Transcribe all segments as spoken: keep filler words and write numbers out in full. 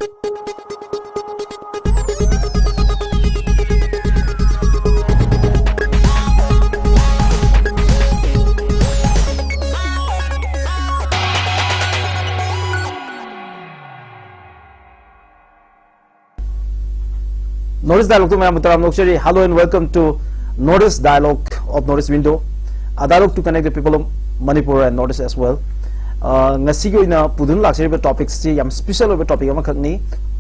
North East Dialogue two ꯃꯌꯥꯝꯕꯨ ꯇꯔꯥꯝꯅ ꯑꯣꯛꯆꯔꯤ꯫ Hello and welcome to North East Dialogue of North East Window, a dialogue to connect the people of Manipur and North East as well. ꯑ, ꯉꯁꯤꯒꯤ ꯑꯣꯏꯅ ꯄꯨꯗꯨꯅ ꯂꯥꯛꯆꯔꯤꯕ ꯇꯣꯄꯤꯛꯁꯤ ꯌꯥꯝ special ꯑꯣꯏꯕ topic ꯑꯃꯈꯛꯅꯤ,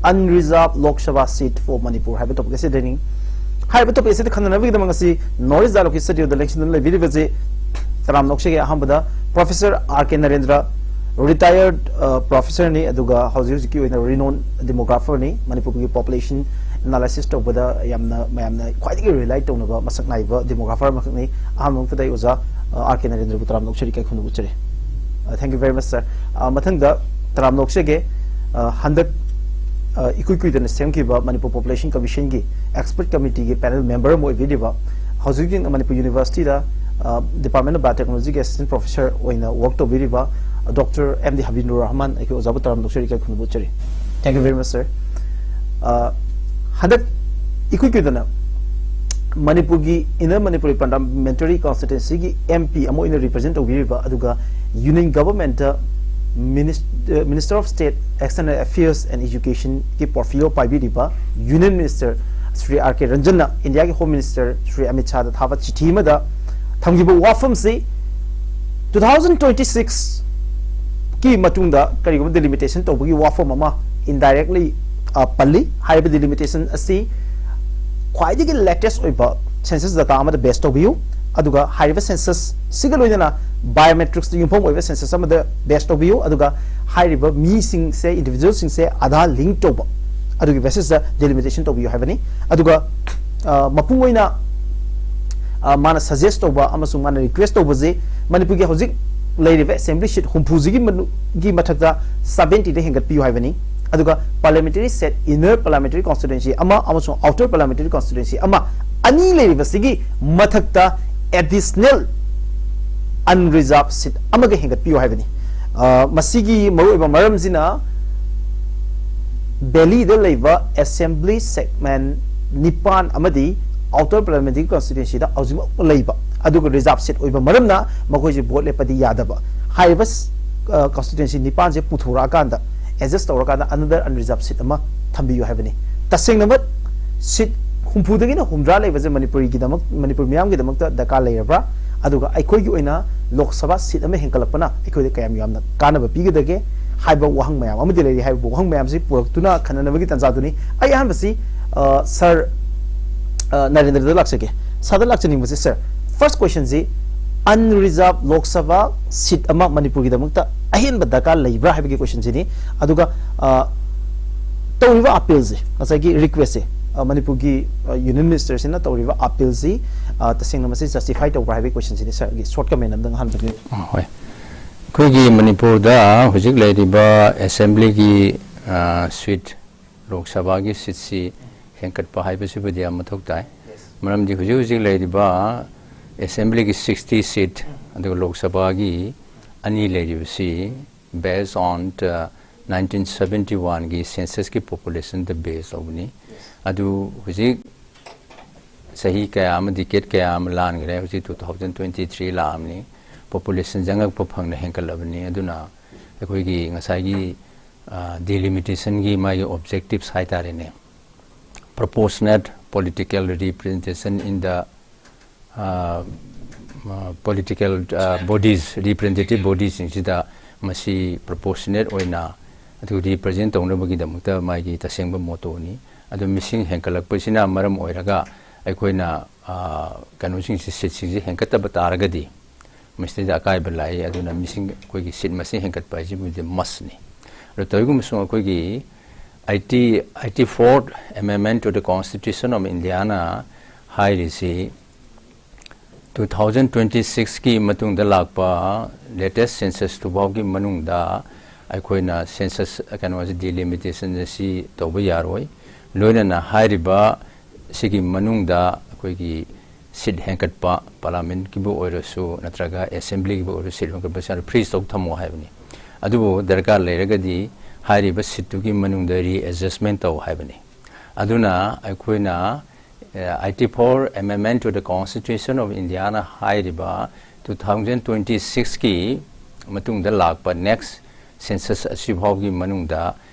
Unreserved Lok Sabha Seat for Manipur ꯍꯥꯏꯕ topic ꯑꯁꯤꯗꯅꯤ꯫ ꯍꯥꯏꯔꯤꯕ topic ꯑꯁꯤꯗ ꯈꯟꯅꯅꯕꯒꯤꯗꯃꯛ ꯉꯁꯤ North East Dialogue ꯀꯤ ꯁ꯭ꯇꯨꯗꯤꯑꯣꯗ ꯂꯦꯡꯁꯤꯟꯗꯨꯅ ꯂꯩꯕꯤꯔꯤꯕꯁꯤ ꯇꯔꯥꯝꯅ ꯑꯣꯛꯆꯒꯦ꯫ ꯑꯍꯥꯟꯕꯗ ꯄ꯭ꯔꯣꯐꯦꯁꯔ ꯑꯥꯔ ꯀꯦ ꯅꯔꯦꯟꯗ꯭ꯔ, ꯔꯤꯇꯥꯌꯔꯗ ꯄ꯭ꯔꯣꯐꯦꯁꯔꯅꯤ, ꯑꯗꯨꯒ ꯍꯧꯖꯤꯛ ꯍꯧꯖꯤꯛꯀꯤ ꯑꯣꯏꯅ ꯔꯤꯅꯣꯟ ꯗꯦꯃꯣꯒ꯭ꯔꯥꯐꯔꯅꯤ꯫ ꯃꯅꯤꯄꯨꯔꯒꯤ ꯄꯣꯄꯨꯂꯦꯁꯟ ꯑꯦꯅꯥꯂꯥꯏꯁꯤꯁ ꯇꯧꯕꯗ ꯌꯥꯝꯅ ꯃꯌꯥꯝꯅ ꯈ꯭ꯋꯥꯏꯗꯒꯤ ꯔꯤꯂꯥꯏ ꯇꯧꯅꯕ ꯃꯁꯛ ꯅꯥꯏꯕ ꯗꯦꯃꯣꯒ꯭ꯔꯥꯐꯔ ꯑꯃꯈꯛꯅꯤ꯫ ꯑꯍꯥꯟꯕ ꯃꯛꯇꯗ ꯑꯩ ꯑꯣꯖꯥ, ꯑ, ꯑꯥꯔ ꯀꯦ ꯅꯔꯦꯟꯗ꯭ꯔꯕꯨ ꯇꯔꯥꯝꯅ ꯑꯣꯛꯆꯔꯤ, ꯏꯀꯥꯏ ꯈꯨꯝꯅꯕ ꯎꯠꯆꯔꯤ꯫ ꯑ, thank you very much, sir. ꯑ, ꯃꯊꯪꯗ ꯇꯔꯥꯝꯅ ꯑꯣꯛꯆꯒꯦ꯫ ꯑ, ꯍꯟꯗꯛ, ꯑ, ꯏꯀꯨꯏ ꯀꯨꯏꯗꯅ ꯁꯦꯝꯈꯤꯕ ꯃꯅꯤꯄꯨꯔ ꯄꯣꯄꯨꯂꯦꯁꯟ ꯀꯃꯤꯁꯟꯒꯤ ꯑꯦꯛꯁꯄꯔꯠ ꯀꯃꯤꯇꯤꯒꯤ ꯄꯦꯅꯦꯜ ꯃꯦꯝꯕꯔ ꯑꯃ ꯑꯣꯏꯕꯤꯔꯤꯕ, ꯍꯧꯖꯤꯛ ꯍꯧꯖꯤꯛ ꯃꯅꯤꯄꯨꯔ ꯌꯨꯅꯤꯚꯔꯁꯤꯇꯤꯗ, ꯑ, ꯗꯤꯄꯥꯔꯠꯃꯦꯟ ꯑꯣꯐ ꯕꯥꯏꯑꯣꯇꯦꯛꯅꯣꯂꯣꯖꯤꯒꯤ ꯑꯦꯁꯤꯁꯇꯦꯟ ꯄ꯭ꯔꯣꯐꯦꯁꯔ ꯑꯣꯏꯅ ꯋꯔꯛ ꯇꯧꯕꯤꯔꯤꯕ doctor M D Habibur Rahman, ꯑꯩꯈꯣꯏ ꯑꯣꯖꯥꯕꯨ ꯇꯔꯥꯝꯅ ꯑꯣꯛꯆꯔꯤ, ꯏꯀꯥꯏ ꯈꯨꯝꯅꯕ ꯎꯠꯆꯔꯤ꯫ Thank you very much, sir. ꯑ, ꯍꯟꯗꯛ ꯏꯀꯨꯏ ꯀꯨꯏꯗꯅ ꯃꯅꯤꯄꯨꯔꯒꯤ ꯏꯟꯅꯔ ꯃꯅꯤꯄꯨꯔꯤ ꯄꯥꯔꯂꯤꯌꯥꯃꯦꯟꯇꯔꯤ ꯀꯣꯟꯁꯇꯤꯇ꯭ꯋꯦꯟꯁꯤꯒꯤ ꯑꯦꯝ ꯄꯤ ꯑꯃ ꯑꯣꯏꯅ ꯔꯤꯄ꯭ꯔꯖꯦꯟ ꯇꯧꯕꯤꯔꯤꯕ, ꯑꯗꯨꯒ ꯌꯨꯅꯤꯌꯟ ꯒꯚꯔꯟꯃꯦꯟꯠꯇ ꯃꯤꯅꯤꯁ-, uh, minister of state external affairs and ꯑꯦꯖꯨꯀꯦꯁꯟꯒꯤ ꯄꯣꯔꯠꯐꯣꯂꯤꯌꯣ ꯄꯥꯏꯕꯤꯔꯤꯕ union minister Shri R K ꯔꯟꯖꯟꯅ ꯏꯟꯗꯤꯌꯥꯒꯤ ꯍꯣꯝ ꯃꯤꯅꯤꯁꯇꯔ ꯁ꯭ꯔꯤ ꯑꯃꯤꯠ ꯁꯥꯍꯗ ꯊꯥꯕ ꯆꯤꯊꯤ ꯑꯃꯗ ꯊꯝꯈꯤꯕ ꯋꯥꯐꯝꯁꯤ, two thousand twenty six ꯀꯤ ꯃꯇꯨꯡꯗ ꯀꯔꯤꯒꯨꯝꯕ ꯗꯤꯂꯤꯃꯤꯇꯦꯁꯟ ꯇꯧꯕꯒꯤ ꯋꯥꯐꯝ ꯑꯃ ꯏꯟꯗꯥꯏꯔꯦꯛꯂꯤ, ꯑ, ꯄꯜꯂꯤ꯫ ꯍꯥꯏꯔꯤꯕ ꯗꯤꯂꯤꯃꯤꯇꯦꯁꯟ ꯑꯁꯤ ꯈ꯭ꯋꯥꯏꯗꯒꯤ ꯂꯦꯇꯦꯁ ꯑꯣꯏꯕ ꯁꯦꯟꯁꯁ ꯗꯥꯇꯥ ꯑꯃꯗ ꯕꯦꯁ ꯇꯧꯕꯤꯌꯨ, ꯑꯗꯨꯒ ꯍꯥꯏꯔꯤꯕ ꯁꯦꯟꯁꯁꯁꯤꯒ ꯂꯣꯏꯅꯅ ꯕꯥꯏꯑꯣꯃꯦꯇ꯭ꯔꯤꯛꯁꯇ ꯌꯨꯝꯐꯝ ꯑꯣꯏꯕ ꯁꯦꯟꯁꯁ ꯑꯃꯗ ꯕꯦꯁ ꯇꯧꯕꯤꯌꯨ, ꯑꯗꯨꯒ ꯍꯥꯏꯔꯤꯕ ꯃꯤꯁꯤꯡꯁꯦ, ꯏꯟꯗꯤꯚꯤꯖꯨꯋꯦꯜꯁꯤꯡꯁꯦ ꯑꯥꯙꯥꯔ ꯂꯤꯡ ꯇꯧꯕ, ꯑꯗꯨꯒꯤ ꯕꯦꯁꯤꯁꯇ ꯗꯤꯂꯤꯃꯤꯇꯦꯁꯟ ꯇꯧꯕꯤꯌꯨ ꯍꯥꯏꯕꯅꯤ꯫ ꯑꯗꯨꯒ, ꯑ, ꯃꯄꯨꯡ ꯑꯣꯏꯅ, ꯑ, ꯃꯥꯅ ꯁꯖꯦꯁ ꯇꯧꯕ ꯑꯃꯁꯨꯡ ꯃꯥꯅ ꯔꯤꯀ꯭ꯋꯦꯁ ꯇꯧꯕꯁꯦ, ꯃꯅꯤꯄꯨꯔꯒꯤ ꯍꯧꯖꯤꯛ ꯂꯩꯔꯤꯕ ꯑꯦꯁꯦꯝꯕ꯭ꯂꯤ ꯁꯤꯠ ꯍꯨꯝꯐꯨꯁꯤꯒꯤ ꯃꯅꯨ-, ꯒꯤ ꯃꯊꯛꯇ ꯁꯕꯦꯟꯇꯤꯗ ꯍꯦꯟꯒꯠꯄꯤꯌꯨ ꯍꯥꯏꯕꯅꯤ꯫ ꯑꯗꯨꯒ ꯄꯥꯔꯂꯤꯌꯥꯃꯦꯟꯇꯔꯤ ꯁꯦꯠ, ꯏꯟꯅꯔ ꯄꯥꯔꯂꯤꯌꯥꯃꯦꯟꯇꯔꯤ ꯀꯣꯟꯁꯇꯤꯇ꯭ꯋꯦꯟꯁꯤ ꯑꯃ ꯑꯃꯁꯨꯡ ꯑꯥꯎꯇꯔ ꯄꯥꯔꯂꯤꯌꯥꯃꯦꯟꯇꯔꯤ ꯀꯣꯟꯁꯇꯤꯇ꯭ꯋꯦꯟꯁꯤ ꯑꯃ, ꯑꯅꯤ ꯂꯩꯔꯤꯕꯁꯤꯒꯤ ꯃꯊꯛꯇ ꯑꯦꯗꯤꯁꯅꯦꯜ ꯑꯟꯔꯤꯖꯥꯔꯚ ꯁꯤꯠ ꯑꯃꯒ ꯍꯦꯟꯒꯠꯄꯤꯌꯨ ꯍꯥꯏꯕꯅꯤ꯫ ꯑ, ꯃꯁꯤꯒꯤ ꯃꯔꯨꯑꯣꯏꯕ ꯃꯔꯝꯁꯤꯅ ꯚꯦꯂꯤꯗ ꯂꯩꯕ assembly segment ꯅꯤꯄꯥꯟ ꯑꯃꯗꯤ outer parliamentary constituencyꯗ ꯍꯧꯖꯤꯛꯃꯛ ꯂꯩꯕ, ꯑꯗꯨꯒ reserve seat ꯑꯣꯏꯕ ꯃꯔꯝꯅ ꯃꯈꯣꯏꯁꯦ vote ꯂꯦꯞꯄꯗꯤ ꯌꯥꯗꯕ꯫ ꯍꯥꯏꯔꯤꯕ constituency ꯅꯤꯄꯥꯟꯁꯦ ꯄꯨꯊꯣꯔꯛꯑꯀꯥꯟꯗ adjust ꯇꯧꯔꯀꯥꯟꯗ another unreserved seat ꯑꯃ ꯊꯝꯕꯤꯌꯨ ꯍꯥꯏꯕꯅꯤ꯫ ꯇꯁꯦꯡꯅꯃꯛ seat ꯍꯨꯝꯐꯨꯗꯒꯤꯅ ꯍꯨꯝꯗ꯭ꯔꯥ ꯂꯩꯕꯁꯦ ꯃꯅꯤꯄꯨꯔꯤꯒꯤꯗꯃꯛ, ꯃꯅꯤꯄꯨꯔ ꯃꯤꯌꯥꯝꯒꯤꯗꯃꯛꯇ ꯗꯔꯀꯥꯔ ꯂꯩꯔꯕ꯭ꯔꯥ? ꯑꯗꯨꯒ ꯑꯩꯈꯣꯏꯒꯤ ꯑꯣꯏꯅ ꯂꯣꯛ ꯁꯚꯥ seat ꯑꯃ ꯍꯦꯟꯒꯠꯂꯛꯄꯅ ꯑꯩꯈꯣꯏꯗ ꯀꯌꯥꯝ ꯌꯥꯝꯅ ꯀꯥꯟꯅꯕ ꯄꯤꯒꯗꯒꯦ ꯍꯥꯏꯕ ꯋꯥꯍꯪ ꯃꯌꯥꯝ ꯑꯃꯗꯤ ꯂꯩꯔꯤ꯫ ꯍꯥꯏꯔꯤꯕ ꯋꯥꯍꯪ ꯃꯌꯥꯝꯁꯤ ꯄꯨꯔꯛꯇꯨꯅ ꯈꯟꯅꯅꯕꯒꯤ ꯇꯥꯟꯖꯥꯗꯨꯅꯤ꯫ ꯑꯩ ꯑꯍꯥꯟꯕꯁꯤ, ꯑ, ꯁꯥꯔ, ꯑ, ꯅꯔꯦꯟꯗ꯭ꯔꯗ ꯂꯥꯛꯆꯒꯦ꯫ ꯁꯥꯔꯗ ꯂꯥꯛꯆꯅꯤꯡꯕꯁꯤ, ꯁꯥꯔ, first questionꯁꯤ unreserved Lok Sabha seat ꯑꯃ ꯃꯅꯤꯄꯨꯔꯒꯤꯗꯃꯛꯇ ꯑꯍꯦꯟꯕ ꯗꯔꯀꯥꯔ ꯂꯩꯕ꯭ꯔꯥ ꯍꯥꯏꯕꯒꯤ questionꯁꯤꯅꯤ꯫ ꯑꯗꯨꯒ, ꯑ, ꯇꯧꯔꯤꯕ appealꯁꯦ, ꯉꯁꯥꯏꯒꯤ requestꯁꯦ, ꯑ, ꯃꯅꯤꯄꯨꯔꯒꯤ, ꯑ, Union Ministerꯁꯤꯅ ꯇꯧꯔꯤꯕ appealꯁꯤ, ꯑ, ꯇꯁꯦꯡꯅ ꯃꯁꯤ justify ꯇꯧꯕ꯭ꯔꯥ ꯍꯥꯏꯕꯒꯤ questionꯁꯤꯅꯤ꯫ ꯁꯥꯔꯒꯤ short comment ꯑꯝꯇꯪ ꯍꯥꯟꯕꯤꯌꯨ꯫ ꯑ, ꯍꯣꯏ꯫ ꯑꯩꯈꯣꯏꯒꯤ ꯃꯅꯤꯄꯨꯔꯗ ꯍꯧꯖꯤꯛ ꯂꯩꯔꯤꯕ assemblyꯒꯤ, ꯑ, seat, ꯂꯣꯛ ꯁꯚꯥꯒꯤ seatꯁꯤ ꯍꯦꯟꯒꯠꯄ ꯍꯥꯏꯕꯁꯤꯕꯨꯗꯤ ꯌꯥꯝ ꯃꯊꯧ ꯇꯥꯏ꯫ ꯃꯔꯝꯗꯤ ꯍꯧꯖꯤꯛ ꯍꯧꯖꯤꯛ ꯂꯩꯔꯤꯕ assemblyꯒꯤ sixty seat, ꯑꯗꯨꯒ ꯂꯣꯛ ꯁꯚꯥꯒꯤ ꯑꯅꯤ ꯂꯩꯔꯤꯕꯁꯤ based on the nineteen seventy oneꯒꯤ censusꯀꯤ populationꯗ base ꯇꯧꯕꯅꯤ꯫ ꯑꯗꯨ ꯍꯧꯖꯤꯛ ꯆꯍꯤ ꯀꯌꯥ ꯑꯃ, decade ꯀꯌꯥ ꯑꯃ ꯂꯥꯟꯈ꯭ꯔꯦ꯫ ꯍꯧꯖꯤꯛ two thousand twenty three ꯂꯥꯛꯑꯕꯅꯤ꯫ Population ꯆꯪꯉꯛꯄ ꯐꯪꯅ ꯍꯦꯟꯒꯠꯂꯕꯅꯤ꯫ ꯑꯗꯨꯅ ꯑꯩꯈꯣꯏꯒꯤ ꯉꯁꯥꯏꯒꯤ, ꯑ, delimitationꯒꯤ ꯃꯥꯒꯤ objectives ꯍꯥꯏꯇꯥꯔꯦꯅꯦ, proportionate political representation in the, ꯑ, ꯑ, political, ꯑ, bodies, representative bodiesꯁꯤꯡꯁꯤꯗ ꯃꯁꯤ proportionate ꯑꯣꯏꯅ ꯑꯗꯨ represent ꯇꯧꯅꯕꯒꯤꯗꯃꯛꯇ ꯃꯥꯒꯤ ꯇꯁꯦꯡꯕ mottoꯅꯤ꯫ ꯑꯗꯨ ꯃꯤꯁꯤꯡ ꯍꯦꯟꯒꯠꯂꯛꯄꯁꯤꯅ ꯃꯔꯝ ꯑꯣꯏꯔꯒ ꯑꯩꯈꯣꯏꯅ, ꯑ, ꯀꯩꯅꯣꯁꯤꯡꯁꯤ, seatꯁꯤꯡꯁꯤ ꯍꯦꯟꯒꯠꯇꯕ ꯇꯥꯔꯒꯗꯤ ꯃꯁꯤꯗꯩꯗ ꯑꯀꯥꯏꯕ ꯂꯥꯛꯏ꯫ ꯑꯗꯨꯅ ꯃꯤꯁꯤꯡ, ꯑꯩꯈꯣꯏꯒꯤ seat ꯃꯁꯤꯡ ꯍꯦꯟꯒꯠꯄ ꯍꯥꯏꯁꯤꯕꯨꯗꯤ mustꯅꯤ꯫ ꯑꯗꯣ ꯇꯧꯏꯒꯨꯝꯕꯁꯨꯡ ꯑꯩꯈꯣꯏꯒꯤ eighty, eighty fourth Amendment to the Constitution of Indiaꯅ ꯍꯥꯏꯔꯤꯁꯤ two thousand twenty sixꯀꯤ ꯃꯇꯨꯡꯗ ꯂꯥꯛꯄ latest census ꯇꯨꯐꯥꯎꯒꯤ ꯃꯅꯨꯡꯗ ꯑꯩꯈꯣꯏꯅ census ꯀꯩꯅꯣꯁꯤ, delimitationꯁꯤ ꯇꯧꯕ ꯌꯥꯔꯣꯏ꯫ ꯂꯣꯏꯅꯅ ꯍꯥꯏꯔꯤꯕ ꯁꯤꯒꯤ ꯃꯅꯨꯡꯗ ꯑꯩꯈꯣꯏꯒꯤ seat ꯍꯦꯟꯒꯠꯄ, parliamentꯀꯤꯕꯨ ꯑꯣꯏꯔꯁꯨ ꯅꯠꯇ꯭ꯔꯒ assemblyꯒꯤꯕꯨ ꯑꯣꯏꯔꯁꯨ seat ꯍꯦꯟꯒꯠꯄꯁꯤ freeze ꯇꯧ ꯊꯝꯃꯣ ꯍꯥꯏꯕꯅꯤ꯫ ꯑꯗꯨꯕꯨ ꯗꯔꯀꯥꯔ ꯂꯩꯔꯒꯗꯤ ꯍꯥꯏꯔꯤꯕ ꯁꯤꯠꯇꯨꯒꯤ ꯃꯅꯨꯡꯗ ꯔꯤꯑꯦꯖꯁꯃꯦꯟ ꯇꯧ ꯍꯥꯏꯕꯅꯤ꯫ ꯑꯗꯨꯅ ꯑꯩꯈꯣꯏꯅ ꯑꯥꯏꯇꯤ ꯐꯣꯔ ꯑꯦꯃꯦꯟꯃꯦꯟ ꯇꯨ ꯗ ꯀꯣꯟꯁꯇꯤꯇ꯭ꯌꯨꯁꯟ ꯑꯣꯐ ꯏꯟꯗꯤꯌꯥꯅ ꯍꯥꯏꯔꯤꯕ ꯇꯨ ꯊꯥꯎꯖꯟ ꯇ꯭ꯋꯦꯟꯇꯤ ꯁꯤꯛꯁꯀꯤ ꯃꯇꯨꯡꯗ ꯂꯥꯛꯄ ꯅꯦꯛꯁ ꯁꯦꯟꯁꯁ ꯑꯁꯤꯐꯥꯎꯒꯤ ꯃꯅꯨꯡꯗ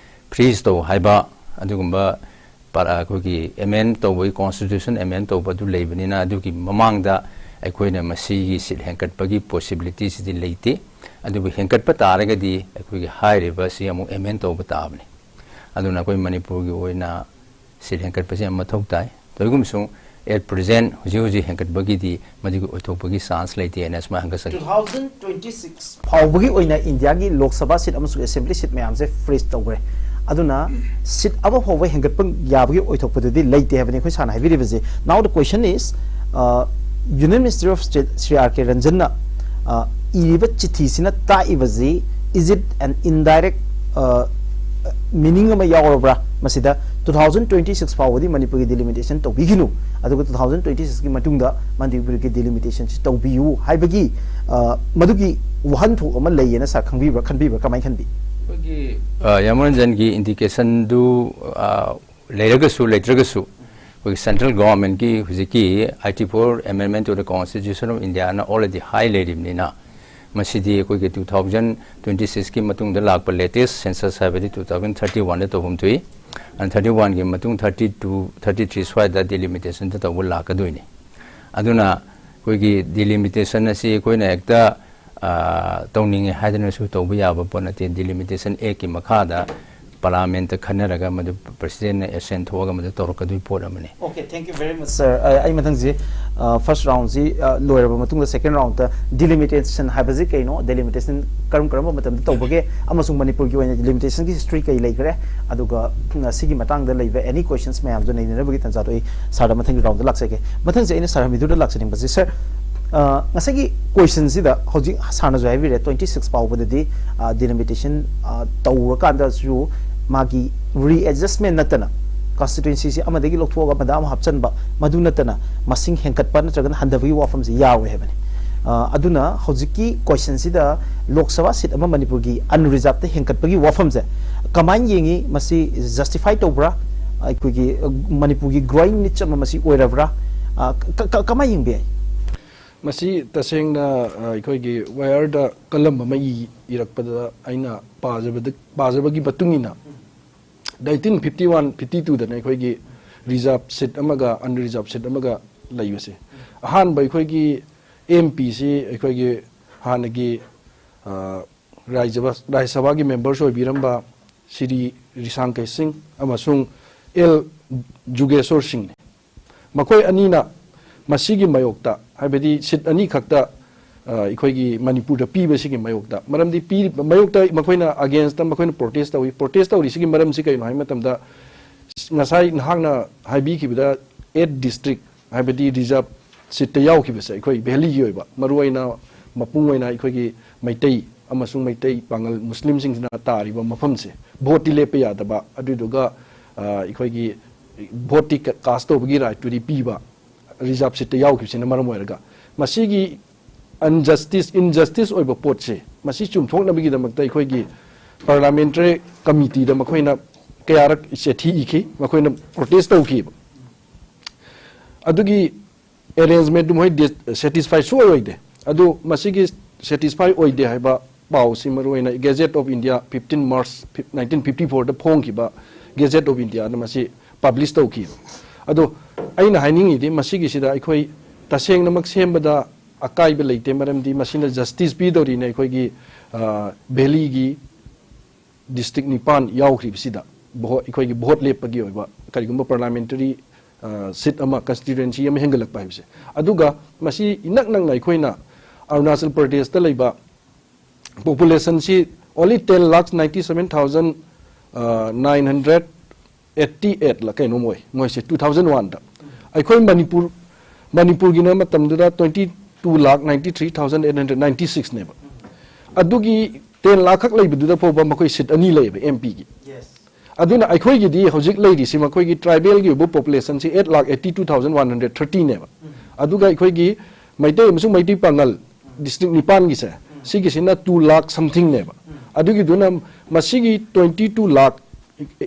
ꯐ꯭ꯔꯤꯖ ꯇꯧ ꯍꯥꯏꯕ ꯑꯗꯨꯒꯨꯝꯕ ꯄꯔ-, ꯑꯩꯈꯣꯏꯒꯤ ꯑꯦꯃꯦꯟ ꯇꯧꯕꯒꯤ, ꯀꯣꯟꯁꯇꯤꯇ꯭ꯌꯨꯁꯟ ꯑꯦꯃꯦꯟ ꯇꯧꯕ ꯑꯗꯨ ꯂꯩꯕꯅꯤꯅ, ꯑꯗꯨꯒꯤ ꯃꯃꯥꯡꯗ ꯑꯩꯈꯣꯏꯅ ꯃꯁꯤꯒꯤ ꯁꯤꯠ ꯍꯦꯟꯒꯠꯄꯒꯤ ꯄꯣꯁꯤꯕꯤꯂꯤꯇꯤꯁꯤꯗꯤ ꯂꯩꯇꯦ꯫ ꯑꯗꯨꯕꯨ ꯍꯦꯟꯒꯠꯄ ꯇꯥꯔꯒꯗꯤ ꯑꯩꯈꯣꯏꯒꯤ ꯍꯥꯏꯔꯤꯕ ꯑꯁꯤ ꯑꯃꯨꯛ ꯑꯦꯃꯦꯟ ꯇꯧꯕ ꯇꯥꯕꯅꯤ꯫ ꯑꯗꯨꯅ ꯑꯩꯈꯣꯏ ꯃꯅꯤꯄꯨꯔꯒꯤ ꯑꯣꯏꯅ ꯁꯤꯠ ꯍꯦꯟꯒꯠꯄꯁꯤ ꯌꯥꯝ ꯃꯊꯧ ꯇꯥꯏ꯫ ꯇꯧꯏꯒꯨꯝꯕꯁꯨꯡ, at present, ꯍꯧꯖꯤꯛ ꯍꯧꯖꯤꯛ ꯍꯦꯟꯒꯠꯄꯒꯤꯗꯤ ꯃꯗꯨꯒꯤ ꯑꯣꯏꯊꯣꯛꯄꯒꯤ ꯆꯥꯟꯁ ꯂꯩꯇꯦꯅ ꯁꯨꯃꯥꯏꯅ ꯍꯪꯒꯠꯆꯒꯦ꯫ ꯇꯨ ꯊꯥꯎꯖꯟ ꯇ꯭ꯋꯦꯟꯇꯤ ꯁꯤꯛꯁ ꯐꯥꯎꯕꯒꯤ ꯑꯣꯏꯅ ꯏꯟꯗꯤꯌꯥꯒꯤ ꯂꯣꯛ ꯁꯚꯥ ꯁꯤꯠ ꯑꯃꯁꯨꯡ ꯑꯦꯁꯦꯝꯕ꯭ꯂꯤ ꯁꯤꯠ ꯃꯌꯥꯝꯁꯦ ꯐ꯭ꯔꯤꯖ ꯇꯧꯈ꯭ꯔꯦ꯫ ꯑꯗꯨꯅ ꯁꯤꯠ ꯑꯃ ꯐꯥꯎꯕ ꯍꯦꯟꯒꯠꯄ ꯌꯥꯕꯒꯤ ꯑꯣꯏꯊꯣꯛꯄꯗꯨꯗꯤ ꯂꯩꯇꯦ ꯍꯥꯏꯕꯅꯤ ꯑꯩꯈꯣꯏ ꯁꯥꯔꯅ ꯍꯥꯏꯕꯤꯔꯤꯕꯁꯦ꯫ Now the question is, uh, Union Minister of State Shri R K ꯔꯟꯖꯟꯅ, uh, ꯏꯔꯤꯕ ꯆꯤꯊꯤꯁꯤꯅ ꯇꯥꯛꯏꯕꯁꯤ, is it an indirect, uh, meaning ꯑꯃ ꯌꯥꯎꯔꯕ꯭ꯔꯥ? ꯃꯁꯤꯗ ꯇꯨ ꯊꯥꯎꯖꯟ ꯇ꯭ꯋꯦꯟꯇꯤ ꯁꯤꯛꯁ ꯐꯥꯎꯕꯗꯤ ꯃꯅꯤꯄꯨꯔꯒꯤ ꯗꯤꯂꯤꯃꯤꯇꯦꯁꯟ ꯇꯧꯕꯤꯈꯤꯅꯨ, ꯑꯗꯨꯒ ꯇꯨ ꯊꯥꯎꯖꯟ ꯇ꯭ꯋꯦꯟꯇꯤ ꯁꯤꯛꯁꯀꯤ ꯃꯇꯨꯡꯗ ꯃꯅꯤꯄꯨꯔꯒꯤ ꯗꯤꯂꯤꯃꯤꯇꯦꯁꯟꯁꯤ ꯇꯧꯕꯤꯌꯨ ꯍꯥꯏꯕꯒꯤ, ꯑ, ꯃꯗꯨꯒꯤ ꯋꯥꯍꯟꯊꯣꯛ ꯑꯃ ꯂꯩꯌꯦꯅ ꯁꯥꯔ ꯈꯪꯕꯤꯕ꯭ꯔꯥ, ꯈꯟꯕꯤꯕ꯭ꯔꯥ, ꯀꯃꯥꯏꯅ ꯈꯟꯕꯤ? ꯑꯩꯈꯣꯏꯒꯤ, ꯑ, ꯌꯥꯝꯕꯨꯡ ꯔꯟꯖꯟꯒꯤ ꯏꯟꯗꯤꯀꯦꯁꯟꯗꯨ, ꯑ, ꯂꯩꯔꯒꯁꯨ ꯂꯩꯇ꯭ꯔꯒꯁꯨ, ꯑꯩꯈꯣꯏꯒꯤ ꯁꯦꯟꯇ꯭ꯔꯦꯜ ꯒꯣꯚꯔꯟꯃꯦꯟꯠꯀꯤ ꯍꯧꯖꯤꯛꯀꯤ ꯑꯥꯏꯇꯤ ꯐꯣꯔ ꯑꯦꯃꯦꯟꯃꯦꯟ ꯇꯨ ꯗ ꯀꯣꯟꯁꯇꯤꯇ꯭ꯌꯨꯁꯟ ꯑꯣꯐ ꯏꯟꯗꯤꯌꯥꯅ ꯑꯣꯜꯔꯦꯗꯤ ꯍꯥꯏ ꯂꯩꯔꯤꯕꯅꯤꯅ, ꯃꯁꯤꯗꯤ ꯑꯩꯈꯣꯏꯒꯤ ꯇꯨ ꯊꯥꯎꯖꯟ ꯇ꯭ꯋꯦꯟꯇꯤ ꯁꯤꯛꯁꯀꯤ ꯃꯇꯨꯡꯗ ꯂꯥꯛꯄ ꯂꯦꯇꯦꯁ ꯁꯦꯟꯁꯁ ꯍꯥꯏꯕꯗꯤ ꯇꯨ ꯊꯥꯎꯖꯟ ꯊꯥꯔꯇꯤ ꯋꯥꯟꯗ ꯇꯧꯐꯝ ꯊꯣꯛꯏ꯫ ꯑꯗꯨꯅ ꯊꯥꯔꯇꯤ ꯋꯥꯟꯒꯤ ꯃꯇꯨꯡ ꯊꯥꯔꯇꯤ ꯇꯨ, ꯊꯥꯔꯇꯤ ꯊ꯭ꯔꯤ ꯁ꯭ꯋꯥꯏꯗ ꯗꯤꯂꯤꯃꯤꯇꯦꯁꯟꯗ ꯇꯧꯕ ꯂꯥꯛꯀꯗꯣꯏꯅꯤ꯫ ꯑꯗꯨꯅ ꯑꯩꯈꯣꯏꯒꯤ ꯗꯤꯂꯤꯃꯤꯇꯦꯁꯟ ꯑꯁꯤ ꯑꯩꯈꯣꯏꯅ ꯍꯦꯛꯇ, ꯑ, ꯇꯧꯅꯤꯡꯉꯦ ꯍꯥꯏꯗꯅꯁꯨ ꯇꯧꯕ ꯌꯥꯕ ꯄꯣꯠ ꯅꯠꯇꯦ꯫ ꯗꯤꯂꯤꯃꯤꯇꯦꯁꯟ ꯑꯦꯛꯀꯤ ꯃꯈꯥꯗ ꯄꯥꯔꯂꯥꯃꯦꯟꯠꯇ ꯈꯟꯅꯔꯒ ꯃꯗꯨ ꯄ꯭ꯔꯁꯤꯗꯦꯟꯠꯅ ꯑꯦꯁꯦꯟꯠ ꯊꯣꯛꯑꯒ ꯃꯗꯨ ꯇꯧꯔꯛꯀꯗꯣꯏ ꯄꯣꯠ ꯑꯃꯅꯤ꯫ Okay, thank you very much, sir. ꯑ, ꯑꯩ ꯃꯊꯪꯁꯤ, ꯑ, ꯐꯥꯔꯁ ꯔꯥꯎꯟꯁꯤ, ꯑ, ꯂꯣꯏꯔꯕ ꯃꯇꯨꯡꯗ ꯁꯦꯀꯦꯟ ꯔꯥꯎꯟꯗ ꯗꯤꯂꯤꯃꯤꯇꯦꯁꯟ ꯍꯥꯏꯕꯁꯤ ꯀꯩꯅꯣ, ꯗꯤꯂꯤꯃꯤꯇꯦꯁꯟ ꯀꯔꯝ ꯀꯔꯝꯕ ꯃꯇꯝꯗ ꯇꯧꯕꯒꯦ, ꯑꯃꯁꯨꯡ ꯃꯅꯤꯄꯨꯔꯒꯤ ꯑꯣꯏꯅ ꯗꯤꯂꯤꯃꯤꯇꯦꯁꯟꯒꯤ ꯍꯤꯁꯇ꯭ꯔꯤ ꯀꯩ ꯂꯩꯈ꯭ꯔꯦ, ꯑꯗꯨꯒ, ꯎꯝ, ꯁꯤꯒꯤ ꯃꯇꯥꯡꯗ ꯂꯩꯕ ꯑꯦꯅꯤ ꯀꯣꯏꯁꯟꯁ ꯃꯌꯥꯝꯗꯣ ꯅꯩꯅꯅꯕꯒꯤ ꯇꯥꯟꯖꯥꯗꯣ ꯑꯩ ꯁꯥꯔꯗ ꯃꯊꯪꯒꯤ ꯔꯥꯎꯟꯗ ꯂꯥꯛꯆꯒꯦ꯫ ꯃꯊꯪꯁꯦ ꯑꯩꯅ ꯁꯥꯔ ꯍꯃꯤꯗꯨꯔꯗ ꯂꯥꯛꯆꯅꯤꯡꯕꯁꯦ, ꯁꯥꯔ, ꯑ, ꯉꯁꯥꯏꯒꯤ ꯀꯣꯏꯁꯟꯁꯤꯗ ꯍꯧꯖꯤꯛ ꯁꯥꯔꯅꯁꯨ ꯍꯥꯏꯕꯤꯔꯦ, ꯇ꯭ꯋꯦꯟꯇꯤ ꯁꯤꯛꯁ ꯐꯥꯎꯕꯗꯗꯤ, ꯑ, ꯗꯤꯂꯤꯃꯤꯇꯦꯁꯟ, ꯑ, ꯇꯧꯔꯀꯥꯟꯗꯁꯨ ꯃꯥꯒꯤ ꯔꯤꯑꯦꯗꯖꯁꯃꯦꯟ ꯅꯠꯇꯅ ꯀꯟꯁꯇꯤꯇ꯭ꯋꯦꯟꯁꯤꯁꯤ ꯑꯃꯗꯒꯤ ꯂꯧꯊꯣꯛꯑꯒ ꯑꯃꯗ ꯑꯃ ꯍꯥꯞꯆꯤꯟꯕ, ꯃꯗꯨ ꯅꯠꯇꯅ ꯃꯁꯤꯡ ꯍꯦꯟꯒꯠꯄ ꯅꯠꯇ꯭ꯔꯒꯅ ꯍꯟꯊꯕꯒꯤ ꯋꯥꯐꯝꯁꯤ ꯌꯥꯔꯣꯏ ꯍꯥꯏꯕꯅꯤ꯫ ꯑ, ꯑꯗꯨꯅ ꯍꯧꯖꯤꯛꯀꯤ ꯀꯣꯏꯁꯟꯁꯤꯗ ꯂꯣꯛ ꯁꯚꯥ ꯁꯤꯠ ꯑꯃ ꯃꯅꯤꯄꯨꯔꯒꯤ ꯑꯟꯔꯤꯖꯥꯔꯚꯇ ꯍꯦꯟꯒꯠꯄꯒꯤ ꯋꯥꯐꯝꯁꯦ ꯀꯃꯥꯏꯅ ꯌꯦꯡꯉꯤ? ꯃꯁꯤ ꯖꯁꯇꯤꯐꯥꯏ ꯇꯧꯕ꯭ꯔꯥ? ꯑꯩꯈꯣꯏꯒꯤ, ꯑ, ꯃꯅꯤꯄꯨꯔꯒꯤ ꯒ꯭ꯔꯣꯋꯤꯡ ꯅꯤꯠꯁ ꯑꯃ ꯃꯁꯤ ꯑꯣꯏꯔꯕ꯭ꯔꯥ? ꯑ, ꯀ-, ꯀ-, ꯀꯃꯥꯏꯅ ꯌꯦꯡꯕ ꯌꯥꯏ? ꯃꯁꯤ ꯇꯁꯦꯡꯅ, ꯑ, ꯑꯩꯈꯣꯏꯒꯤ ꯋꯥꯌꯔꯗ ꯀꯂꯝ ꯑꯃ ꯏ-, ꯏꯔꯛꯄꯗ ꯑꯩꯅ ꯄꯥꯖꯕꯗ, ꯄꯥꯖꯕꯒꯤ ꯃꯇꯨꯡ ꯏꯟꯅ, ꯅꯥꯏꯟꯇꯤꯟ ꯐꯤꯐꯇꯤ ꯋꯥꯟ ꯐꯤꯐꯇꯤ ꯇꯨꯗꯅ ꯑꯩꯈꯣꯏꯒꯤ ꯔꯤꯖꯥꯔꯚ ꯁꯤꯠ ꯑꯃꯒ ꯑꯟꯔꯤꯖꯥꯔꯚ ꯁꯤꯠ ꯑꯃꯒ ꯂꯩꯕꯁꯦ꯫ ꯑꯍꯥꯟꯕ ꯑꯩꯈꯣꯏꯒꯤ ꯑꯦꯝ ꯄꯤꯁꯤ ꯑꯩꯈꯣꯏꯒꯤ ꯍꯥꯟꯅꯒꯤ, ꯑ, ꯔꯥꯖ꯭ꯌ ꯁꯚꯥ-, ꯔꯥꯖ꯭ꯌ ꯁꯚꯥꯒꯤ ꯃꯦꯝꯕꯔꯁꯨ ꯑꯣꯏꯕꯤꯔꯝꯕ ꯁ꯭ꯔꯤ ꯔꯤꯁꯥꯡ ꯀꯩ ꯁꯤꯡ ꯑꯃꯁꯨꯡ ꯑꯦꯜ ꯖꯨꯒꯦꯁꯣꯔ ꯁꯤꯡꯅꯤ꯫ ꯃꯈꯣꯏ ꯑꯅꯤꯅ ꯃꯁꯤꯒꯤ ꯃꯥꯌꯣꯛꯇ, ꯍꯥꯏꯕꯗꯤ ꯁꯤꯠ ꯑꯅꯤꯈꯛꯇ, ꯑ, ꯑꯩꯈꯣꯏꯒꯤ ꯃꯅꯤꯄꯨꯔꯗ ꯄꯤꯕꯁꯤꯒꯤ ꯃꯥꯌꯣꯛꯇ, ꯃꯔꯝꯗꯤ ꯄꯤꯔꯤꯕ ꯃꯥꯌꯣꯛꯇ ꯃꯈꯣꯏꯅ ꯑꯒꯦꯟꯁꯇ ꯃꯈꯣꯏꯅ ꯄ꯭ꯔꯣꯇꯦꯁ ꯇꯧꯏ꯫ ꯄ꯭ꯔꯣꯇꯦꯁ ꯇꯧꯔꯤꯁꯤꯒꯤ ꯃꯔꯝꯁꯤ ꯀꯩꯅꯣ ꯍꯥꯏꯕ ꯃꯇꯝꯗ, ꯉꯁꯥꯏ ꯅꯍꯥꯛꯅ ꯍꯥꯏꯕꯤꯈꯤꯕꯗ ꯑꯦꯠ ꯗꯤꯁꯇ꯭ꯔꯤꯛ, ꯍꯥꯏꯕꯗꯤ ꯔꯤꯖꯥꯔꯚ ꯁꯤꯠꯇ ꯌꯥꯎꯈꯤꯕꯁꯦ, ꯑꯩꯈꯣꯏ ꯚꯦꯂꯤꯒꯤ ꯑꯣꯏꯕ, ꯃꯔꯨꯑꯣꯏꯅ ꯃꯄꯨꯡ ꯑꯣꯏꯅ ꯑꯩꯈꯣꯏꯒꯤ ꯃꯩꯇꯩ ꯑꯃꯁꯨꯡ ꯃꯩꯇꯩ ꯄꯥꯉꯜ ꯃꯨꯁꯂꯤꯝꯁꯤꯡꯁꯤꯅ ꯇꯥꯔꯤꯕ ꯃꯐꯝꯁꯦ, ꯚꯣꯠꯇꯤ ꯂꯦꯞꯄ ꯌꯥꯗꯕ, ꯑꯗꯨꯗꯨꯒ, ꯑ, ꯑꯩꯈꯣꯏꯒꯤ ꯚꯣꯠꯇꯤ ꯀ-, ꯀꯥꯁ ꯇꯧꯕꯒꯤ ꯔꯥꯏꯠꯇꯨꯗꯤ ꯄꯤꯕ, ꯔꯤꯖꯥꯔꯚ ꯁꯤꯠꯇ ꯌꯥꯎꯈꯤꯕꯁꯤꯅ ꯃꯔꯝ ꯑꯣꯏꯔꯒ, ꯃꯁꯤꯒꯤ ꯑꯟꯖꯁꯇꯤꯁ, ꯏꯟꯖꯁꯇꯤꯁ ꯑꯣꯏꯕ ꯄꯣꯠꯁꯦ, ꯃꯁꯤ ꯆꯨꯝꯊꯣꯛꯅꯕꯒꯤꯗꯃꯛꯇ ꯑꯩꯈꯣꯏꯒꯤ ꯄꯥꯔꯂꯥꯃꯦꯟꯇꯔꯤ ꯀꯃꯤꯇꯤꯗ ꯃꯈꯣꯏꯅ ꯀꯌꯥꯔꯛ ꯆꯤꯊꯤ ꯏꯈꯤ, ꯃꯈꯣꯏꯅ ꯄ꯭ꯔꯣꯇꯦꯁ ꯇꯧꯈꯤꯕ꯫ ꯑꯗꯨꯒꯤ ꯑꯦꯔꯦꯟꯖꯃꯦꯟꯠꯇꯨ ꯃꯣꯏ ꯗꯤ-, ꯁꯦꯇꯤꯁꯐꯥꯏ ꯁꯨꯡꯑꯣꯏ ꯑꯣꯏꯗꯦ꯫ ꯑꯗꯨ ꯃꯁꯤꯒꯤ ꯁꯦꯇꯤꯁꯐꯥꯏ ꯑꯣꯏꯗꯦ ꯍꯥꯏꯕ ꯄꯥꯎꯁꯤ ꯃꯔꯨꯑꯣꯏꯅ Gazette of India, fifteen March nineteen fifty fourꯗ ꯐꯣꯡꯈꯤꯕ Gazette of Indiaꯅ ꯃꯁꯤ ꯄꯕ꯭ꯂꯤꯁ ꯇꯧꯈꯤꯕ꯫ ꯑꯗꯣ ꯑꯩꯅ ꯍꯥꯏꯅꯤꯡꯉꯤꯗꯤ, ꯃꯁꯤꯒꯤꯁꯤꯗ ꯑꯩꯈꯣꯏ ꯇꯁꯦꯡꯅꯃꯛ ꯁꯦꯝꯕꯗ ꯑꯀꯥꯏꯕ ꯂꯩꯇꯦ, ꯃꯔꯝꯗꯤ ꯃꯁꯤꯅ ꯖꯁꯇꯤꯁ ꯄꯤꯗꯧꯔꯤꯅꯦ ꯑꯩꯈꯣꯏꯒꯤ, ꯑ, ꯚꯦꯂꯤꯒꯤ ꯗꯤꯁꯇ꯭ꯔꯤꯛ ꯅꯤꯄꯥꯟ ꯌꯥꯎꯈ꯭ꯔꯤꯕꯁꯤꯗ, ꯚꯣ-, ꯑꯩꯈꯣꯏꯒꯤ ꯚꯣꯠ ꯂꯦꯞꯄꯒꯤ ꯑꯣꯏꯕ ꯀꯔꯤꯒꯨꯝꯕ ꯄꯥꯔꯂꯥꯃꯦꯟꯇꯔꯤ, ꯑ, ꯁꯤꯠ ꯑꯃ, ꯀꯟꯁꯇꯤꯇ꯭ꯌꯨꯑꯦꯟꯁꯤ ꯑꯃ ꯍꯦꯟꯒꯠꯂꯛꯄ ꯍꯥꯏꯕꯁꯦ꯫ ꯑꯗꯨꯒ ꯃꯁꯤ ꯏꯅꯛ ꯅꯛꯅ ꯑꯩꯈꯣꯏꯅ ꯑꯔꯨꯅꯥꯆꯜ ꯄ꯭ꯔꯗꯦꯁꯇ ꯂꯩꯕ ꯄꯣꯄꯨꯂꯦꯁꯟꯁꯤ only ten lakhs ninety seven thousand nine hundred eighty eight ꯂ ꯀꯩꯅꯣꯝ ꯑꯣꯏ, ꯃꯣꯏꯁꯦ two thousand oneꯗ꯫ ꯑꯩꯈꯣꯏ ꯃꯅꯤꯄꯨꯔ, ꯃꯅꯤꯄꯨꯔꯒꯤꯅ ꯃꯇꯝꯗꯨꯗ twenty two lakh ninety three thousand eight hundred ninety sixꯅꯦꯕ꯫ ꯑꯗꯨꯒꯤ ten lakh ꯈꯛ ꯂꯩꯕꯗꯨꯗ ꯐꯥꯎꯕ ꯃꯈꯣꯏ ꯁꯤꯠ ꯑꯅꯤ ꯂꯩꯌꯦꯕ ꯑꯦꯝ ꯄꯤꯒꯤ꯫ ꯑꯗꯨꯅ ꯑꯩꯈꯣꯏꯒꯤꯗꯤ ꯍꯧꯖꯤꯛ ꯂꯩꯔꯤꯁꯤ, ꯃꯈꯣꯏꯒꯤ ꯇ꯭ꯔꯥꯏꯕꯦꯜꯒꯤ ꯑꯣꯏꯕ ꯄꯣꯄꯨꯂꯦꯁꯟꯁꯤ eight lakh eighty two thousand one hundred thirtyꯅꯦꯕ꯫ ꯑꯗꯨꯒ ꯑꯩꯈꯣꯏꯒꯤ ꯃꯩꯇꯩ ꯑꯃꯁꯨꯡ ꯃꯩꯇꯩ ꯄꯥꯉꯜ ꯗꯤꯁꯇ꯭ꯔꯤꯛ ꯅꯤꯄꯥꯟꯒꯤꯁꯦ, ꯁꯤꯒꯤꯁꯤꯅ two lakh somethingꯅꯦꯕ꯫ ꯑꯗꯨꯒꯤꯗꯨꯅ ꯃꯁꯤꯒꯤ twenty two lakh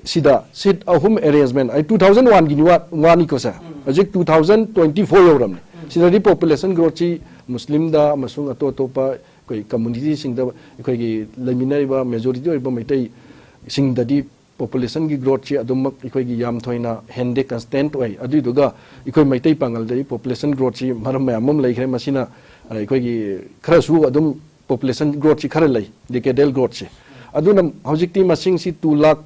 ꯁꯤꯗ seat ꯑꯍꯨꯝ arrangement, ꯑꯩ two thousand one ꯒꯤꯅꯤ ꯋꯥ-, ꯋꯥꯅꯤꯀꯣ ꯁꯦ꯫ ꯍꯧꯖꯤꯛ two thousand twenty four ꯌꯧꯔꯝꯅꯦ꯫ ꯁꯤꯗꯗꯤ population growth ꯁꯤ ꯃꯨꯁꯂꯤꯝꯗ ꯑꯃꯁꯨꯡ ꯑꯇꯣꯞ ꯑꯇꯣꯞꯄ ꯑꯩꯈꯣꯏ community ꯁꯤꯡꯗ, ꯑꯩꯈꯣꯏꯒꯤ ꯂꯩꯃꯤꯟꯅꯔꯤꯕ majority ꯑꯣꯏꯔꯤꯕ ꯃꯩꯇꯩꯁꯤꯡꯗꯗꯤ population ꯒꯤ growth ꯁꯤ ꯑꯗꯨꯃꯛ ꯑꯩꯈꯣꯏꯒꯤ ꯌꯥꯝ ꯊꯣꯏꯅ ꯍꯦꯟꯗꯦ, constant ꯑꯣꯏ꯫ ꯑꯗꯨꯏꯗꯨꯒ ꯑꯩꯈꯣꯏ ꯃꯩꯇꯩ ꯄꯥꯉꯜꯗꯗꯤ population growth ꯁꯤ ꯃꯔꯝ ꯃꯌꯥꯝ ꯑꯃ ꯂꯩꯈ꯭ꯔꯦ꯫ ꯃꯁꯤꯅ, ꯑ, ꯑꯩꯈꯣꯏꯒꯤ ꯈꯔꯁꯨ ꯑꯗꯨꯝ population growth ꯁꯤ ꯈꯔ ꯂꯩ, decadal growth ꯁꯦ꯫ ꯑꯗꯨꯅ ꯍꯧꯖꯤꯛꯇꯤ ꯃꯁꯤꯡꯁꯤ two lakh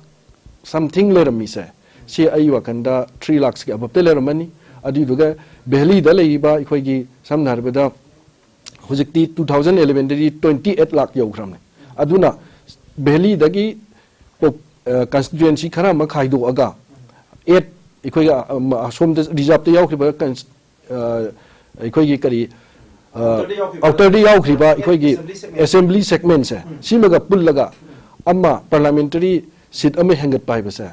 something ꯂꯩꯔꯝꯃꯤꯁꯦ, ꯁꯤ ꯑꯩ ꯋꯥꯈꯜꯗ three lakhs ꯀꯤ above ꯇ ꯂꯩꯔꯝꯃꯅꯤ꯫ ꯑꯗꯨꯏꯗꯨꯒ valley ꯗ ꯂꯩꯔꯤꯕ ꯑꯩꯈꯣꯏꯒꯤ, ꯁꯝꯅ ꯍꯥꯏꯔꯕꯗ, ꯍꯧꯖꯤꯛꯇꯤ two thousand eleven ꯗꯗꯤ twenty eight lakh ꯌꯧꯈ꯭ꯔꯕꯅꯦ꯫ ꯑꯗꯨꯅ valley ꯗꯒꯤ ꯄꯣꯞ-, ꯑ, constituency ꯈꯔ ꯑꯃ ꯈꯥꯏꯗꯣꯛꯑꯒ, eight, ꯑꯩꯈꯣꯏꯒꯤ, ꯑ, ꯑ, ꯑꯁꯣꯝꯗ reserve ꯇ ꯌꯥꯎꯈꯤꯕ cons-, ꯑ, ꯑꯩꯈꯣꯏꯒꯤ ꯀꯔꯤ, ꯑ, outer ꯗ ꯌꯥꯎꯈꯤꯕ ꯑꯩꯈꯣꯏꯒꯤ assembly segment ꯁꯦ, ꯁꯤꯃꯒ ꯄꯨꯜꯂꯒ ꯑꯃ parliamentary seat ꯑꯃ ꯍꯦꯟꯒꯠꯄ ꯍꯥꯏꯕꯁꯦ,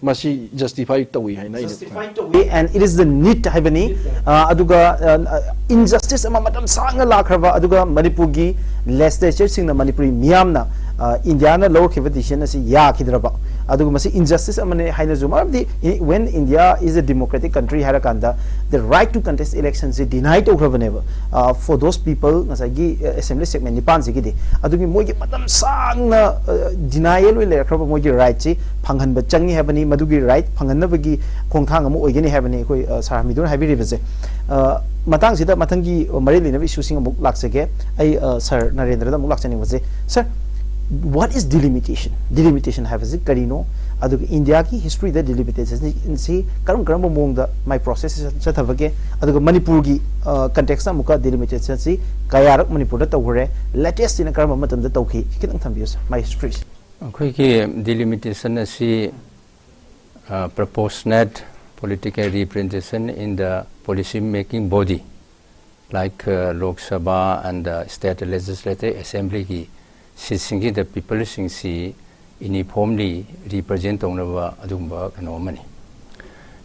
ꯃꯁꯤ justify ꯇꯧꯏ ꯍꯥꯏꯅ ꯑꯩꯅ ꯈꯜꯂꯤ꯫ And it is the need ꯍꯥꯏꯕꯅꯤ꯫ ꯑ, ꯑꯗꯨꯒ, ꯑ, injustice ꯑꯃ ꯃꯇꯝ ꯁꯥꯡꯅ ꯂꯥꯛꯈ꯭ꯔꯕ, ꯑꯗꯨꯒ ꯃꯅꯤꯄꯨꯔꯒꯤ legislature ꯁꯤꯡꯅ, ꯃꯅꯤꯄꯨꯔꯤ ꯃꯤꯌꯥꯝꯅ, ꯑ, ꯏꯟꯗꯤꯌꯥꯅ ꯂꯧꯔꯛꯈꯤꯕ decision ꯑꯁꯤ ꯌꯥꯈꯤꯗ꯭ꯔꯕ, ꯑꯗꯨꯒ ꯃꯁꯤ injustice ꯑꯃꯅꯤ ꯍꯥꯏꯅꯁꯨ, ꯃꯔꯝꯗꯤ when India is a democratic country ꯍꯥꯏꯔꯀꯥꯟꯗ the right to contest election ꯁꯤ deny ꯇꯧꯈ꯭ꯔꯕꯅꯦꯕ, ꯑ, for those people, ꯉꯁꯥꯏꯒꯤ, ꯑ, assembly segment ꯅꯤꯄꯥꯟꯁꯤꯒꯤꯗꯤ꯫ ꯑꯗꯨꯒꯤ ꯃꯣꯏꯒꯤ ꯃꯇꯝ ꯁꯥꯡꯅ, ꯑ, denial ꯑꯣꯏꯅ ꯂꯩꯔꯛꯈ꯭ꯔꯕ ꯃꯣꯏꯒꯤ right ꯁꯤ ꯐꯪꯍꯟꯕ ꯆꯪꯉꯤ ꯍꯥꯏꯕꯅꯤ꯫ ꯃꯗꯨꯒꯤ right ꯐꯪꯍꯟꯅꯕꯒꯤ ꯈꯣꯡꯊꯥꯡ ꯑꯃ ꯑꯣꯏꯒꯅꯤ ꯍꯥꯏꯕꯅꯤ ꯑꯩꯈꯣꯏ, ꯑ, ꯁꯥꯔ ꯍꯃꯤꯗꯨꯅ ꯍꯥꯏꯕꯤꯔꯤꯕꯁꯦ꯫ ꯑ, ꯃꯇꯥꯡꯁꯤꯗ ꯃꯊꯪꯒꯤ ꯃꯔꯤ ꯂꯩꯅꯕ issue ꯁꯤꯡ ꯑꯃꯨꯛ ꯂꯥꯛꯆꯒꯦ꯫ ꯑꯩ, ꯑ, ꯁꯥꯔ ꯅꯔꯦꯟꯗ꯭ꯔꯗ ꯑꯃꯨꯛ ꯂꯥꯛꯆꯅꯤꯡꯕꯁꯦ꯫ Sir, what is delimitation? Delimitation ꯍꯥꯏꯕꯁꯤ ꯀꯔꯤꯅꯣ? ꯑꯗꯨꯒ ꯏꯟꯗꯤꯌꯥꯒꯤ history ꯗ delimitation ꯁꯤ ꯀꯔꯝ ꯀꯔꯝꯕ ꯃꯑꯣꯡꯗ ꯃꯥꯏ process ꯆꯠꯊꯕꯒꯦ? ꯑꯗꯨꯒ ꯃꯅꯤꯄꯨꯔꯒꯤ, ꯑ, context ꯇ ꯑꯃꯨꯛꯀ delimitation ꯁꯤ ꯀꯌꯥꯔꯛ ꯃꯅꯤꯄꯨꯔꯗ ꯇꯧꯈ꯭ꯔꯦ? Latest ꯁꯤꯅ ꯀꯔꯝꯕ ꯃꯇꯝꯗ ꯇꯧꯈꯤ? ꯈꯤꯇꯪ ꯊꯝꯕꯤꯌꯨ, sir, ꯃꯥꯏ history ꯁꯦ꯫ ꯑꯩꯈꯣꯏꯒꯤ delimitation ꯑꯁꯤ, ꯑ, proportionate political representation in the policy making body like, uh, Lok Sabha and the state legislative assembly ꯒꯤ seat ꯁꯤꯡꯁꯤꯗ people ꯁꯤꯡꯁꯤ uniformly represent ꯇꯧꯅꯕ ꯑꯗꯨꯒꯨꯝꯕ ꯀꯩꯅꯣ ꯑꯃꯅꯤ,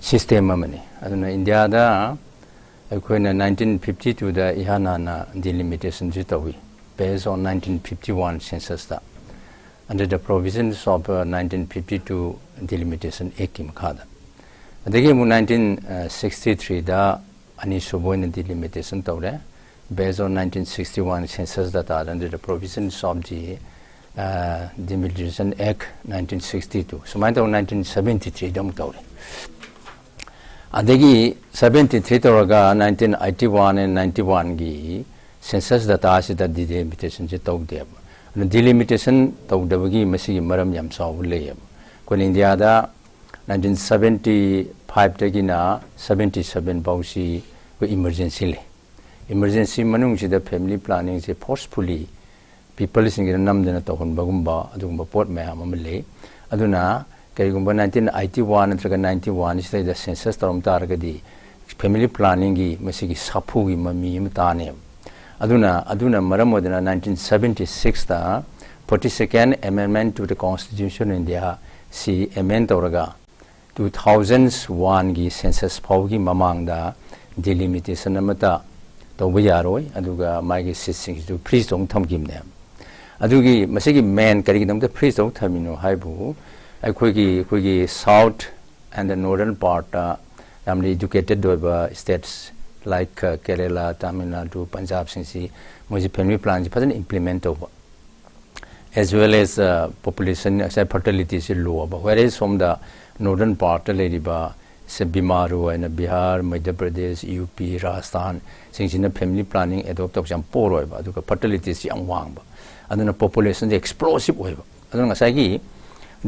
system ꯑꯃꯅꯤ꯫ ꯑꯗꯨꯅ ꯏꯟꯗꯤꯌꯥꯗ ꯑꯩꯈꯣꯏꯅ nineteen fifty two ꯗ ꯏꯍꯥꯟ ꯍꯥꯟꯅ delimitation ꯁꯤ ꯇꯧꯏ, based on nineteen fifty one census ꯇ꯫ under the provisions of uh, nineteen fifty-two Delimitation Act ꯀꯤ ꯃꯈꯥꯗ꯫ ꯑꯗꯒꯤ ꯑꯃꯨꯛ nineteen sixty-three ꯗ ꯑꯅꯤꯁꯨꯕ ꯑꯣꯏꯅ delimitation ꯇꯧꯔꯦ, based on nineteen sixty-one census data under the provisions of the uh, Delimitation Act nineteen sixty-two, ꯁꯨꯃꯥꯏꯅ ꯇꯧꯅ nineteen seventy-three ꯗ ꯑꯃꯨꯛ ꯇꯧꯔꯦ꯫ ꯑꯗꯒꯤ seventy-three ꯇꯧꯔꯒ nineteen eighty-one and ninety-one ꯒꯤ census data ꯁꯤꯗ delimitation ꯁꯤ ꯇꯧꯗꯦꯕ꯫ ꯑꯗꯨꯅ delimitation ꯇꯧꯗꯕꯒꯤ ꯃꯁꯤꯒꯤ ꯃꯔꯝ ꯌꯥꯝ ꯆꯥꯎꯕ ꯂꯩꯌꯦꯕ꯫ ꯑꯩꯈꯣꯏꯅ ꯏꯟꯗꯤꯌꯥꯗ nineteen seventy-five ꯗꯒꯤꯅ seventy-seven ꯐꯥꯎꯁꯤ ꯑꯩꯈꯣꯏ emergency ꯂꯩ꯫ Emergency ꯃꯅꯨꯡꯁꯤꯗ family planning ꯁꯦ forcefully people ꯁꯤꯡꯁꯤꯅ ꯅꯝꯗꯅ ꯇꯧꯍꯟꯕꯒꯨꯝꯕ ꯑꯗꯨꯒꯨꯝꯕ ꯄꯣꯠ ꯃꯌꯥꯝ ꯑꯃ ꯂꯩ꯫ ꯑꯗꯨꯅ ꯀꯔꯤꯒꯨꯝꯕ nineteen eighty-one ꯅꯠꯇ꯭ꯔꯒ ninety-one ꯁꯤꯗꯩꯗ census ꯇꯧꯔꯝ ꯇꯥꯔꯒꯗꯤ family planning ꯒꯤ ꯃꯁꯤꯒꯤ ꯁꯥꯐꯨꯒꯤ ꯃꯃꯤ ꯑꯃ ꯇꯥꯅꯦꯕ꯫ ꯑꯗꯨꯅ, ꯑꯗꯨꯅ ꯃꯔꯝ ꯑꯣꯏꯗꯅ nineteen seventy-six ꯇ forty-second Amendment to the Constitution of India ꯁꯤ amend ꯇꯧꯔꯒ two thousand one ꯒꯤ census ꯐꯥꯎꯕꯒꯤ ꯃꯃꯥꯡꯗ delimitation ꯑꯃꯠꯇ ꯇꯧꯕ ꯌꯥꯔꯣꯏ, ꯑꯗꯨꯒ ꯃꯥꯒꯤ seat ꯁꯤꯡꯁꯤꯁꯨ freeze ꯇꯧꯔ ꯊꯝꯈꯤꯕꯅꯦ꯫ ꯑꯗꯨꯒꯤ ꯃꯁꯤꯒꯤ main ꯀꯔꯤꯒꯤꯗꯃꯛꯇ freeze ꯇꯧꯔ ꯊꯝꯃꯤꯅꯣ ꯍꯥꯏꯕꯨ, ꯑꯩꯈꯣꯏꯒꯤ, ꯑꯩꯈꯣꯏꯒꯤ south and the northern part ꯇ ꯌꯥꯝꯅ educated ꯑꯣꯏꯕ states like, uh, Kerala, Tamil Nadu, ꯄꯟꯖꯥꯕꯁꯤꯡꯁꯤ ꯃꯣꯏꯁꯤ family planning ꯁꯤ ꯐꯖꯅ implement ꯇꯧꯕ, as well as, uh, population, ꯉꯁꯥꯏ fertility ꯁꯤ low ꯑꯣꯏꯕ, whereas ꯁꯣꯝꯗ northern part ꯇ ꯂꯩꯔꯤꯕ ꯁꯦ ꯕꯤꯃꯥꯔꯨ ꯍꯥꯏꯅ ꯕꯤꯍꯥꯔ, ꯃꯙ꯭ꯌ ꯄ꯭ꯔꯗꯦꯁ, ꯌꯨ ꯄꯤ, ꯔꯥꯖꯁꯊꯥꯟ ꯁꯤꯡꯁꯤꯅ family planning adopt ꯇꯧꯕꯁꯦ ꯌꯥꯝ poor ꯑꯣꯏꯕ, ꯑꯗꯨꯒ fertility ꯁꯤ ꯌꯥꯝ ꯋꯥꯡꯕ, ꯑꯗꯨꯅ population ꯁꯦ explosive ꯑꯣꯏꯕ꯫ ꯑꯗꯨꯅ ꯉꯁꯥꯏꯒꯤ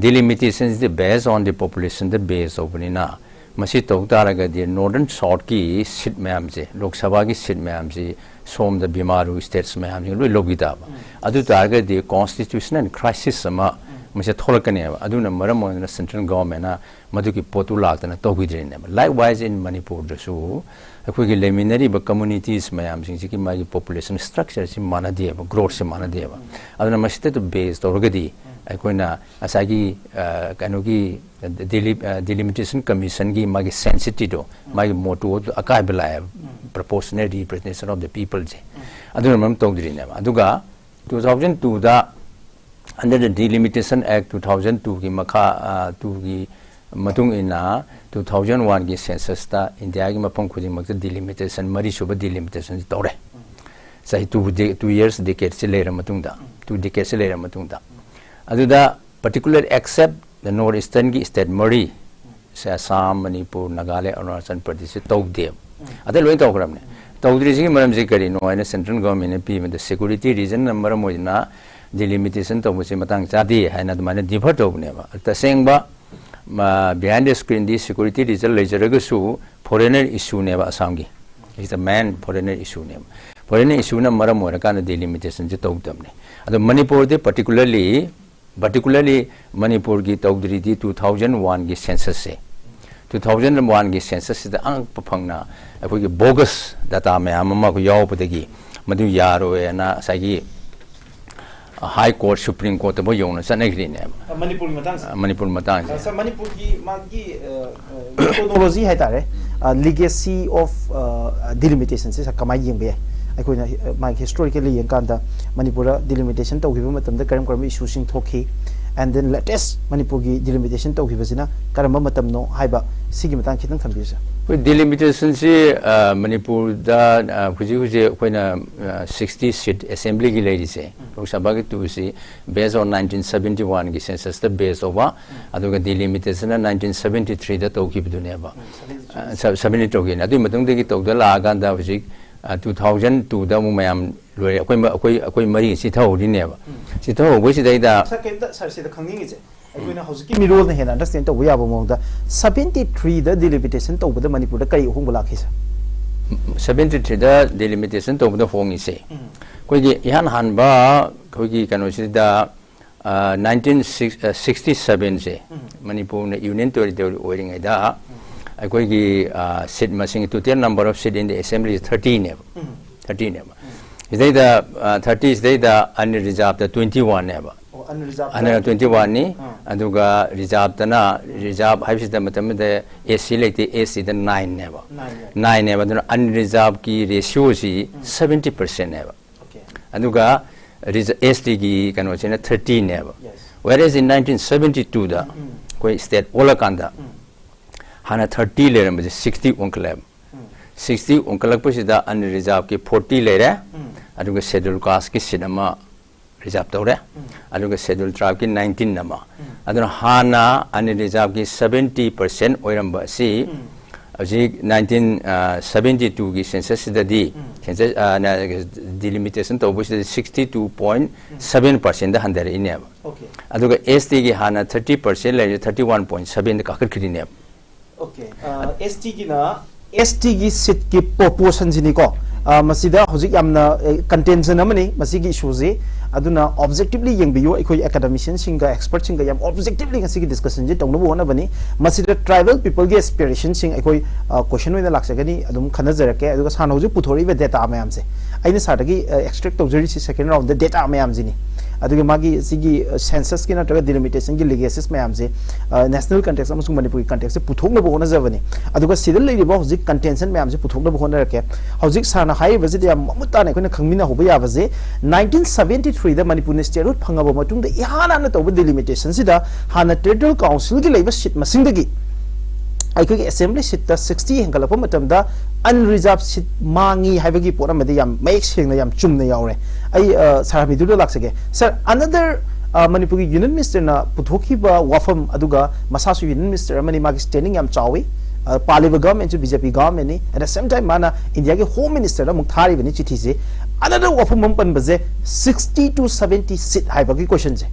delimitation CD based on the population the base ꯇꯧꯕꯅꯤꯅ, ꯃꯁꯤ ꯇꯧ ꯇꯥꯔꯒꯗꯤ northern south ꯀꯤ seat ꯃꯌꯥꯝꯁꯦ, ꯂꯣꯛ ꯁꯚꯥꯒꯤ seat ꯃꯌꯥꯝꯁꯤ ꯁꯣꯝꯗ ꯕꯤꯃꯥꯔꯨ states ꯃꯌꯥꯝꯁꯤꯅ ꯂꯣꯏ ꯂꯧꯈꯤ ꯇꯥꯕ꯫ ꯑꯗꯨ ꯇꯥꯔꯒꯗꯤ constitutional crisis ꯑꯃ ꯃꯁꯤ ꯊꯣꯛꯂꯛꯀꯅꯦꯕ꯫ ꯑꯗꯨꯅ ꯃꯔꯝ ꯑꯣꯏꯗꯅ central government ꯅ ꯃꯗꯨꯒꯤ ꯄꯣꯠꯇꯨ ꯂꯥꯛꯇꯅ ꯇꯧꯈꯤꯗ꯭ꯔꯤꯅꯦꯕ꯫ Likewise in ꯃꯅꯤꯄꯨꯔꯗꯁꯨ ꯑꯩꯈꯣꯏꯒꯤ ꯂꯩꯃꯤꯟꯅꯔꯤꯕ communities ꯃꯌꯥꯝꯁꯤꯡꯁꯤꯒꯤ ꯃꯥꯒꯤ population structure ꯁꯤ ꯃꯥꯟꯅꯗꯦꯕ, growth ꯁꯤ ꯃꯥꯟꯅꯗꯦꯕ꯫ ꯑꯗꯨꯅ ꯃꯁꯤꯗ base ꯇꯧꯔꯒꯗꯤ ꯑꯩꯈꯣꯏꯅ ꯉꯁꯥꯏꯒꯤ, ꯑ, ꯀꯩꯅꯣꯒꯤ, ꯑ, deli-, ꯑ, Delimitation Commission ꯒꯤ ꯃꯥꯒꯤ sanctity ꯗꯣ, ꯃꯥꯒꯤ motto ꯗꯣ ꯑꯀꯥꯏꯕ ꯂꯥꯛꯑꯦꯕ, proportionate representation of the people ꯁꯦ꯫ ꯑꯗꯨꯅ ꯃꯔꯝ ꯇꯧꯗ꯭ꯔꯤꯅꯦꯕ꯫ ꯑꯗꯨꯒ two thousand two the under the Delimitation Act two thousand two ꯒꯤ ꯃꯈꯥ, ꯑ, two ꯒꯤ ꯃꯇꯨꯡ ꯏꯟꯅ two thousand one ꯒꯤ census ꯇ ꯏꯟꯗꯤꯌꯥꯒꯤ ꯃꯐꯝ ꯈꯨꯗꯤꯡꯃꯛꯇ delimitation, ꯃꯔꯤꯁꯨꯕ delimitation ꯁꯤ ꯇꯧꯔꯦ꯫ ꯆꯍꯤ two ꯗꯦ-, two years decade ꯁꯤ ꯂꯩꯔ ꯃꯇꯨꯡꯗ, two decade ꯁꯤ ꯂꯩꯔ ꯃꯇꯨꯡꯗ꯫ ꯑꯗꯨꯗ particular except the North Eastern ꯒꯤ state ꯃꯔꯤ, ꯁꯦ ꯑꯁꯥꯝ, ꯃꯅꯤꯄꯨꯔ, ꯅꯥꯒꯥꯂꯦꯟ, ꯑꯔꯨꯅꯥꯆꯜ ꯄ꯭ꯔꯗꯦꯁꯁꯤ ꯇꯧꯗꯦꯕ꯫ ꯑꯇꯩ ꯂꯣꯏ ꯇꯧꯈ꯭ꯔꯕꯅꯦ꯫ ꯇꯧꯗ꯭ꯔꯤꯁꯤꯒꯤ ꯃꯔꯝꯁꯤ ꯀꯔꯤꯅꯣ ꯍꯥꯏꯅ central government ꯅ ꯄꯤꯕꯗ security reason ꯅ ꯃꯔꯝ ꯑꯣꯏꯗꯨꯅ delimitation ꯇꯧꯕꯁꯤ ꯃꯇꯥꯡ ꯆꯥꯗꯦ ꯍꯥꯏꯅ ꯑꯗꯨꯃꯥꯏꯅ defer ꯇꯧꯕꯅꯦꯕ꯫ ꯇꯁꯦꯡꯕ, ꯃ-, behind the screen D security reason ꯂꯩꯖꯔꯒꯁꯨ foreigner issue ꯅꯦꯕ ꯑꯁꯥꯝꯒꯤ꯫ It's the main foreigner issue ꯅꯦꯕ꯫ Foreigner issue ꯅ ꯃꯔꯝ ꯑꯣꯏꯔꯀꯥꯟꯗ delimitation ꯁꯦ ꯇꯧꯗꯕꯅꯦ꯫ ꯑꯗꯣ ꯃꯅꯤꯄꯨꯔꯗꯤ particularly, particularly ꯃꯅꯤꯄꯨꯔꯒꯤ ꯇꯧꯗ꯭ꯔꯤꯗꯤ two thousand one ꯒꯤ census ꯁꯦ꯫ Two thousand one ꯒꯤ census ꯁꯤꯗ ꯑꯉꯛꯄ ꯐꯪꯅ ꯑꯩꯈꯣꯏꯒꯤ bogus data ꯃꯌꯥꯝ ꯑꯃ ꯑꯩꯈꯣꯏ ꯌꯥꯎꯕꯗꯒꯤ ꯃꯗꯨ ꯌꯥꯔꯣꯏꯅ ꯉꯁꯥꯏꯒꯤ High Court, Supreme Court ꯐꯥꯎ ꯌꯧꯅ ꯆꯠꯅꯈ꯭ꯔꯤꯅꯦꯕ꯫ ꯑ, ꯃꯅꯤꯄꯨꯔꯒꯤ ꯃꯇꯥꯡꯁꯦ꯫ ꯑ, ꯃꯅꯤꯄꯨꯔ ꯃꯇꯥꯡꯁꯦ꯫ ꯑ, ꯁꯥꯔ, ꯃꯅꯤꯄꯨꯔꯒꯤ ꯃꯥꯒꯤ, ꯑ, ꯑ, methodology ꯍꯥꯏꯇꯥꯔꯦ, ꯑ, legacy of, ꯑ, delimitation ꯁꯦ ꯁꯥꯔ ꯀꯃꯥꯏꯅ ꯌꯦꯡꯕ ꯌꯥꯏ? ꯑꯩꯈꯣꯏꯅ, ꯑ, ꯃꯥꯒꯤ historically ꯌꯦꯡꯀꯥꯟꯗ ꯃꯅꯤꯄꯨꯔꯗ delimitation ꯇꯧꯈꯤꯕ ꯃꯇꯝꯗ ꯀꯔꯝ ꯀꯔꯝꯕ issue ꯁꯤꯡ ꯊꯣꯛꯈꯤ? And then latest ꯃꯅꯤꯄꯨꯔꯒꯤ delimitation ꯇꯧꯈꯤꯕꯁꯤꯅ ꯀꯔꯝꯕ ꯃꯇꯝꯅꯣ ꯍꯥꯏꯕ ꯁꯤꯒꯤ ꯃꯇꯥꯡ ꯈꯤꯇꯪ ꯊꯝꯕꯤꯌꯨ, ꯁꯥꯔ꯫ ꯑꯩꯈꯣꯏ delimitation ꯁꯤ, ꯑ, ꯃꯅꯤꯄꯨꯔꯗ, ꯑ, ꯍꯧꯖꯤꯛ ꯍꯧꯖꯤꯛ ꯑꯩꯈꯣꯏꯅ, ꯑ, sixty seat assembly ꯒꯤ ꯂꯩꯔꯤꯁꯦ, ꯂꯣꯛ ꯁꯚꯥꯒꯤ two ꯁꯤ based on nineteen seventy one ꯒꯤ census ꯇ base ꯇꯧꯕ, ꯑꯗꯨꯒ delimitation ꯅ nineteen seventy three ꯗ ꯇꯧꯈꯤꯕꯗꯨꯅꯦꯕ꯫ ꯑ, seventy three꯫ ꯑ, ꯁ-, seventy ꯇꯧꯈꯤꯕꯅꯦ꯫ ꯑꯗꯨꯒꯤ ꯃꯇꯨꯡꯗꯒꯤ ꯇꯧꯗ ꯂꯥꯛꯑꯀꯥꯟꯗ ꯍꯧꯖꯤꯛ, ꯑ, two thousand two ꯗ ꯑꯃꯨꯛ ꯃꯌꯥꯝ ꯂꯣꯏꯔꯦ꯫ ꯑꯩꯈꯣꯏ ꯃ-, ꯑꯩꯈꯣꯏ, ꯑꯩꯈꯣꯏ ꯃꯔꯤ ꯆꯤꯊꯍꯧꯔꯤꯅꯦꯕ꯫ ꯎꯝ꯫ ꯆꯤꯊꯍꯧꯕꯁꯤꯗꯩꯗ ꯁꯥꯔ, ꯀꯩꯝꯇ ꯁꯥꯔ ꯁꯤꯗ ꯈꯪꯅꯤꯡꯉꯤꯁꯦ, ꯑꯩꯈꯣꯏꯅ ꯍꯧꯖꯤꯛꯀꯤ ꯃꯤꯔꯣꯜꯅ ꯍꯦꯟꯅ understand ꯇꯧꯕ ꯌꯥꯕ ꯃꯑꯣꯡꯗ seventy three ꯗ delimitation ꯇꯧꯕꯗ ꯃꯅꯤꯄꯨꯔꯗ ꯀꯔꯤ ꯑꯍꯣꯡꯕ ꯂꯥꯛꯈꯤ, ꯁꯥꯔ? Seventy three ꯗ delimitation ꯇꯧꯕꯗ ꯍꯣꯡꯉꯤꯁꯦ, ꯎꯝ꯫ ꯑꯩꯈꯣꯏꯒꯤ ꯏꯍꯥꯟ ꯍꯥꯟꯕ ꯑꯩꯈꯣꯏꯒꯤ ꯀꯩꯅꯣꯁꯤꯗ, ꯑ, nineteen sixty seven ꯁꯦ, ꯎꯝ꯫ ꯃꯅꯤꯄꯨꯔꯅ union territory ꯑꯣꯏꯔꯤꯉꯩꯗ, ꯎꯝ꯫ ꯑꯩꯈꯣꯏꯒꯤ, ꯑ, seat ꯃꯁꯤꯡ, total number of seat in the assembly thirty ꯅꯦꯕ꯫ ꯎꯝ꯫ Thirty ꯅꯦꯕ꯫ ꯎꯝ꯫ ꯁꯤꯗꯩꯗ, ꯑ, thirty ꯁꯤꯗꯩꯗ unreserved ꯇ twenty one ꯅꯦꯕ꯫ ꯑꯣ, unreserved ꯇ unreserved twenty one ꯅꯤ, ꯑꯥ꯫ ꯑꯗꯨꯒ reserved ꯇꯅ, reserved ꯍꯥꯏꯕꯁꯤꯗ ꯃꯇꯝ ꯑꯃꯗ S C ꯂꯩꯇꯦ, S C ꯗ nine ꯅꯦꯕ꯫ Nine ꯅꯦꯕ꯫ Nine ꯅꯦꯕ, ꯑꯗꯨꯅ unreserved ꯀꯤ ratio ꯁꯤ ꯎꯝ꯫ Seventy percent ꯅꯦꯕ꯫ Okay꯫ ꯑꯗꯨꯒ ꯑꯦꯁ ꯇꯤꯒꯤ ꯀꯩꯅꯣꯁꯤꯅ ꯊꯥꯔꯇꯤꯅꯦꯕ꯫ Whereas in nineteen seventy twoꯗ ꯑꯩꯈꯣꯏ ꯁ꯭ꯇꯦꯠ ꯑꯣꯜꯂꯀꯥꯟꯗ ꯍꯥꯟꯅ ꯊꯥꯔꯇꯤ ꯂꯩꯔꯝꯕꯁꯦ ꯁꯤꯛꯁꯇꯤ ꯑꯣꯟꯈꯠꯂꯦꯕ꯫ ꯁꯤꯛꯁꯇꯤ ꯑꯣꯟꯈꯠꯂꯛꯄꯁꯤꯗ ꯑꯟꯔꯤꯖꯥꯔꯚꯀꯤ ꯐꯣꯔꯇꯤ ꯂꯩꯔꯦ, ꯑꯗꯨꯒ ꯁꯦꯗ꯭ꯌꯨꯜ ꯀꯥꯁꯀꯤ ꯁꯤꯠ ꯑꯃ ꯔꯤꯖꯥꯔꯚ ꯇꯧꯔꯦ, ꯑꯗꯨꯒ ꯁꯦꯗ꯭ꯌꯨꯜ ꯇ꯭ꯔꯥꯏꯕꯀꯤ ꯅꯥꯏꯟꯇꯤꯟ ꯑꯃ꯫ ꯑꯗꯨꯅ ꯍꯥꯟꯅ ꯑꯟꯔꯤꯖꯥꯔꯚꯀꯤ ꯁꯕꯦꯟꯇꯤ ꯄꯥꯔꯁꯦꯟ ꯑꯣꯏꯔꯝꯕ ꯑꯁꯤ ꯍꯧꯖꯤꯛ ꯅꯥꯏꯟꯇꯤꯟ ꯁꯕꯦꯟꯇꯤ ꯇꯨꯒꯤ ꯁꯦꯟꯁꯁꯁꯤꯗꯗꯤ, ꯁꯦꯟꯁꯁ ꯗꯤꯂꯤꯃꯤꯇꯦꯁꯟ ꯇꯧꯕꯁꯤꯗꯗꯤ ꯁꯤꯛꯁꯇꯤ ꯇꯨ ꯄꯣꯏꯟ ꯁꯕꯦꯟ ꯄꯥꯔꯁꯦꯟꯗ ꯍꯟꯊꯔꯛꯏꯅꯦꯕ꯫ ꯑꯗꯨꯒ ꯑꯦꯁ ꯇꯤꯒꯤ ꯍꯥꯟꯅ ꯊꯥꯔꯇꯤ ꯄꯥꯔꯁꯦꯟ ꯂꯩꯔꯤꯁꯦ ꯊꯥꯔꯇꯤ ꯋꯥꯟ ꯄꯣꯏꯟ ꯁꯕꯦꯟꯗ ꯀꯥꯈꯠꯈ꯭ꯔꯤꯅꯦꯕ꯫ ꯑꯣꯀꯦ꯫ ꯑꯦꯁ ꯇꯤꯒꯤꯅ ꯑꯦꯁ ꯇꯤꯒꯤ ꯁꯤꯠꯀꯤ ꯄ꯭ꯔꯣꯄꯣꯔꯁꯟꯁꯤꯅꯤꯀꯣ꯫ ꯃꯁꯤꯗ ꯍꯧꯖꯤꯛ ꯌꯥꯝꯅ ꯀꯟꯇꯦꯟꯁꯟ ꯑꯃꯅꯤ ꯃꯁꯤꯒꯤ ꯏꯁꯨꯁꯤ꯫ ꯑꯗꯨꯅ ꯑꯣꯕꯖꯦꯛꯇꯤꯚꯂꯤ ꯌꯦꯡꯕꯤꯌꯨ, ꯑꯩꯈꯣꯏ ꯑꯦꯀꯥꯗꯃꯤꯁꯤꯌꯟꯁꯤꯡꯒ ꯑꯦꯛꯁꯄꯔꯠꯁꯤꯡꯒ ꯌꯥꯝ ꯑꯣꯕꯖꯦꯛꯇꯤꯚꯂꯤ ꯉꯁꯤꯒꯤ ꯗꯤꯁꯀꯁꯟꯁꯤ ꯇꯧꯅꯕ ꯍꯣꯠꯅꯕꯅꯤ꯫ ꯃꯁꯤꯗ ꯇ꯭ꯔꯥꯏꯕꯦꯜ ꯄꯤꯄꯜꯒꯤ ꯑꯦꯁꯄꯤꯔꯦꯁꯟꯁꯤꯡ ꯑꯩꯈꯣꯏ ꯀꯣꯏꯁꯟ ꯑꯣꯏꯅ ꯂꯥꯛꯆꯒꯅꯤ, ꯑꯗꯨꯝ ꯈꯟꯅꯖꯔꯛꯀꯦ꯫ ꯑꯗꯨꯒ ꯁꯥꯔꯅ ꯍꯧꯖꯤꯛ ꯄꯨꯊꯣꯔꯛꯏꯕ ꯗꯦꯇꯥ ꯃꯌꯥꯝꯁꯦ, ꯑꯩꯅ ꯁꯥꯔꯗꯒꯤ ꯑꯦꯛꯁꯇ꯭ꯔꯦꯛ ꯇꯧꯖꯔꯤꯁꯤ ꯁꯦꯀꯦꯟ ꯔꯥꯎꯟꯗ ꯗꯦꯇꯥ ꯃꯌꯥꯝꯁꯤꯅꯤ꯫ ꯑꯗꯨꯒ ꯃꯥꯒꯤ ꯁꯤꯒꯤ ꯁꯦꯟꯁꯁꯀꯤ ꯅꯠꯇ꯭ꯔꯒ ꯗꯤꯂꯤꯃꯤꯇꯦꯁꯟꯒꯤ ꯂꯤꯒꯦꯁꯤꯁ ꯃꯌꯥꯝꯁꯦ ꯅꯦꯁꯅꯦꯜ ꯀꯟꯇꯦꯛꯁ ꯑꯃꯁꯨꯡ ꯃꯅꯤꯄꯨꯔꯒꯤ ꯀꯟꯇꯦꯛꯁꯁꯦ ꯄꯨꯊꯣꯛꯅꯕ ꯍꯣꯠꯅꯖꯕꯅꯤ꯫ ꯑꯗꯨꯒ ꯁꯤꯗ ꯂꯩꯔꯤꯕ ꯍꯧꯖꯤꯛ ꯀꯟꯇꯦꯟꯁꯟ ꯃꯌꯥꯝꯁꯦ ꯄꯨꯊꯣꯛꯅꯕ ꯍꯣꯠꯅꯔꯛꯀꯦ꯫ ꯍꯧꯖꯤꯛ ꯁꯥꯔꯅ ꯍꯥꯏꯔꯤꯕꯁꯤꯗ ꯌꯥꯝ ꯃꯃꯨꯠ ꯇꯥꯅ ꯑꯩꯈꯣꯏꯅ ꯈꯪꯃꯤꯟꯅꯍꯧꯕ ꯌꯥꯕꯁꯦ, ꯅꯥꯏꯟꯇꯤꯟ ꯁꯕꯦꯟꯇꯤ ꯊ꯭ꯔꯤꯗ ꯃꯅꯤꯄꯨꯔꯅ ꯁ꯭ꯇꯦꯠꯍꯨꯗ ꯐꯪꯉꯕ ꯃꯇꯨꯡꯗ ꯏꯍꯥꯟ ꯍꯥꯟꯅ ꯇꯧꯕ ꯗꯤꯂꯤꯃꯤꯇꯦꯁꯟꯁꯤꯗ ꯍꯥꯟꯅ ꯇꯦꯔꯤꯇꯣꯔꯤꯌꯦꯜ ꯀꯥꯎꯟꯁꯤꯜꯒꯤ ꯂꯩꯕ ꯁꯤꯠ ꯃꯁꯤꯡꯗꯒꯤ ꯑꯩꯈꯣꯏꯒꯤ ꯑꯦꯁꯦꯝꯕ꯭ꯂꯤ ꯁꯤꯠꯇ ꯁꯤꯛꯁꯇꯤ ꯍꯦꯟꯒꯠꯂꯛꯄ ꯃꯇꯝꯗ ꯑꯟꯔꯤꯖꯥꯔꯚ ꯁꯤꯠ ꯃꯥꯡꯉꯤ ꯍꯥꯏꯕꯒꯤ ꯄꯣꯠ ꯑꯃꯗꯤ ꯌꯥꯝ ꯃꯌꯦꯛ ꯁꯦꯡꯅ ꯌꯥꯝ ꯆꯨꯝꯅ ꯌꯥꯎꯔꯦ꯫ ꯑꯩ ꯁꯥꯔ ꯍꯃꯤꯗꯨꯔꯗ ꯂꯥꯛꯆꯒꯦ꯫ ꯁꯥꯔ, ꯑꯅꯗꯔ ꯃꯅꯤꯄꯨꯔꯒꯤ ꯌꯨꯅꯤꯌꯟ ꯃꯤꯅꯤꯁꯇꯔꯅ ꯄꯨꯊꯣꯛꯈꯤꯕ ꯋꯥꯐꯝ, ꯑꯗꯨꯒ ꯃꯁꯥꯁꯨ ꯌꯨꯅꯤꯌꯟ ꯃꯤꯅꯤꯁꯇꯔ ꯑꯃꯅꯤ, ꯃꯥꯒꯤ ꯁ꯭ꯇꯦꯟꯗꯤꯡ ꯌꯥꯝ ꯆꯥꯎꯏ, ꯄꯥꯜꯂꯤꯕ ꯒꯚꯔꯟꯃꯦꯟꯠꯁꯨ ꯕꯤ ꯖꯦ ꯄꯤ ꯒꯚꯔꯟꯃꯦꯟꯠꯅꯤ, at the same time ꯃꯥꯅ ꯏꯟꯗꯤꯌꯥꯒꯤ ꯍꯣꯝ ꯃꯤꯅꯤꯁꯇꯔꯗ ꯑꯃꯨꯛ ꯊꯥꯔꯤꯕꯅꯤ ꯆꯤꯊꯤꯁꯦ꯫ ꯑꯅꯗꯔ ꯋꯥꯐꯝ ꯑꯃ ꯄꯟꯕꯁꯦ, ꯁꯤꯛꯁꯇꯤ ꯇꯨ ꯁꯕꯦꯟꯇꯤ ꯁꯤꯠ ꯍꯥꯏꯕꯒꯤ ꯀꯣꯏꯁꯟꯁꯦ꯫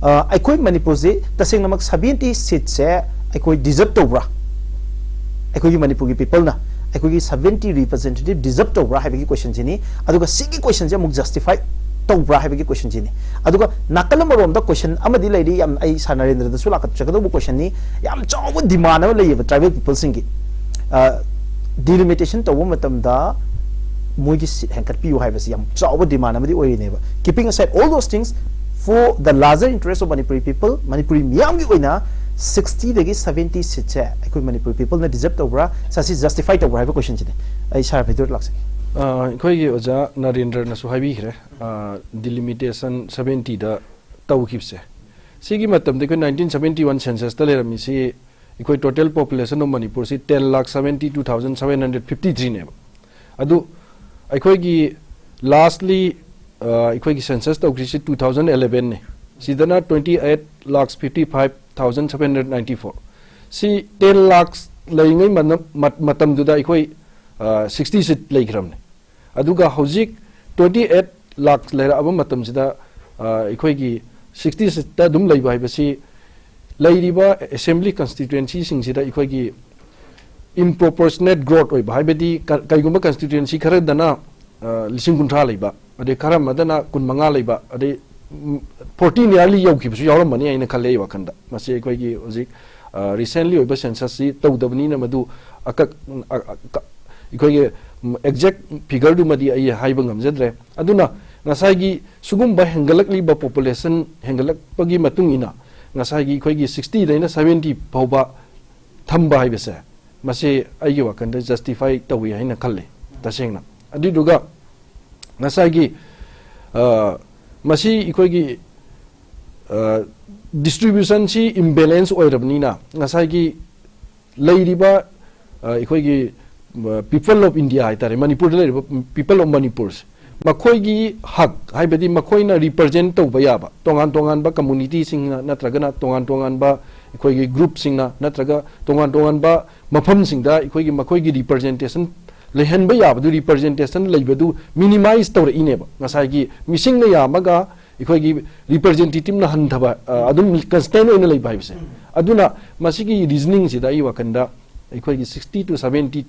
ꯑꯩꯈꯣꯏ ꯃꯅꯤꯄꯨꯔꯁꯤ ꯇꯁꯦꯡꯅꯃꯛ ꯁꯕꯦꯟꯇꯤ ꯁꯤꯠꯁꯦ ꯑꯩꯈꯣꯏ ꯗꯤꯖꯔꯞ ꯇꯧꯕ꯭ꯔꯥ? ꯑꯩꯈꯣꯏꯒꯤ ꯃꯅꯤꯄꯨꯔꯒꯤ ꯄꯤꯄꯜꯅ ꯑꯩꯈꯣꯏꯒꯤ ꯁꯕꯦꯟꯇꯤ ꯔꯤꯄ꯭ꯔꯖꯦꯟꯇꯦꯇꯤꯚ ꯗꯤꯖꯔꯞ ꯇꯧꯕ꯭ꯔꯥ ꯍꯥꯏꯕꯒꯤ ꯀꯣꯏꯁꯟꯁꯤꯅꯤ꯫ ꯑꯗꯨꯒ ꯁꯤꯒꯤ ꯀꯣꯏꯁꯟꯁꯦ ꯑꯃꯨꯛ ꯖꯁꯇꯤꯐꯥꯏ ꯇꯧꯕ꯭ꯔꯥ ꯍꯥꯏꯕꯒꯤ ꯀꯣꯏꯁꯟꯁꯤꯅꯤ꯫ ꯑꯗꯨꯒ ꯅꯥꯀꯜ ꯑꯃꯔꯣꯝꯗ ꯀꯣꯏꯁꯟ ꯑꯃꯗꯤ ꯂꯩꯔꯤ, ꯌꯥꯝ ꯑꯩ ꯁꯥꯔ ꯅꯔꯦꯟꯗ꯭ꯔꯗꯁꯨ ꯂꯥꯛꯀꯠꯆꯒꯗꯧꯕ ꯀꯣꯏꯁꯟꯅꯤ꯫ ꯌꯥꯝ ꯆꯥꯎꯕ ꯗꯤꯃꯥꯟ ꯑꯃ ꯂꯩꯌꯦꯕ ꯇ꯭ꯔꯥꯏꯕꯦꯜ ꯄꯤꯄꯜꯁꯤꯡꯒꯤ꯫ ꯗꯤꯂꯤꯃꯤꯇꯦꯁꯟ ꯇꯧꯕ ꯃꯇꯝꯗ ꯃꯣꯏꯒꯤ ꯁꯤꯠ ꯍꯦꯟꯒꯠꯄꯤꯌꯨ ꯍꯥꯏꯕꯁꯤ ꯌꯥꯝ ꯆꯥꯎꯕ ꯗꯤꯃꯥꯟ ꯑꯃꯗꯤ ꯑꯣꯏꯔꯤꯅꯦꯕ꯫ Keeping aside all those things, for the larger interest of Manipuri people, Manipuri ꯃꯤꯌꯥꯝꯒꯤ ꯑꯣꯏꯅ ꯁꯤꯛꯁꯇꯤꯗꯒꯤ ꯁꯕꯦꯟꯇꯤ ꯁꯤꯠꯁꯦ ꯑꯩꯈꯣꯏ ꯃꯅꯤꯄꯨꯔ ꯄꯤꯄꯜꯅ ꯗꯤꯖꯔꯞ ꯇꯧꯕ꯭ꯔꯥ, ꯁꯤ ꯖꯁꯇꯤꯐꯥꯏ ꯇꯧꯕ꯭ꯔꯥ ꯍꯥꯏꯕ ꯀꯣꯏꯁꯟꯁꯤꯅꯤ꯫ ꯑꯩ ꯁꯥꯔ ꯍꯃꯤꯗꯨꯔꯗ ꯂꯥꯛꯆꯒꯦ꯫ ꯑ, ꯑꯩꯈꯣꯏꯒꯤ ꯑꯣꯖꯥ ꯅꯔꯦꯟꯗ꯭ꯔꯅꯁꯨ ꯍꯥꯏꯕꯤꯈ꯭ꯔꯦ, ꯑ, delimitation seventy ꯗ ꯇꯧꯈꯤꯕꯁꯦ꯫ ꯁꯤꯒꯤ ꯃꯇꯝꯗ ꯑꯩꯈꯣꯏ nineteen seventy one census ꯇ ꯂꯩꯔꯝꯃꯤꯁꯤ ꯑꯩꯈꯣꯏ total population of ꯃꯅꯤꯄꯨꯔꯁꯤ ten lakh seventy two thousand seven hundred fifty three ꯅꯦꯕ꯫ ꯑꯗꯨ ꯑꯩꯈꯣꯏꯒꯤ lastly, ꯑ, ꯑꯩꯈꯣꯏꯒꯤ census ꯇꯧꯈ꯭ꯔꯤꯁꯤ two thousand eleven ꯅꯦ꯫ ꯁꯤꯗꯅ twenty eight lakhs fifty five thousand seven hundred ninety four꯫ ꯁꯤ ten lakhs ꯂꯩꯔꯤꯉꯩ ꯃꯅ-, ꯃ-, ꯃꯇꯝꯗꯨꯗ ꯑꯩꯈꯣꯏ, ꯑ, sixty seat ꯂꯩꯈ꯭ꯔꯕꯅꯤ꯫ ꯑꯗꯨꯒ ꯍꯧꯖꯤꯛ twenty eight lakhs ꯂꯩꯔꯛꯑꯕ ꯃꯇꯝꯁꯤꯗ, ꯑ, ꯑꯩꯈꯣꯏꯒꯤ sixty seat ꯇ ꯑꯗꯨꯝ ꯂꯩꯕ ꯍꯥꯏꯕꯁꯤ ꯂꯩꯔꯤꯕ assembly constituency ꯁꯤꯡꯁꯤꯗ ꯑꯩꯈꯣꯏꯒꯤ improportionate growth ꯑꯣꯏꯕ, ꯍꯥꯏꯕꯗꯤ ꯀ-, ꯀꯩꯒꯨꯝꯕ constituency ꯈꯔꯗꯅ, ꯑ, ꯂꯤꯁꯤꯡ ꯀꯨꯟꯊ꯭ꯔꯥ ꯂꯩꯕ, ꯑꯗꯩ ꯈꯔ ꯑꯃꯗꯅ ꯀꯨꯟꯃꯉꯥ ꯂꯩꯕ, ꯑꯗꯩ, ꯎꯝ, forty nearly ꯌꯧꯈꯤꯕꯁꯨ ꯌꯥꯎꯔꯝꯃꯅꯤ ꯍꯥꯏꯅ ꯈꯜꯂꯦ ꯑꯩ ꯋꯥꯈꯜꯗ꯫ ꯃꯁꯤ ꯑꯩꯈꯣꯏꯒꯤ ꯍꯧꯖꯤꯛ, ꯑ, recently ꯑꯣꯏꯕ census ꯁꯤ ꯇꯧꯗꯕꯅꯤꯅ ꯃꯗꯨ ꯑꯀꯛ-, ꯑ-, ꯑ-, ꯀ-, ꯑꯩꯈꯣꯏꯒꯤ, ꯎꯝ, exact figure ꯗꯨꯃꯗꯤ ꯑꯩ ꯍꯥꯏꯕ ꯉꯝꯖꯗ꯭ꯔꯦ꯫ ꯑꯗꯨꯅ ꯉꯁꯥꯏꯒꯤ ꯁꯤꯒꯨꯝꯕ ꯍꯦꯟꯒꯠꯂꯛꯂꯤꯕ population ꯍꯦꯟꯒꯠꯂꯛꯄꯒꯤ ꯃꯇꯨꯡ ꯏꯟꯅ ꯉꯁꯥꯏꯒꯤ ꯑꯩꯈꯣꯏꯒꯤ sixty ꯗꯩꯅ seventy ꯐꯥꯎꯕ ꯊꯝꯕ ꯍꯥꯏꯕꯁꯦ, ꯃꯁꯤ ꯑꯩꯒꯤ ꯋꯥꯈꯜꯗ justify ꯇꯧꯏ ꯍꯥꯏꯅ ꯈꯜꯂꯤ, ꯇꯁꯦꯡꯅ꯫ ꯑꯗꯨꯏꯗꯨꯒ ꯉꯁꯥꯏꯒꯤ, ꯑ, ꯃꯁꯤ ꯑꯩꯈꯣꯏꯒꯤ, ꯑ, distribution ꯁꯤ imbalance ꯑꯣꯏꯔꯕꯅꯤꯅ, ꯉꯁꯥꯏꯒꯤ ꯂꯩꯔꯤꯕ, ꯑ, ꯑꯩꯈꯣꯏꯒꯤ, ꯑ, people of India ꯍꯥꯏꯇꯥꯔꯦ, ꯃꯅꯤꯄꯨꯔꯗ ꯂꯩꯔꯤꯕ people of ꯃꯅꯤꯄꯨꯔꯁꯦ, ꯃꯈꯣꯏꯒꯤ ꯍꯛ, ꯍꯥꯏꯕꯗꯤ ꯃꯈꯣꯏꯅ represent ꯇꯧꯕ ꯌꯥꯕ ꯇꯣꯉꯥꯟ ꯇꯣꯉꯥꯟꯕ community ꯁꯤꯡꯅ ꯅꯠꯇ꯭ꯔꯒꯅ ꯇꯣꯉꯥꯟ ꯇꯣꯉꯥꯟꯕ ꯑꯩꯈꯣꯏꯒꯤ group ꯁꯤꯡꯅ ꯅꯠꯇ꯭ꯔꯒ ꯇꯣꯉꯥꯟ ꯇꯣꯉꯥꯟꯕ ꯃꯐꯝꯁꯤꯡꯗ ꯑꯩꯈꯣꯏꯒꯤ ꯃꯈꯣꯏꯒꯤ representation ꯂꯩꯍꯟꯕ ꯌꯥꯕꯗꯨ, representation ꯂꯩꯕꯗꯨ minimize ꯇꯧꯔꯛꯏꯅꯦꯕ꯫ ꯉꯁꯥꯏꯒꯤ ꯃꯤꯁꯤꯡꯅ ꯌꯥꯝꯃꯒ ꯑꯩꯈꯣꯏꯒꯤ representative ꯅ ꯍꯟꯊꯕ, ꯑ, ꯑꯗꯨꯝ constant ꯑꯣꯏꯅ ꯂꯩꯕ ꯍꯥꯏꯕꯁꯦ꯫ ꯑꯗꯨꯅ ꯃꯁꯤꯒꯤ reasoning ꯁꯤꯗ ꯑꯩ ꯋꯥꯈꯜꯗ ꯑꯩꯈꯣꯏꯒꯤ sixty to seventy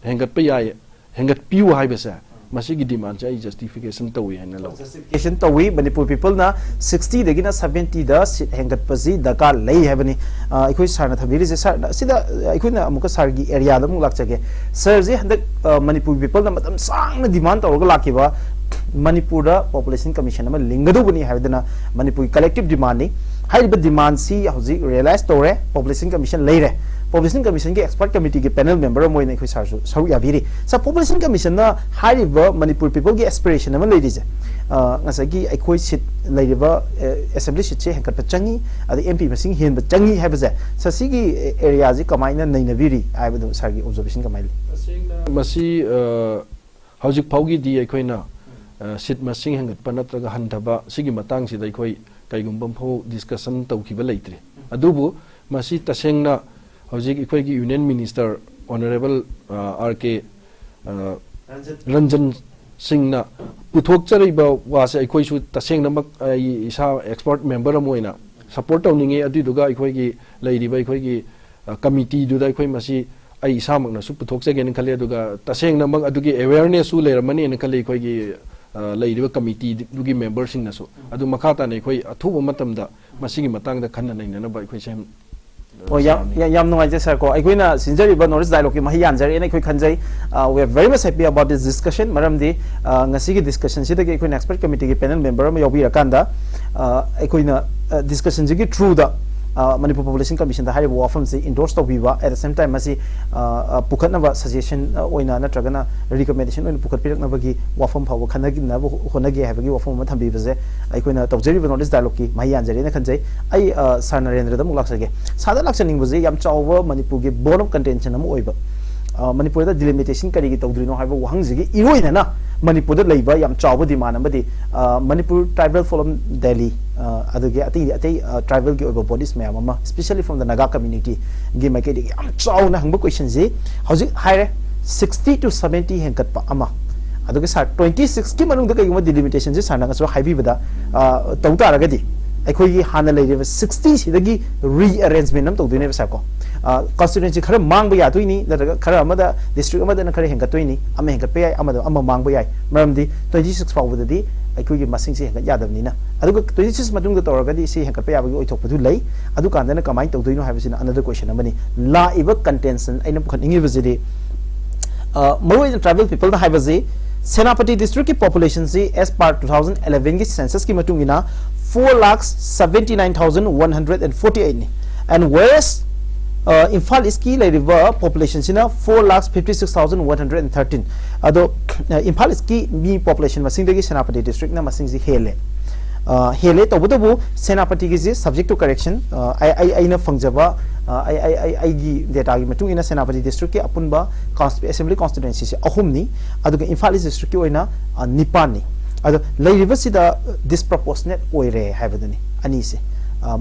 ꯍꯦꯟꯒꯠꯄ ꯌꯥꯏ, ꯍꯦꯟꯒꯠꯄꯤꯌꯨ ꯍꯥꯏꯕꯁꯦ, ꯃꯁꯤꯒꯤ demand ꯁꯦ ꯑꯩ justification ꯇꯧꯏ ꯍꯥꯏꯅ ꯂꯧꯏ꯫ Justification ꯇꯧꯏ꯫ ꯃꯅꯤꯄꯨꯔ people ꯅ sixty ꯗꯒꯤꯅ seventy ꯗ seat ꯍꯦꯟꯒꯠꯄꯁꯤ ꯗꯔꯀꯥꯔ ꯂꯩ ꯍꯥꯏꯕꯅꯤ꯫ ꯑ, ꯑꯩꯈꯣꯏ sir ꯅ ꯊꯝꯕꯤꯔꯤꯁꯦ, sir, ꯁꯤꯗ ꯑꯩꯈꯣꯏꯅ ꯑꯃꯨꯛꯀ sir ꯒꯤ area ꯗ ꯑꯃꯨꯛ ꯂꯥꯛꯆꯒꯦ꯫ Sir ꯁꯦ ꯍꯟꯗꯛ, ꯑ, ꯃꯅꯤꯄꯨꯔ people ꯅ ꯃꯇꯝ ꯁꯥꯡꯅ demand ꯇꯧꯔꯒ ꯂꯥꯛꯈꯤꯕ ꯃꯅꯤꯄꯨꯔꯗ population commission ꯑꯃ ꯂꯤꯡꯒꯗꯧꯕꯅꯤ ꯍꯥꯏꯗꯅ ꯃꯅꯤꯄꯨꯔꯒꯤ collective demand ꯅꯤ꯫ ꯍꯥꯏꯔꯤꯕ demand ꯁꯤ ꯍꯧꯖꯤꯛ realize ꯇꯧꯔꯦ, population commission ꯂꯩꯔꯦ꯫ Population Commission ꯒꯤ expert committee ꯒꯤ panel member ꯑꯃ ꯑꯣꯏꯅ ꯑꯩꯈꯣꯏ ꯁꯥꯔꯁꯨ ꯁꯔꯨꯛ ꯌꯥꯕꯤꯔꯤ꯫ ꯁꯥꯔ, Population Commission ꯅ ꯍꯥꯏꯔꯤꯕ ꯃꯅꯤꯄꯨꯔ people ꯒꯤ aspiration ꯑꯃ ꯂꯩꯔꯤꯁꯦ, ꯑ, ꯉꯁꯥꯏꯒꯤ ꯑꯩꯈꯣꯏ seat ꯂꯩꯔꯤꯕ, ꯑ, assembly seat ꯁꯦ ꯍꯦꯟꯒꯠꯄ ꯆꯪꯉꯤ, ꯑꯗꯩ M P ꯃꯁꯤꯡ ꯍꯦꯟꯕ ꯆꯪꯉꯤ ꯍꯥꯏꯕꯁꯦ, ꯁꯥꯔ, ꯁꯤꯒꯤ area ꯁꯤ ꯀꯃꯥꯏꯅ ꯅꯩꯅꯕꯤꯔꯤ ꯍꯥꯏꯕꯗꯨ ꯁꯥꯔꯒꯤ observation ꯀꯃꯥꯏꯅ ꯂꯩ? ꯃꯁꯤ, ꯑ, ꯍꯧꯖꯤꯛ ꯐꯥꯎꯒꯤꯗꯤ ꯑꯩꯈꯣꯏꯅ, ꯑ, seat ꯃꯁꯤꯡ ꯍꯦꯟꯒꯠꯄ ꯅꯠꯇ꯭ꯔꯒ ꯍꯟꯊꯕ ꯁꯤꯒꯤ ꯃꯇꯥꯡꯁꯤꯗ ꯑꯩꯈꯣꯏ ꯀꯩꯒꯨꯝꯕ ꯐꯥꯎ discussion ꯇꯧꯈꯤꯕ ꯂꯩꯇ꯭ꯔꯤ꯫ ꯑꯗꯨꯕꯨ ꯃꯁꯤ ꯇꯁꯦꯡꯅ ꯍꯧꯖꯤꯛ ꯑꯩꯈꯣꯏꯒꯤ Union Minister Honourable, ꯑ, R K, ꯑ, ꯔꯟꯖꯟ ꯁꯤꯡꯅ ꯄꯨꯊꯣꯛꯆꯔꯤꯕ ꯋꯥꯁꯦ ꯑꯩꯈꯣꯏꯁꯨ ꯇꯁꯦꯡꯅꯃꯛ ꯑꯩ ꯏꯁꯥ expert member ꯑꯃ ꯑꯣꯏꯅ support ꯇꯧꯅꯤꯡꯉꯤ꯫ ꯑꯗꯨꯏꯗꯨꯒ ꯑꯩꯈꯣꯏꯒꯤ ꯂꯩꯔꯤꯕ ꯑꯩꯈꯣꯏꯒꯤ, ꯑ, committee ꯗꯨꯗ ꯑꯩꯈꯣꯏ ꯃꯁꯤ ꯑꯩ ꯏꯁꯥꯃꯛꯅꯁꯨ ꯄꯨꯊꯣꯛꯆꯒꯦꯅ ꯈꯜꯂꯤ꯫ ꯑꯗꯨꯒ ꯇꯁꯦꯡꯅꯃꯛ ꯑꯗꯨꯒꯤ awareness ꯁꯨ ꯂꯩꯔꯝꯃꯅꯤꯅ ꯈꯜꯂꯤ ꯑꯩꯈꯣꯏꯒꯤ, ꯑ, ꯂꯩꯔꯤꯕ committee ꯗꯨꯒꯤ member ꯁꯤꯡꯅꯁꯨ꯫ ꯑꯗꯨ ꯃꯈꯥ ꯇꯥꯅ ꯑꯩꯈꯣꯏ ꯑꯊꯨꯕ ꯃꯇꯝꯗ ꯃꯁꯤꯒꯤ ꯃꯇꯥꯡꯗ ꯈꯟꯅ ꯅꯩꯅꯅꯕ ꯑꯩꯈꯣꯏ ꯁꯦꯝ-, ꯑꯣ, ꯌꯥꯝ, ꯁꯥꯔꯅꯤ꯫ ꯌꯥꯝ, ꯌꯥꯝ ꯅꯨꯡꯉꯥꯏꯖꯩ ꯁꯥꯔ ꯀꯣ꯫ ꯑꯩꯈꯣꯏꯅ ꯁꯤꯟꯖꯔꯤꯕ North East Dialogue ꯀꯤ ꯃꯍꯩ ꯌꯥꯟꯖꯔꯦꯅ ꯑꯩꯈꯣꯏ ꯈꯟꯖꯩ꯫ ꯑ, we are very much happy about this discussion꯫ ꯃꯔꯝꯗꯤ, ꯑ, ꯉꯁꯤꯒꯤ discussion ꯁꯤꯗꯒꯤ ꯑꯩꯈꯣꯏꯅ expert committee ꯒꯤ panel member ꯑꯃ ꯌꯥꯎꯕꯤꯔꯀꯥꯟꯗ, ꯑ, ꯑꯩꯈꯣꯏꯅ, ꯑ, discussion ꯁꯤꯒꯤ through ꯗ, ꯑ, Manipur Population Commission ꯗ ꯍꯥꯏꯔꯤꯕ ꯋꯥꯐꯝꯁꯤ endorse ꯇꯧꯕꯤꯕ, at the same time ꯃꯁꯤ, ꯑ, ꯑ, ꯄꯨꯈꯠꯅꯕ suggestion, ꯑ, ꯑꯣꯏꯅ ꯅꯠꯇ꯭ꯔꯒꯅ recommendation ꯑꯣꯏꯅ ꯄꯨꯈꯠꯄꯤꯔꯛꯅꯕꯒꯤ ꯋꯥꯐꯝ ꯐꯥꯎꯕ ꯈꯟꯅꯅꯕ ꯍꯣꯠꯅꯒꯦ ꯍꯥꯏꯕꯒꯤ ꯋꯥꯐꯝ ꯑꯃ ꯊꯝꯕꯤꯕꯁꯦ ꯑꯩꯈꯣꯏꯅ ꯇꯧꯖꯔꯤꯕ North East Dialogue ꯀꯤ ꯃꯍꯩ ꯌꯥꯟꯖꯔꯦꯅ ꯈꯟꯖꯩ꯫ ꯑꯩ, ꯑ, ꯁꯥꯔ ꯅꯔꯦꯟꯗ꯭ꯔꯗ ꯑꯃꯨꯛ ꯂꯥꯛꯆꯒꯦ꯫ ꯁꯥꯔꯗ ꯂꯥꯛꯆꯅꯤꯡꯕꯁꯦ ꯌꯥꯝ ꯆꯥꯎꯕ ꯃꯅꯤꯄꯨꯔꯒꯤ bone of contention ꯑꯃ ꯑꯣꯏꯕ, ꯑ, ꯃꯅꯤꯄꯨꯔꯗ delimitation ꯀꯔꯤꯒꯤ ꯇꯧꯗ꯭ꯔꯤꯅꯣ ꯍꯥꯏꯕ ꯋꯥꯍꯪꯁꯤꯒꯤ ꯏꯔꯣꯏꯅꯅ ꯃꯅꯤꯄꯨꯔꯗ ꯂꯩꯕ ꯌꯥꯝ ꯆꯥꯎꯕ demand ꯑꯃꯗꯤ, ꯑ, Manipur Tribal Forum Delhi, ꯑ, ꯑꯗꯨꯒꯤ ꯑꯇꯩ ꯑꯇꯩ, ꯑ, tribal ꯒꯤ ꯑꯣꯏꯕ bodies ꯃꯌꯥꯝ ꯑꯃ, especially from the Naga community ꯒꯤ ꯃꯥꯏꯀꯩꯗꯒꯤ ꯌꯥꯝ ꯆꯥꯎꯅ ꯍꯪꯕ question ꯁꯤ ꯍꯧꯖꯤꯛ ꯍꯥꯏꯔꯦ, sixty to seventy ꯍꯦꯟꯒꯠꯄ ꯑꯃ, ꯑꯗꯨꯒ ꯁꯥꯔ, twenty six ꯀꯤ ꯃꯅꯨꯡꯗ ꯀꯩꯒꯨꯝꯕ delimitation ꯁꯤ ꯁꯥꯔꯅ ꯉꯁꯥꯏ ꯍꯥꯏꯕꯤꯕꯗ, ꯑ, ꯇꯧ ꯇꯥꯔꯒꯗꯤ ꯑꯩꯈꯣꯏꯒꯤ ꯍꯥꯟꯅ ꯂꯩꯔꯤꯕ sixty ꯁꯤꯗꯒꯤ rearrangement ꯑꯃ ꯇꯧꯗꯣꯏꯅꯦꯕ ꯁꯥꯔ ꯀꯣ꯫ ꯑ, constituency ꯈꯔ ꯃꯥꯡꯕ ꯌꯥꯗꯣꯏꯅꯤ, ꯅꯠꯇ꯭ꯔꯒ ꯈꯔ ꯑꯃꯗ district ꯑꯃꯗꯅ ꯈꯔ ꯍꯦꯟꯒꯠꯇꯣꯏꯅꯤ, ꯑꯃ ꯍꯦꯟꯒꯠꯄ ꯌꯥꯏ, ꯑꯃꯗ ꯑꯃ ꯃꯥꯡꯕ ꯌꯥꯏ, ꯃꯔꯝꯗꯤ twenty six ꯐꯥꯎꯕꯗꯗꯤ ꯑꯩꯈꯣꯏꯒꯤ ꯃꯁꯤꯡꯁꯦ ꯍꯦꯟꯒꯠ ꯌꯥꯗꯕꯅꯤꯅ꯫ ꯑꯗꯨꯒ twenty six ꯃꯇꯨꯡꯗ ꯇꯧꯔꯒꯗꯤ ꯁꯤ ꯍꯦꯟꯒꯠꯄ ꯌꯥꯕꯒꯤ ꯑꯣꯏꯊꯣꯛꯄꯗꯨ ꯂꯩ꯫ ꯑꯗꯨꯀꯥꯟꯗꯅ ꯀꯃꯥꯏꯅ ꯇꯧꯗꯣꯏꯅꯣ ꯍꯥꯏꯕꯁꯤꯅ another question ꯑꯃꯅꯤ꯫ ꯂꯥꯛꯏꯕ contention ꯑꯩꯅ ꯄꯨꯈꯠꯅꯤꯡꯉꯤꯕꯁꯤꯗꯤ, ꯑ, ꯃꯔꯨꯑꯣꯏꯅ tribal people ꯗ ꯍꯥꯏꯕꯁꯤ ꯁꯦꯅꯥꯄꯇꯤ district ꯀꯤ population ꯁꯤ as per two thousand eleven ꯒꯤ census ꯀꯤ ꯃꯇꯨꯡ ꯏꯟꯅ four lakh seventy nine thousand one hundred and forty eight ꯅꯤ꯫ And whereas ꯏꯝꯐꯥꯜ ꯏꯁꯀꯤ ꯂꯩꯔꯤꯕ ꯄꯣꯄꯨꯂꯦꯁꯟꯁꯤꯅ four lakh fifty six thousand one hundred and thirteen. ꯑꯗꯣ ꯏꯝꯐꯥꯜ ꯏꯁꯀꯤ ꯃꯤ ꯄꯣꯄꯨꯂꯦꯁꯟ ꯃꯁꯤꯡꯗꯒꯤ ꯁꯦꯅꯥꯄꯇꯤ ꯗꯤꯁꯇ꯭ꯔꯤꯛꯅ ꯃꯁꯤꯡꯁꯤ ꯍꯦꯜꯂꯦ꯫ ꯍꯦꯜꯂꯦ꯫ ꯇꯧꯕꯇꯕꯨ ꯁꯦꯅꯥꯄꯇꯤꯒꯤꯁꯤ, subject to correction, ꯑꯩ ꯑꯩ ꯑꯩꯅ ꯐꯪꯖꯕ, ꯑꯩ ꯑꯩ ꯑꯩ ꯑꯩꯒꯤ ꯗꯦꯇꯥꯒꯤ ꯃꯇꯨꯡ ꯏꯟꯅ ꯁꯦꯅꯥꯄꯇꯤ ꯗꯤꯁꯇ꯭ꯔꯤꯛꯀꯤ ꯑꯄꯨꯟꯕ ꯑꯦꯁꯦꯝꯕ꯭ꯂꯤ ꯀꯣꯟꯁꯇꯤꯇ꯭ꯋꯦꯟꯁꯤꯁꯦ ꯑꯍꯨꯝꯅꯤ, ꯑꯗꯨꯒ ꯏꯝꯐꯥꯜ ꯏꯁ ꯗꯤꯁꯇ꯭ꯔꯤꯛꯀꯤ ꯑꯣꯏꯅ ꯅꯤꯄꯥꯟꯅꯤ꯫ ꯑꯗꯣ ꯂꯩꯔꯤꯕꯁꯤꯗ ꯗꯤꯁꯄ꯭ꯔꯄꯣꯁꯅꯦꯠ ꯑꯣꯏꯔꯦ ꯍꯥꯏꯕꯗꯨꯅꯤ ꯑꯅꯤꯁꯦ꯫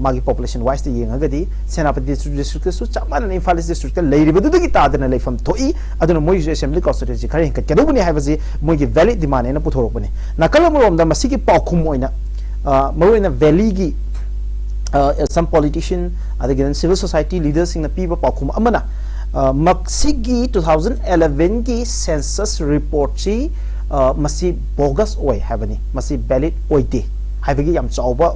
ꯃꯥꯒꯤ ꯄꯣꯄꯨꯂꯦꯁꯟ ꯋꯥꯏꯁꯇ ꯌꯦꯡꯉꯒꯗꯤ ꯁꯦꯅꯥꯄꯇꯤ ꯗꯤꯁꯇ꯭ꯔꯤꯛꯇꯁꯨ ꯆꯞ ꯃꯥꯟꯅꯅ ꯏꯝꯐꯥꯜ ꯏꯁ ꯗꯤꯁꯇ꯭ꯔꯤꯛꯇ ꯂꯩꯔꯤꯕꯗꯨꯗꯒꯤ ꯇꯥꯗꯅ ꯂꯩꯐꯝ ꯊꯣꯛꯏ꯫ ꯑꯗꯨꯅ ꯃꯣꯏꯒꯤꯁꯨ ꯑꯦꯁꯦꯝꯕ꯭ꯂꯤ ꯀꯣꯟꯁꯇꯤꯇ꯭ꯋꯦꯟꯁꯤ ꯈꯔ ꯍꯦꯟꯒꯠꯀꯗꯧꯕꯅꯤ ꯍꯥꯏꯕꯁꯤ ꯃꯣꯏꯒꯤ ꯚꯦꯂꯤꯗ ꯗꯤꯃꯥꯟ ꯑꯩꯅ ꯄꯨꯊꯣꯔꯛꯄꯅꯤ꯫ ꯅꯥꯀꯜ ꯑꯃꯔꯣꯝꯗ ꯃꯁꯤꯒꯤ ꯄꯥꯎꯈꯨꯝ ꯑꯣꯏꯅ, ꯃꯔꯨꯑꯣꯏꯅ ꯚꯦꯂꯤꯒꯤ ꯁꯝ ꯄꯣꯂꯤꯇꯤꯁꯤꯌꯟ, ꯑꯗꯒꯤ ꯁꯤꯚꯤꯜ ꯁꯣꯁꯥꯏꯇꯤ ꯂꯤꯗꯔꯁꯤꯡꯅ ꯄꯤꯕ ꯄꯥꯎꯈꯨꯝ ꯑꯃꯅ, ꯃꯁꯤꯒꯤ ꯇꯨ ꯊꯥꯎꯖꯟ ꯑꯦꯂꯚꯦꯟꯒꯤ ꯁꯦꯟꯁꯁ ꯔꯤꯄꯣꯔꯠꯁꯤ ꯃꯁꯤ ꯕꯣꯒꯁ ꯑꯣꯏ ꯍꯥꯏꯕꯅꯤ, ꯃꯁꯤ ꯚꯦꯂꯤꯗ ꯑꯣꯏꯗꯦ ꯍꯥꯏꯕꯒꯤ ꯌꯥꯝ ꯆꯥꯎꯕ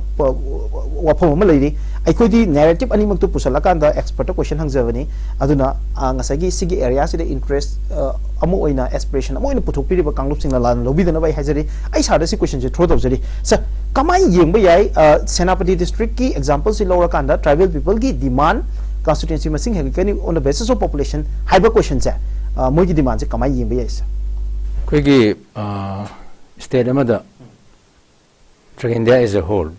ꯋꯥꯐꯝ ꯑꯃ ꯂꯩꯔꯤ꯫ ꯑꯩꯈꯣꯏꯗꯤ ꯅꯦꯔꯦꯇꯤꯚ ꯑꯅꯤꯃꯛꯇꯨ ꯄꯨꯁꯜꯂꯀꯥꯟꯗ ꯑꯦꯛꯁꯄꯔꯠꯇ ꯀꯣꯏꯁꯟ ꯍꯪꯖꯕꯅꯤ꯫ ꯑꯗꯨꯅ ꯉꯁꯥꯏꯒꯤ ꯁꯤꯒꯤ ꯑꯦꯔꯤꯌꯥꯁꯤꯗ ꯏꯟꯇꯔꯦꯁ ꯑꯃ ꯑꯣꯏꯅ, ꯑꯦꯁꯄꯤꯔꯦꯁꯟ ꯑꯃ ꯑꯣꯏꯅ ꯄꯨꯊꯣꯛꯄꯤꯔꯤꯕ ꯀꯥꯡꯂꯨꯞꯁꯤꯡꯅ ꯂꯥꯟꯅ ꯂꯧꯕꯤꯗꯅꯕ ꯑꯩ ꯍꯥꯏꯖꯔꯤ꯫ ꯑꯩ ꯁꯥꯔꯗ ꯁꯤ ꯀꯣꯏꯁꯟꯁꯦ ꯊ꯭ꯔꯣ ꯇꯧꯖꯔꯤ꯫ ꯁꯥꯔ, ꯀꯃꯥꯏꯅ ꯌꯦꯡꯕ ꯌꯥꯏ? ꯁꯦꯅꯥꯄꯇꯤ ꯗꯤꯁꯇ꯭ꯔꯤꯛꯀꯤ ꯑꯦꯛꯖꯥꯝꯄꯜꯁꯤ ꯂꯧꯔꯀꯥꯟꯗ ꯇ꯭ꯔꯥꯏꯕꯦꯜ ꯄꯤꯄꯜꯒꯤ ꯗꯤꯃꯥꯟ, ꯀꯣꯟꯁꯇꯤꯇ꯭ꯋꯦꯟꯁꯤ ꯃꯁꯤꯡ ꯍꯦꯟꯒꯠꯀꯅꯤ on the basis of population ꯍꯥꯏꯕ ꯀꯣꯏꯁꯟꯁꯦ, ꯃꯣꯏꯒꯤ ꯗꯤꯃꯥꯟꯁꯦ ꯀꯃꯥꯏꯅ ꯌꯦꯡꯕ ꯌꯥꯏ, ꯁꯥꯔ? ꯑꯩꯈꯣꯏꯒꯤ ꯁ꯭ꯇꯦꯠ ꯑꯃꯗ, track India as a whole,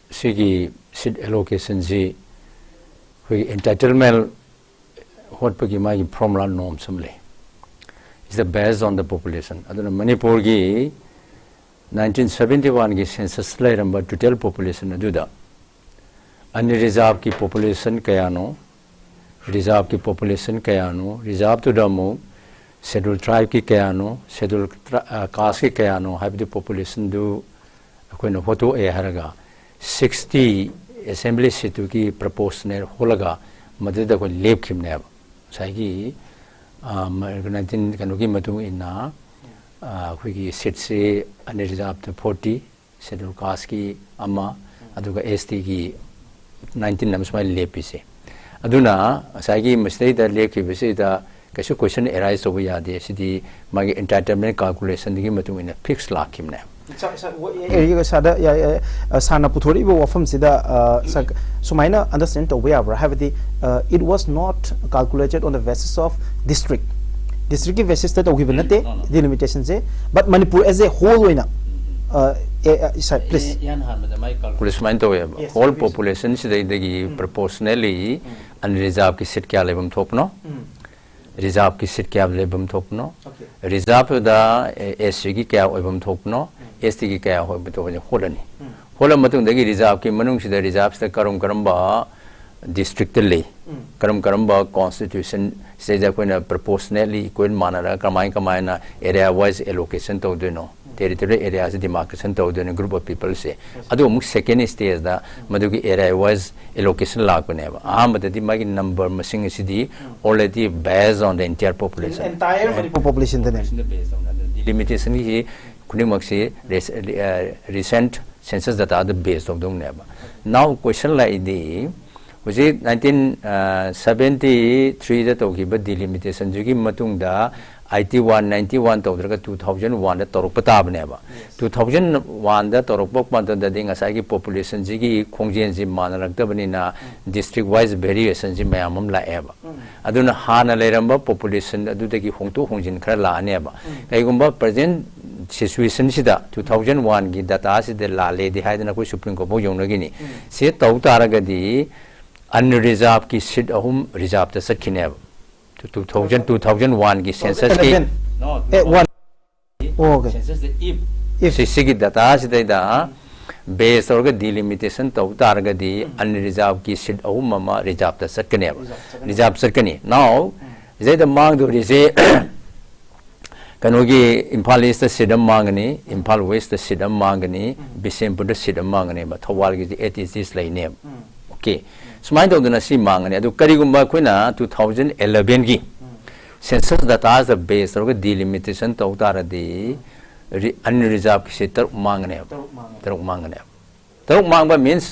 ꯁꯤꯒꯤ ꯁꯤꯠ ꯑꯦꯂꯣꯀꯦꯁꯟꯁꯤ ꯑꯩꯈꯣꯏꯒꯤ ꯑꯦꯟꯇꯥꯏꯇꯜꯃꯦꯟ ꯍꯣꯠꯄꯒꯤ ꯃꯥꯒꯤ ꯐꯣꯔꯃꯨꯂꯥ ꯅꯣꯝꯁ ꯑꯃ ꯂꯩ꯫ It's the based on the population. ꯑꯗꯨꯅ ꯃꯅꯤꯄꯨꯔꯒꯤ ꯅꯥꯏꯟꯇꯤꯟ ꯁꯕꯦꯟꯇꯤ ꯋꯥꯟꯒꯤ ꯁꯦꯟꯁꯁ ꯂꯩꯔꯝꯕ ꯇꯣꯇꯦꯜ ꯄꯣꯄꯨꯂꯦꯁꯟ ꯑꯗꯨꯗ ꯑꯟꯔꯤꯖꯥꯔꯚꯀꯤ ꯄꯣꯄꯨꯂꯦꯁꯟ ꯀꯌꯥꯅꯣ, ꯔꯤꯖꯥꯔꯚꯀꯤ ꯄꯣꯄꯨꯂꯦꯁꯟ ꯀꯌꯥꯅꯣ, ꯔꯤꯖꯥꯔꯚꯇꯨꯗ ꯑꯃꯨꯛ ꯁꯦꯗꯨꯜ ꯇ꯭ꯔꯥꯏꯕꯀꯤ ꯀꯌꯥꯅꯣ, ꯁꯦꯗꯨꯜ ꯀꯥꯁꯀꯤ ꯀꯌꯥꯅꯣ ꯍꯥꯏꯕꯗꯨ ꯄꯣꯄꯨꯂꯦꯁꯟꯗꯨ ꯑꯩꯈꯣꯏꯅ ꯍꯣꯠꯇꯣꯛꯑꯦ ꯍꯥꯏꯔꯒ, ꯁꯤꯛꯁꯇꯤ ꯑꯦꯁꯦꯝꯕ꯭ꯂꯤ ꯁꯤꯠꯇꯨꯒꯤ ꯄ꯭ꯔꯄꯣꯁꯅꯦꯜ ꯍꯣꯠꯂꯒ ꯃꯗꯨꯗ ꯑꯩꯈꯣꯏ ꯂꯦꯞꯈꯤꯕꯅꯦꯕ꯫ ꯉꯁꯥꯏꯒꯤ ꯅꯥꯏꯟꯇꯤꯟ ꯀꯩꯅꯣꯒꯤ ꯃꯇꯨꯡ ꯏꯟꯅ, ꯑꯩꯈꯣꯏꯒꯤ ꯁꯤꯠꯁꯤ ꯑꯟꯔꯤꯖꯥꯔꯚꯇ ꯐꯣꯔꯇꯤ, ꯁꯦꯗꯨꯜ ꯀꯥꯁꯀꯤ ꯑꯃ, ꯑꯗꯨꯒ ꯑꯦꯁ ꯇꯤꯒꯤ ꯅꯥꯏꯟꯇꯤꯟ ꯑꯃ ꯁꯨꯃꯥꯏꯅ ꯂꯦꯞꯄꯤꯁꯦ꯫ ꯑꯗꯨꯅ ꯉꯁꯥꯏꯒꯤ ꯃꯁꯤꯗꯩꯗ ꯂꯦꯞꯈꯤꯕꯁꯤꯗ ꯀꯩꯁꯨ ꯀꯣꯏꯁꯟ ꯑꯦꯔꯥꯏꯁ ꯇꯧꯕ ꯌꯥꯗꯦ꯫ ꯁꯤꯗꯤ ꯃꯥꯒꯤ ꯑꯦꯟꯇꯥꯏꯇꯜꯃꯦꯟ ꯀꯥꯜꯀꯨꯂꯦꯁꯟꯗꯨꯒꯤ ꯃꯇꯨꯡ ꯏꯟꯅ ꯐꯤꯛꯁ ꯂꯥꯛꯈꯤꯕꯅꯦ꯫ ꯑꯦꯔꯤꯌꯥꯒ ꯁꯥꯗ ꯌꯥꯏ, ꯑ, ꯁꯥꯔꯅ ꯄꯨꯊꯣꯔꯛꯏꯕ ꯋꯥꯐꯝꯁꯤꯗ, ꯑ, ꯁꯥꯔ, ꯁꯨꯃꯥꯏꯅ ꯑꯟꯗꯔꯁ꯭ꯇꯦꯟ ꯇꯧꯕ ꯌꯥꯕ꯭ꯔꯥ? ꯍꯥꯏꯕꯗꯤ, uh, it was not calculated on the basis of district. ꯗꯤꯁꯇ꯭ꯔꯤꯛꯀꯤ ꯕꯦꯁꯤꯁꯇ ꯇꯧꯈꯤꯕ ꯅꯠꯇꯦ ꯗꯤꯂꯤꯃꯤꯇꯦꯁꯟꯁꯦ, but Manipur as a whole ꯑꯣꯏꯅ, ꯑ, ꯑꯦ, ꯑ, ꯁꯥꯔ, ꯄ꯭ꯂꯤꯖ꯫ ꯏꯍꯥꯟ ꯍꯥꯟꯕꯗ ꯃꯥꯏ ꯀꯥꯜꯀꯨꯂꯦꯁꯟ ꯁꯨꯃꯥꯏꯅ ꯇꯧꯋꯦꯕ, ꯍꯣꯜ ꯄꯣꯄꯨꯂꯦꯁꯟ ꯁꯤꯗꯩꯗꯒꯤ ꯄ꯭ꯔꯄꯣꯔꯁꯅꯦꯂꯤ ꯑꯟꯔꯤꯖꯥꯔꯕꯀꯤ ꯁꯤꯠ ꯀꯌꯥ ꯂꯩꯐꯝ ꯊꯣꯛꯄꯅꯣ, ꯔꯤꯖꯥꯔꯕꯀꯤ ꯁꯤꯠ ꯀꯌꯥ ꯂꯩꯐꯝ ꯊꯣꯛꯄꯅꯣ, ꯔꯤꯖꯥꯔꯕꯇꯨꯗ ꯑꯦꯁ ꯁꯤꯒꯤ ꯀꯌꯥ ꯑꯣꯏꯐꯝ ꯊꯣꯛꯄꯅꯣ, ꯑꯦꯁ ꯇꯤꯒꯤ ꯀꯌꯥ ꯑꯣꯏꯐꯝ ꯊꯣꯛꯄꯅꯣ ꯍꯣꯠꯂꯅꯤ꯫ ꯍꯣꯠꯂ ꯃꯇꯨꯡꯗꯒꯤ ꯔꯤꯖꯥꯔꯕꯀꯤ ꯃꯅꯨꯡꯁꯤꯗ ꯔꯤꯖꯥꯔꯕꯁꯤꯗ ꯀꯔꯝ ꯀꯔꯝꯕ ꯗꯤꯁꯇ꯭ꯔꯤꯛꯇ ꯂꯩ, ꯀꯔꯝ ꯀꯔꯝꯕ ꯀꯣꯟꯁꯇꯤꯇ꯭ꯌꯨꯁꯟ ꯁꯤꯗꯩꯗ ꯑꯩꯈꯣꯏꯅ ꯄ꯭ꯔꯄꯣꯔꯁꯅꯦꯠꯂꯤ ꯏꯀ꯭ꯋꯦꯜ ꯃꯥꯟꯅꯔꯒ ꯀꯃꯥꯏ ꯀꯃꯥꯏꯅ ꯑꯦꯔꯤꯌꯥ ꯋꯥꯏꯁ ꯑꯦꯂꯣꯀꯦꯁꯟ ꯇꯧꯗꯣꯏꯅꯣ, ꯇꯦꯔꯤꯇꯣꯔꯤꯌꯦꯜ ꯑꯦꯔꯤꯌꯥꯁꯤ ꯗꯤꯃꯥꯔꯀꯦꯁꯟ ꯇꯧꯗꯣꯏꯅꯣ, ꯒ꯭ꯔꯨꯞ ꯑꯣꯐ ꯄꯤꯄꯜꯁꯦ꯫ ꯑꯗꯨ ꯑꯃꯨꯛ ꯁꯦꯀꯦꯟ ꯁ꯭ꯇꯦꯖꯇ ꯃꯗꯨꯒꯤ ꯑꯦꯔꯤꯌꯥ ꯋꯥꯏꯁ ꯑꯦꯂꯣꯀꯦꯁꯟ ꯂꯥꯛꯄꯅꯦꯕ꯫ ꯑꯍꯥꯟꯕꯗꯗꯤ ꯃꯥꯒꯤ ꯅꯝꯕꯔ ꯃꯁꯤꯡ ꯑꯁꯤꯗꯤ already based on the entire population꯫ Entire Manipur population ꯗꯅꯦ꯫ ꯗꯤꯂꯤꯃꯤꯇꯦꯁꯟꯒꯤ ꯈꯨꯗꯤꯡꯃꯛꯁꯤ recent census data ꯗ base ꯇꯧꯗꯧꯅꯦꯕ꯫ Now question ꯂꯥꯛꯏꯗꯤ, ꯍꯧꯖꯤꯛ ꯅꯥꯏꯟꯇꯤꯟ ꯁꯕꯦꯟꯇꯤ ꯊ꯭ꯔꯤꯗ ꯇꯧꯈꯤꯕ ꯗꯤꯂꯤꯃꯤꯇꯦꯁꯟꯁꯤꯒꯤ ꯃꯇꯨꯡꯗ ꯑꯥꯏꯇꯤ ꯋꯥꯟ, ꯅꯥꯏꯟꯇꯤ ꯋꯥꯟ ꯇꯧꯗ꯭ꯔꯒ ꯇꯨ ꯊꯥꯎꯖꯟ ꯋꯥꯟꯗ ꯇꯧꯔꯛꯄ ꯇꯥꯕꯅꯦꯕ꯫ ꯇꯨ ꯊꯥꯎꯖꯟ ꯋꯥꯟꯗ ꯇꯧꯔꯛꯄ ꯃꯇꯝꯗꯗꯤ ꯉꯁꯥꯏꯒꯤ ꯄꯣꯄꯨꯂꯦꯁꯟꯁꯤꯒꯤ ꯈꯣꯡꯖꯦꯜꯁꯤ ꯃꯥꯟꯅꯔꯛꯇꯕꯅꯤꯅ ꯗꯤꯁꯇ꯭ꯔꯤꯛ ꯋꯥꯏꯁ ꯚꯦꯔꯤꯌꯦꯁꯟꯁꯤ ꯃꯌꯥꯝ ꯑꯃ ꯂꯥꯛꯑꯦꯕ꯫ ꯑꯗꯨꯅ ꯍꯥꯟꯅ ꯂꯩꯔꯝꯕ ꯄꯣꯄꯨꯂꯦꯁꯟ ꯑꯗꯨꯗꯒꯤ ꯍꯣꯡꯗꯣꯛ ꯍꯣꯡꯖꯤꯟ ꯈꯔ ꯂꯥꯛꯑꯅꯦꯕ꯫ ꯀꯩꯒꯨꯝꯕ ꯄ꯭ꯔꯖꯦꯟ ꯁꯤꯆꯨꯋꯦꯁꯟꯁꯤꯗ ꯇꯨ ꯊꯥꯎꯖꯟ ꯋꯥꯟꯒꯤ ꯗꯇꯥꯁꯤꯗ ꯂꯥꯜꯂꯦꯗꯤ ꯍꯥꯏꯗꯅ ꯑꯩꯈꯣꯏ ꯁꯨꯄ꯭ꯔꯤꯝ ꯀꯣꯔꯠ ꯐꯥꯎ ꯌꯧꯅꯈꯤꯅꯤ꯫ ꯁꯤ ꯇꯧ ꯇꯥꯔꯒꯗꯤ ꯑꯟꯔꯤꯖꯥꯔꯕꯀꯤ ꯁꯤꯠ ꯑꯍꯨꯝ ꯔꯤꯖꯥꯔꯕꯇ ꯆꯠꯈꯤꯅꯦꯕ꯫ ꯇꯨ ꯊꯥꯎꯖꯟ, ꯇꯨ ꯊꯥꯎꯖꯟ ꯋꯥꯟꯒꯤ ꯁꯦꯟꯁꯁꯀꯤ ꯑꯦ, ꯋꯥꯟ꯫ ꯑꯣꯀꯦ꯫ ꯁꯤꯁꯤꯒꯤ ꯗꯇꯥꯁꯤꯗꯩꯗ ꯕꯦꯁ ꯇꯧꯔꯒ ꯗꯤꯂꯤꯃꯤꯇꯦꯁꯟ ꯇꯧ ꯇꯥꯔꯒꯗꯤ ꯑꯟꯔꯤꯖꯥꯔꯕꯀꯤ ꯁꯤꯠ ꯑꯍꯨꯝ ꯑꯃ ꯔꯤꯖꯥꯔꯕꯇ ꯆꯠꯀꯅꯦꯕ꯫ ꯔꯤꯖꯥꯔꯕ ꯆꯠꯀꯅꯤ꯫ Now, ꯁꯤꯗꯩꯗ ꯃꯥꯡꯗꯣꯔꯤꯁꯦ ꯀꯩꯅꯣꯒꯤ ꯏꯝꯐꯥꯜ ꯏꯁꯇ ꯁꯤꯠ ꯑꯃ ꯃꯥꯡꯒꯅꯤ, ꯏꯝꯐꯥꯜ ꯋꯦꯁꯇ ꯁꯤꯠ ꯑꯃ ꯃꯥꯡꯒꯅꯤ, ꯕꯤꯁꯦꯝꯄꯨꯔꯗ ꯁꯤꯠ ꯑꯃ ꯃꯥꯡꯒꯅꯦꯕ, ꯊꯧꯕꯥꯜꯒꯤꯁꯦ ꯑꯦꯠ ꯏꯁ ꯏꯁ ꯂꯩꯅꯦꯕ꯫ ꯑꯣꯀꯦ, ꯁꯨꯃꯥꯏꯅ ꯇꯧꯗꯅ ꯁꯤ ꯃꯥꯡꯒꯅꯤ꯫ ꯑꯗꯨ ꯀꯔꯤꯒꯨꯝꯕ ꯑꯩꯈꯣꯏꯅ ꯇꯨ ꯊꯥꯎꯖꯟ ꯑꯦꯂꯚꯦꯟꯒꯤ ꯁꯦꯟꯁꯁ ꯗꯇꯥꯁꯤꯗ ꯕꯦꯁ ꯇꯧꯔꯒ ꯗꯤꯂꯤꯃꯤꯇꯦꯁꯟ ꯇꯧ ꯇꯥꯔꯗꯤ, ꯑꯟꯔꯤꯖꯥꯔꯕꯀꯤ ꯁꯤꯠ ꯇꯔꯨꯛ ꯃꯥꯡꯒꯅꯦꯕ꯫ ꯇꯔꯨꯛ ꯃꯥꯡꯒꯅꯦꯕ꯫ ꯇꯔꯨꯛ ꯃꯥꯡꯕ means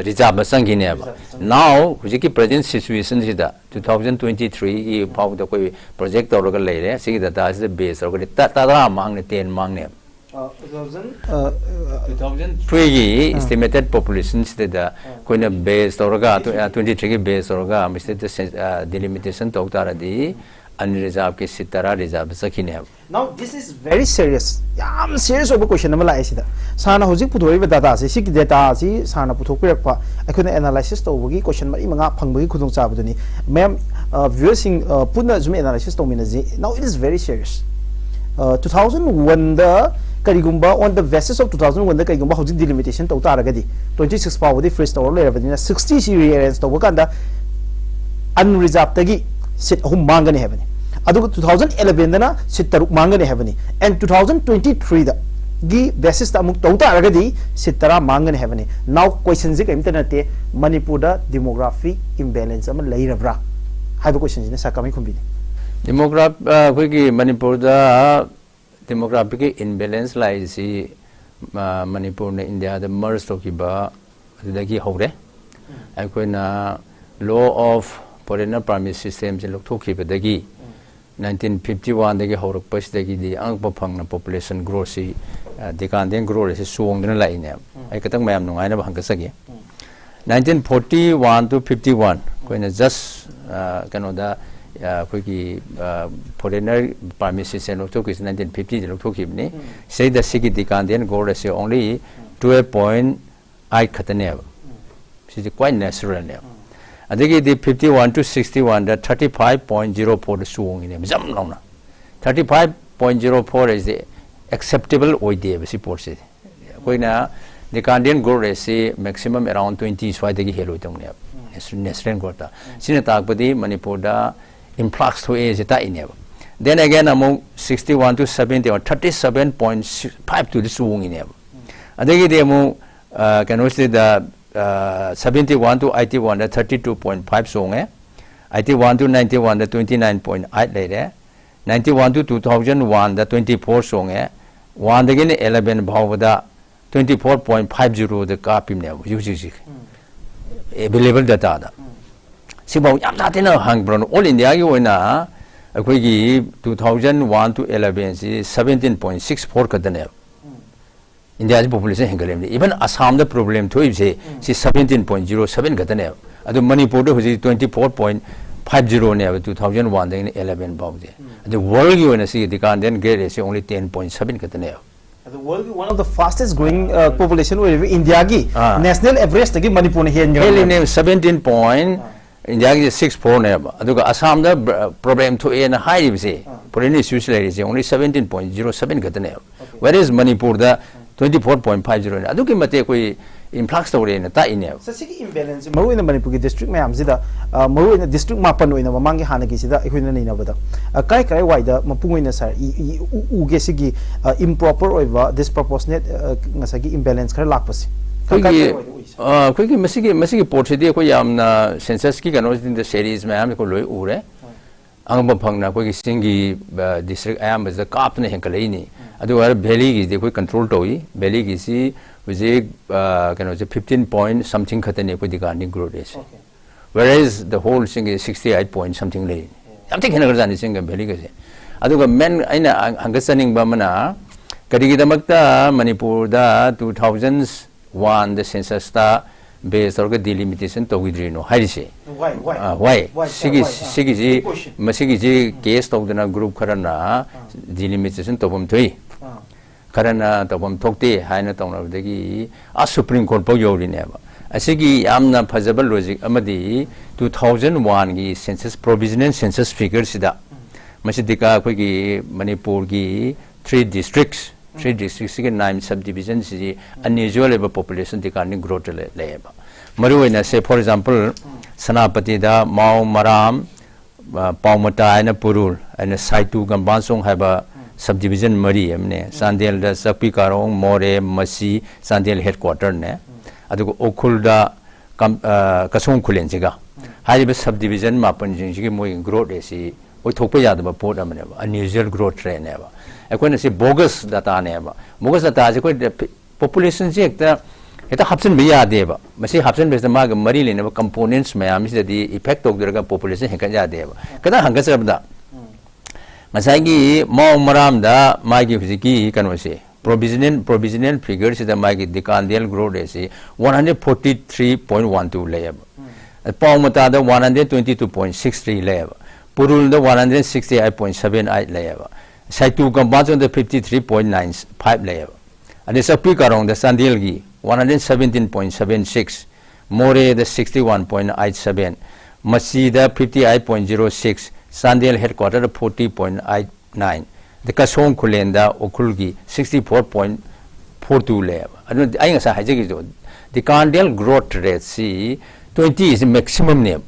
reserve ꯆꯪꯈꯤꯅꯦꯕ꯫ Now ꯍꯧꯖꯤꯛꯀꯤ present situationꯁꯤꯗ two thousand twenty threeꯒꯤ ꯐꯥꯎꯕꯗ ꯑꯩꯈꯣꯏ project ꯇꯧꯔꯒ ꯂꯩꯔꯦ꯫ ꯁꯤꯒꯤ dataꯁꯤꯗ base ꯇꯧꯔꯒꯗꯤ ꯇꯔꯥ ꯃꯥꯡꯅꯦ, ten ꯃꯥꯡꯅꯦꯕ꯫ ꯑ, ꯑꯣꯖꯥ ꯍꯣꯏ, two thousand threeꯒꯤ estimated populationꯁꯤꯗ ꯑꯩꯈꯣꯏꯅ base ꯇꯧꯔꯒ, twenty threeꯒꯤ base ꯇꯧꯔꯒ ꯃꯁꯤꯗ delimitation ꯇꯧ ꯇꯥꯔꯗꯤ unreservedꯀꯤ seat ꯇꯔꯥ reserved ꯆꯠꯈꯤꯅꯦꯕ꯫ Now this is very serious. ꯌꯥꯝ serious ꯑꯣꯏꯕ question ꯑꯃ ꯂꯥꯛꯑꯦ ꯁꯤꯗ꯫ ꯁꯥꯔꯅ ꯍꯧꯖꯤꯛ ꯄꯨꯊꯣꯔꯛꯏꯕ dataꯁꯦ, ꯁꯤꯒꯤ dataꯁꯤ ꯁꯥꯔꯅ ꯄꯨꯊꯣꯛꯄꯤꯔꯛꯄ, ꯑꯩꯈꯣꯏꯅ analysis ꯇꯧꯕꯒꯤ question ꯃꯔꯤ ꯃꯉꯥ ꯐꯪꯕꯒꯤ ꯈꯨꯗꯣꯡꯆꯥꯕꯗꯨꯅꯤ꯫ ꯃꯌꯥꯝ, ꯑ, viewerꯁꯤꯡ, ꯑ, ꯄꯨꯟꯅ ꯁꯨꯝ analysis ꯇꯧꯃꯤꯟꯅꯁꯤ꯫ Now it is very serious. ꯑ, two thousand oneꯗ ꯀꯔꯤꯒꯨꯝꯕ, on the basis of two thousand oneꯗ ꯀꯔꯤꯒꯨꯝꯕ ꯍꯧꯖꯤꯛ delimitation ꯇꯧ ꯇꯥꯔꯒꯗꯤ, twenty six ꯐꯥꯎꯕꯗꯤ freeze ꯇꯧꯔ ꯂꯩꯔꯕꯅꯤꯅ, sixtyꯁꯤ rearrange ꯇꯧꯕ ꯀꯥꯟꯗ unreservedꯇꯒꯤ seat ꯑꯍꯨꯝ ꯃꯥꯡꯒꯅꯤ ꯍꯥꯏꯕꯅꯤ꯫ ꯑꯗꯨꯒ two thousand elevenꯗꯅ seat ꯇꯔꯨꯛ ꯃꯥꯡꯒꯅꯤ ꯍꯥꯏꯕꯅꯤ꯫ And two thousand twenty threeꯗꯒꯤ basisꯇ ꯑꯃꯨꯛ ꯇꯧ ꯇꯥꯔꯒꯗꯤ seat ꯇꯔꯥ ꯃꯥꯡꯒꯅꯤ ꯍꯥꯏꯕꯅꯤ꯫ Now questionꯁꯦ ꯀꯔꯤꯝꯇ ꯅꯠꯇꯦ, ꯃꯅꯤꯄꯨꯔꯗ demographic imbalance ꯑꯃ ꯂꯩꯔꯕ꯭ꯔꯥ ꯍꯥꯏꯕ questionꯁꯤꯅ ꯁꯥꯔ ꯀꯃꯥꯏꯅ ꯈꯨꯝꯕꯤꯅꯤ? Demograph-, ꯑ, ꯑꯩꯈꯣꯏꯒꯤ ꯃꯅꯤꯄꯨꯔꯗ demographicꯀꯤ imbalance ꯂꯥꯛꯏꯁꯤ, ꯑ, ꯃꯅꯤꯄꯨꯔꯅ ꯏꯟꯗꯤꯌꯥꯗ merge ꯇꯧꯈꯤꯕ ꯑꯗꯨꯗꯒꯤ ꯍꯧꯔꯦ꯫ ꯑꯩꯈꯣꯏꯅ law of foreigner permit systemꯁꯦ ꯂꯧꯊꯣꯛꯈꯤꯕꯗꯒꯤ nineteen fifty oneꯗꯒꯤ ꯍꯧꯔꯛꯄꯁꯤꯗꯒꯤꯗꯤ ꯑꯉꯛꯄ ꯐꯪꯅ population growthꯁꯤ, ꯑ, decadal growth ꯑꯁꯤ ꯆꯣꯡꯗꯨꯅ ꯂꯥꯛꯏꯅꯦꯕ꯫ ꯑꯩ ꯈꯤꯇꯪ ꯃꯌꯥꯝ ꯅꯨꯡꯉꯥꯏꯅꯕ ꯍꯪꯒꯠꯆꯒꯦ꯫ Nineteen forty one to fifty one ꯑꯩꯈꯣꯏꯅ just, ꯑ, ꯀꯩꯅꯣꯗ, ꯑ, ꯑꯩꯈꯣꯏꯒꯤ, ꯑ, foreigner permit system ꯂꯧꯊꯣꯛꯈꯤꯕꯁꯤ nineteen fiftyꯗ ꯂꯧꯊꯣꯛꯈꯤꯕꯅꯤ꯫ ꯁꯤꯗꯩꯗ ꯁꯤꯒꯤ decadal growth ꯑꯁꯤ only twelve point eight ꯈꯛꯇꯅꯦꯕ꯫ ꯁꯤꯗꯤ quite naturalꯅꯦꯕ꯫ ꯑꯗꯒꯤꯗꯤ fifty one to sixty oneꯗ thirty five point zero fourꯗ ꯆꯣꯡꯉꯤꯅꯦꯕ, ꯖꯝ ꯂꯥꯎꯅ꯫ Thirty five point zero four ꯑꯁꯤ acceptable ꯑꯣꯏꯗꯦꯕ, ꯁꯤ ꯄꯣꯠꯁꯤꯗꯤ꯫ ꯑꯩꯈꯣꯏꯅ decadal growth rateꯁꯤ maximum around twenty ꯁ꯭ꯋꯥꯏꯗꯒꯤ ꯍꯦꯜꯂꯣꯏꯗꯧꯅꯦꯕ, natural growthꯇ꯫ ꯁꯤꯅ ꯇꯥꯛꯄꯗꯤ ꯃꯅꯤꯄꯨꯔꯗ influx ꯊꯣꯛꯑꯦꯁꯦ ꯇꯥꯛꯏꯅꯦꯕ꯫ Then again ꯑꯃꯨꯛ sixty one to seventy one thirty seven point five twoꯗ ꯆꯣꯡꯉꯤꯅꯦꯕ꯫ ꯑꯗꯒꯤꯗꯤ ꯑꯃꯨꯛ, ꯑ, ꯀꯩꯅꯣꯁꯤꯗ, ꯑ, seventy one to eighty oneꯗ thirty two point five ꯆꯣꯡꯉꯦ꯫ Eighty one to ninety oneꯗ twenty nine point eight ꯂꯩꯔꯦ꯫ Ninety one to two thousand oneꯗ twenty four ꯆꯣꯡꯉꯦ꯫ Oneꯗꯒꯤꯅ eleven ꯐꯥꯎꯕꯗ twenty four point five zero ꯗ ꯀꯥꯞꯄꯤꯕꯅꯦꯕ ꯍꯧꯖꯤꯛ ꯍꯧꯖꯤꯛ ꯍꯧꯖꯤꯛ ꯑꯦꯕꯦꯂꯦꯕꯜ ꯗꯇꯥꯗ꯫ ꯁꯤꯐꯥꯎ ꯌꯥꯝ ꯊꯥꯊꯤꯅ ꯍꯪꯕ꯭ꯔꯣ? ꯑꯣꯜ ꯏꯟꯗꯤꯌꯥꯒꯤ ꯑꯣꯏꯅ ꯑꯩꯈꯣꯏꯒꯤ two thousand one to eleven ꯁꯤ seventeen point six four ꯈꯛꯇꯅꯦꯕ꯫ ꯏꯟꯗꯤꯌꯥꯁꯤ ꯄꯣꯄꯨꯂꯦꯁꯟ ꯍꯦꯟꯒꯠꯂꯛꯏꯕꯅꯤ꯫ ꯏꯚꯟ ꯑꯁꯥꯝꯗ ꯄ꯭ꯔꯣꯕ꯭ꯂꯦꯝ ꯊꯣꯛꯏꯕꯁꯦ ꯁꯤ seventeen point zero seven ꯈꯛꯇꯅꯦꯕ꯫ ꯑꯗꯨ ꯃꯅꯤꯄꯨꯔꯗ ꯍꯧꯖꯤꯛ twenty four point five zero ꯅꯦꯕ, two thousand one ꯗꯒꯤꯅ eleven ꯐꯥꯎꯁꯦ꯫ ꯑꯗꯨ ꯋꯥꯔꯜꯒꯤ ꯑꯣꯏꯅ ꯁꯤꯒꯤ ꯗꯤꯀꯥꯟꯗꯦꯟ great ꯔꯦꯠꯁꯦ only ten point seven ꯈꯛꯇꯅꯦꯕ꯫ ꯑꯗꯣ world ꯒꯤ one of the fastest growing uh, population ꯑꯣꯏꯔꯤꯕ ꯏꯟꯗꯤꯌꯥꯒꯤ ꯑꯥ꯫ ꯅꯦꯁꯅꯦꯜ ꯑꯦꯚꯔꯦꯖꯇꯒꯤ ꯃꯅꯤꯄꯨꯔꯅ ꯍꯦꯟꯈ꯭ꯔꯦ꯫ ꯍꯦꯜꯂꯤꯅꯦ, seventeen point, ꯏꯟꯗꯤꯌꯥꯒꯤ six four ꯅꯦꯕ꯫ ꯑꯗꯨꯒ ꯑꯁꯥꯝꯗ ꯄ꯭ꯔꯣꯕ꯭ꯂꯦꯝ ꯊꯣꯛꯑꯦꯅ ꯍꯥꯏꯔꯤꯕꯁꯦ, ꯐꯣꯔꯦꯟ ꯏꯁꯨꯁ ꯂꯩꯔꯤꯁꯦ only seventeen point zero seven ꯈꯛꯇꯅꯦꯕ꯫ Whereas ꯃꯅꯤꯄꯨꯔꯗ twenty four point five zero ꯅꯦ꯫ ꯑꯗꯨꯛꯀꯤ ꯃꯇꯤꯛ ꯑꯩꯈꯣꯏ ꯏꯟꯐ꯭ꯂꯛꯁ ꯇꯧꯔꯦꯅ ꯇꯥꯛꯏꯅꯦꯕ꯫ ꯁꯤꯒꯤ ꯏꯝꯕꯦꯂꯦꯟꯁꯁꯦ ꯃꯔꯨ ꯑꯣꯏꯅ ꯃꯅꯤꯄꯨꯔꯒꯤ ꯗꯤꯁꯇ꯭ꯔꯤꯛ ꯃꯌꯥꯝꯁꯤꯗ ꯑ, ꯃꯔꯨ ꯑꯣꯏꯅ ꯗꯤꯁꯇ꯭ꯔꯤꯛ ꯃꯥꯄꯟ ꯑꯣꯏꯅ ꯃꯃꯥꯡꯒꯤ ꯍꯥꯟꯅꯒꯤꯁꯤꯗ ꯑꯩꯈꯣꯏꯅ ꯅꯩꯅꯕꯗ ꯑ, ꯀꯥꯏ ꯀꯥꯏ ꯋꯥꯏꯗ ꯃꯄꯨꯡ ꯑꯣꯏꯅ ꯁꯥꯔ ꯏ- ꯏ- ꯎ- ꯎꯒꯦ ꯁꯤꯒꯤ ꯏꯝꯄ꯭ꯔꯣꯄꯔ ꯑꯣꯏꯕ ꯗꯤꯁꯄ꯭ꯔꯄꯣꯁꯅꯦꯠ ꯉꯁꯥꯏꯒꯤ ꯏꯝꯕꯦꯂꯦꯟꯁ ꯈꯔ ꯂꯥꯛꯄꯁꯦ? ꯀꯥꯏ- ꯀꯥꯏ ꯑꯩꯈꯣꯏꯒꯤ ꯀꯥꯏ ꯋꯥꯏꯗ ꯎꯏ ꯁꯥꯔ? ꯑ, ꯑꯩꯈꯣꯏꯒꯤ ꯃꯁꯤꯒꯤ ꯃꯁꯤꯒꯤ ꯄꯣꯠꯁꯤꯗꯤ ꯑꯩꯈꯣꯏ ꯌꯥꯝꯅ ꯁꯦꯟꯁꯁꯀꯤ ꯀꯩꯅꯣꯁꯤꯡꯗ ꯁꯦꯔꯤꯁ ꯃꯌꯥꯝ ꯑꯩꯈꯣꯏ ꯂꯣꯏ ꯎꯔꯦ꯫ ꯑꯉꯝꯕ ꯐꯪꯅ ꯑꯩꯈꯣꯏꯒꯤ ꯆꯤꯡꯒꯤ ꯗꯤꯁꯇ꯭ꯔꯤꯛ ꯑꯌꯥꯝꯕꯁꯤꯗ ꯀꯥꯞꯇꯅ ꯍꯦꯟꯒꯠꯂꯛꯏꯅꯤ꯫ ꯑꯗꯨꯒ ꯚꯦꯂꯤꯒꯤꯗꯤ ꯑꯩꯈꯣꯏ ꯀꯟꯇ꯭ꯔꯣꯜ ꯇꯧꯏ꯫ ꯚꯦꯂꯤꯒꯤꯁꯤ ꯍꯧꯖꯤꯛ ꯑ, ꯀꯩꯅꯣꯁꯦ fifteen point something ꯈꯛꯇꯅꯤ ꯑꯩꯈꯣꯏ ꯗꯤꯀꯥꯟꯗꯤ ꯒ꯭ꯔꯣꯠ ꯔꯦꯠꯁꯦ꯫ Whereas the whole ꯆꯤꯡꯒꯤ sixty eight point something ꯂꯩꯔꯤꯅꯤ꯫ ꯌꯥꯝ ꯊꯤ ꯈꯦꯠꯅꯈ꯭ꯔꯖꯥꯠꯅꯤ ꯆꯤꯡꯒ ꯚꯦꯂꯤꯒꯁꯦ꯫ ꯑꯗꯨꯒ ꯃꯦꯟ ꯑꯩꯅ ꯍꯪꯒꯠꯆꯅꯤꯡꯕ ꯑꯃꯅ, ꯀꯔꯤꯒꯤꯗꯃꯛꯇ ꯃꯅꯤꯄꯨꯔꯗ two thousand one ꯗ ꯁꯦꯟꯁꯁꯇ ꯕꯦꯁ ꯇꯧꯔꯒ ꯗꯤꯂꯤꯃꯤꯇꯦꯁꯟ ꯇꯧꯈꯤꯗ꯭ꯔꯤꯅꯣ ꯍꯥꯏꯔꯤꯁꯦ? Why, why? ꯑ, why? Why, ꯁꯤꯒꯤ why? ꯑ, ꯁꯤꯒꯤꯁꯤ big question. ꯃꯁꯤꯒꯤꯁꯤ ꯀꯦꯁ ꯇꯧꯗꯅ ꯒ꯭ꯔꯨꯞ ꯈꯔꯅ ꯗꯤꯂꯤꯃꯤꯇꯦꯁꯟ ꯇꯧꯐꯝ ꯊꯣꯛꯏ, ꯑ, ꯈꯔꯅ ꯇꯧꯐꯝ ꯊꯣꯛꯇꯦ ꯍꯥꯏꯅ ꯇꯧꯅꯕꯗꯒꯤ ꯑꯥ ꯁꯨꯄ꯭ꯔꯤꯝ ꯀꯣꯔꯠ ꯐꯥꯎ ꯌꯧꯔꯤꯅꯦꯕ꯫ ꯑꯁꯤꯒꯤ ꯌꯥꯝꯅ ꯐꯖꯕ ꯂꯣꯖꯤꯛ ꯑꯃꯗꯤ two thousand one ꯒꯤ census, provisional census figure ꯁꯤꯗ ꯃꯁꯤꯗꯤ ꯀ-, ꯑꯩꯈꯣꯏꯒꯤ ꯃꯅꯤꯄꯨꯔꯒꯤ three districts, three districts ꯁꯤꯒꯤ nine subdivision ꯁꯤꯗꯤ unusual ꯑꯣꯏꯕ ꯄꯣꯄꯨꯂꯦꯁꯟ ꯗꯤꯀꯥꯟꯗꯤꯡ ꯒ꯭ꯔꯣꯠ ꯂꯩꯌꯦꯕ꯫ ꯃꯔꯨꯑꯣꯏꯅ say for example ꯁꯦꯅꯥꯄꯇꯤꯗ ꯃꯥꯎ, ꯃꯔꯥꯝ, ꯑ, ꯄꯥꯎꯃꯇꯥ ꯍꯥꯏꯅ ꯄꯨꯔꯨꯜ, ꯑꯩꯅ ꯁꯥꯏꯇꯨ ꯒꯝꯕꯥꯟꯁꯣꯡ ꯍꯥꯏꯕ subdivision ꯃꯔꯤ ꯑꯃꯅꯦ, ꯆꯥꯟꯗꯦꯜꯗ ꯆꯥꯛꯄꯤ ꯀꯥꯔꯣꯡ, ꯃꯣꯔꯦ, ꯃꯁꯤ ꯆꯥꯟꯗꯦꯜ headquarter ꯅꯦ, ꯑꯗꯨꯒ ꯎꯈ꯭ꯔꯨꯜꯗ ꯀꯝ-, ꯑ, ꯀꯁꯣꯡ ꯈꯨꯂꯦꯟꯁꯤꯒ꯫ ꯍꯥꯏꯔꯤꯕ subdivision ꯃꯥꯄꯟꯁꯤꯡꯁꯤꯒꯤ ꯃꯣꯏꯒꯤ ꯒ꯭ꯔꯣꯠ ꯔꯦꯠꯁꯤ ꯑꯣꯏꯊꯣꯛꯄ ꯌꯥꯗꯕ ꯄꯣꯠ ꯑꯃꯅꯦꯕ, unusual growth rate ꯅꯦꯕ꯫ ꯑꯩꯈꯣꯏꯅ ꯁꯤ bogus data ꯅꯦꯕ꯫ Bogus data ꯁꯤ ꯑꯩꯈꯣꯏ Populationꯁꯦ ꯍꯦꯛꯇ ꯍꯦꯛꯇ ꯍꯥꯞꯆꯤꯟꯕ ꯌꯥꯗꯦꯕ꯫ ꯃꯁꯤ ꯍꯥꯞꯆꯤꯟꯕꯁꯤꯗ ꯃꯥꯒꯤ ꯃꯔꯤ ꯂꯩꯅꯕ components ꯃꯌꯥꯝꯁꯤꯗꯗꯤ effect ꯇꯧꯗꯣꯏꯔꯒ population ꯍꯦꯟꯒꯠ ꯌꯥꯗꯦꯕ꯫ ꯈꯤꯇꯪ ꯍꯪꯒꯠꯆꯔꯕꯗ ꯉꯁꯥꯏꯒꯤ ꯃꯥꯎ ꯃꯔꯥꯝꯗ ꯃꯥꯒꯤ ꯍꯧꯖꯤꯛꯀꯤ ꯀꯩꯅꯣꯁꯦ, provisional provisional figureꯁꯤꯗ ꯃꯥꯒꯤ decennial growth rateꯁꯤ one hundred forty three point one two ꯂꯩꯌꯦꯕ꯫ ꯄꯥꯎ ꯃꯇꯥꯗ one hundred twenty two point six three ꯂꯩꯌꯦꯕ꯫ ꯄꯨꯔꯨꯜꯗ one hundred sixty eight point seven eight ꯂꯩꯌꯦꯕ꯫ ꯁꯥꯏꯇꯨ ꯀꯝꯄꯥꯟꯁꯣꯟꯗ fifty three point nine five ꯂꯩꯌꯦꯕ꯫ ꯑꯗꯩ ꯆꯥꯛꯄꯤ ꯀꯥꯔꯣꯡꯗ ꯆꯥꯟꯗꯦꯜꯒꯤ one hundred seventeen point seven six, ꯃꯣꯔꯦꯗ sixty one point eight seven, ꯃꯆꯤꯗ fifty eight point zero six, Chandel headquarterꯗ forty point eight nine, ꯑꯗꯩ ꯀꯁꯣꯡ ꯈꯨꯂꯦꯟꯗ ꯎꯈ꯭ꯔꯨꯜꯒꯤ sixty four point four two ꯂꯩꯌꯦꯕ꯫ ꯑꯗꯨꯅ ꯑꯩ ꯉꯁꯥꯏ ꯍꯥꯏꯖꯈꯤꯕꯗꯣ, decennial growth rateꯁꯤ twenty is maximumꯅꯦꯕ꯫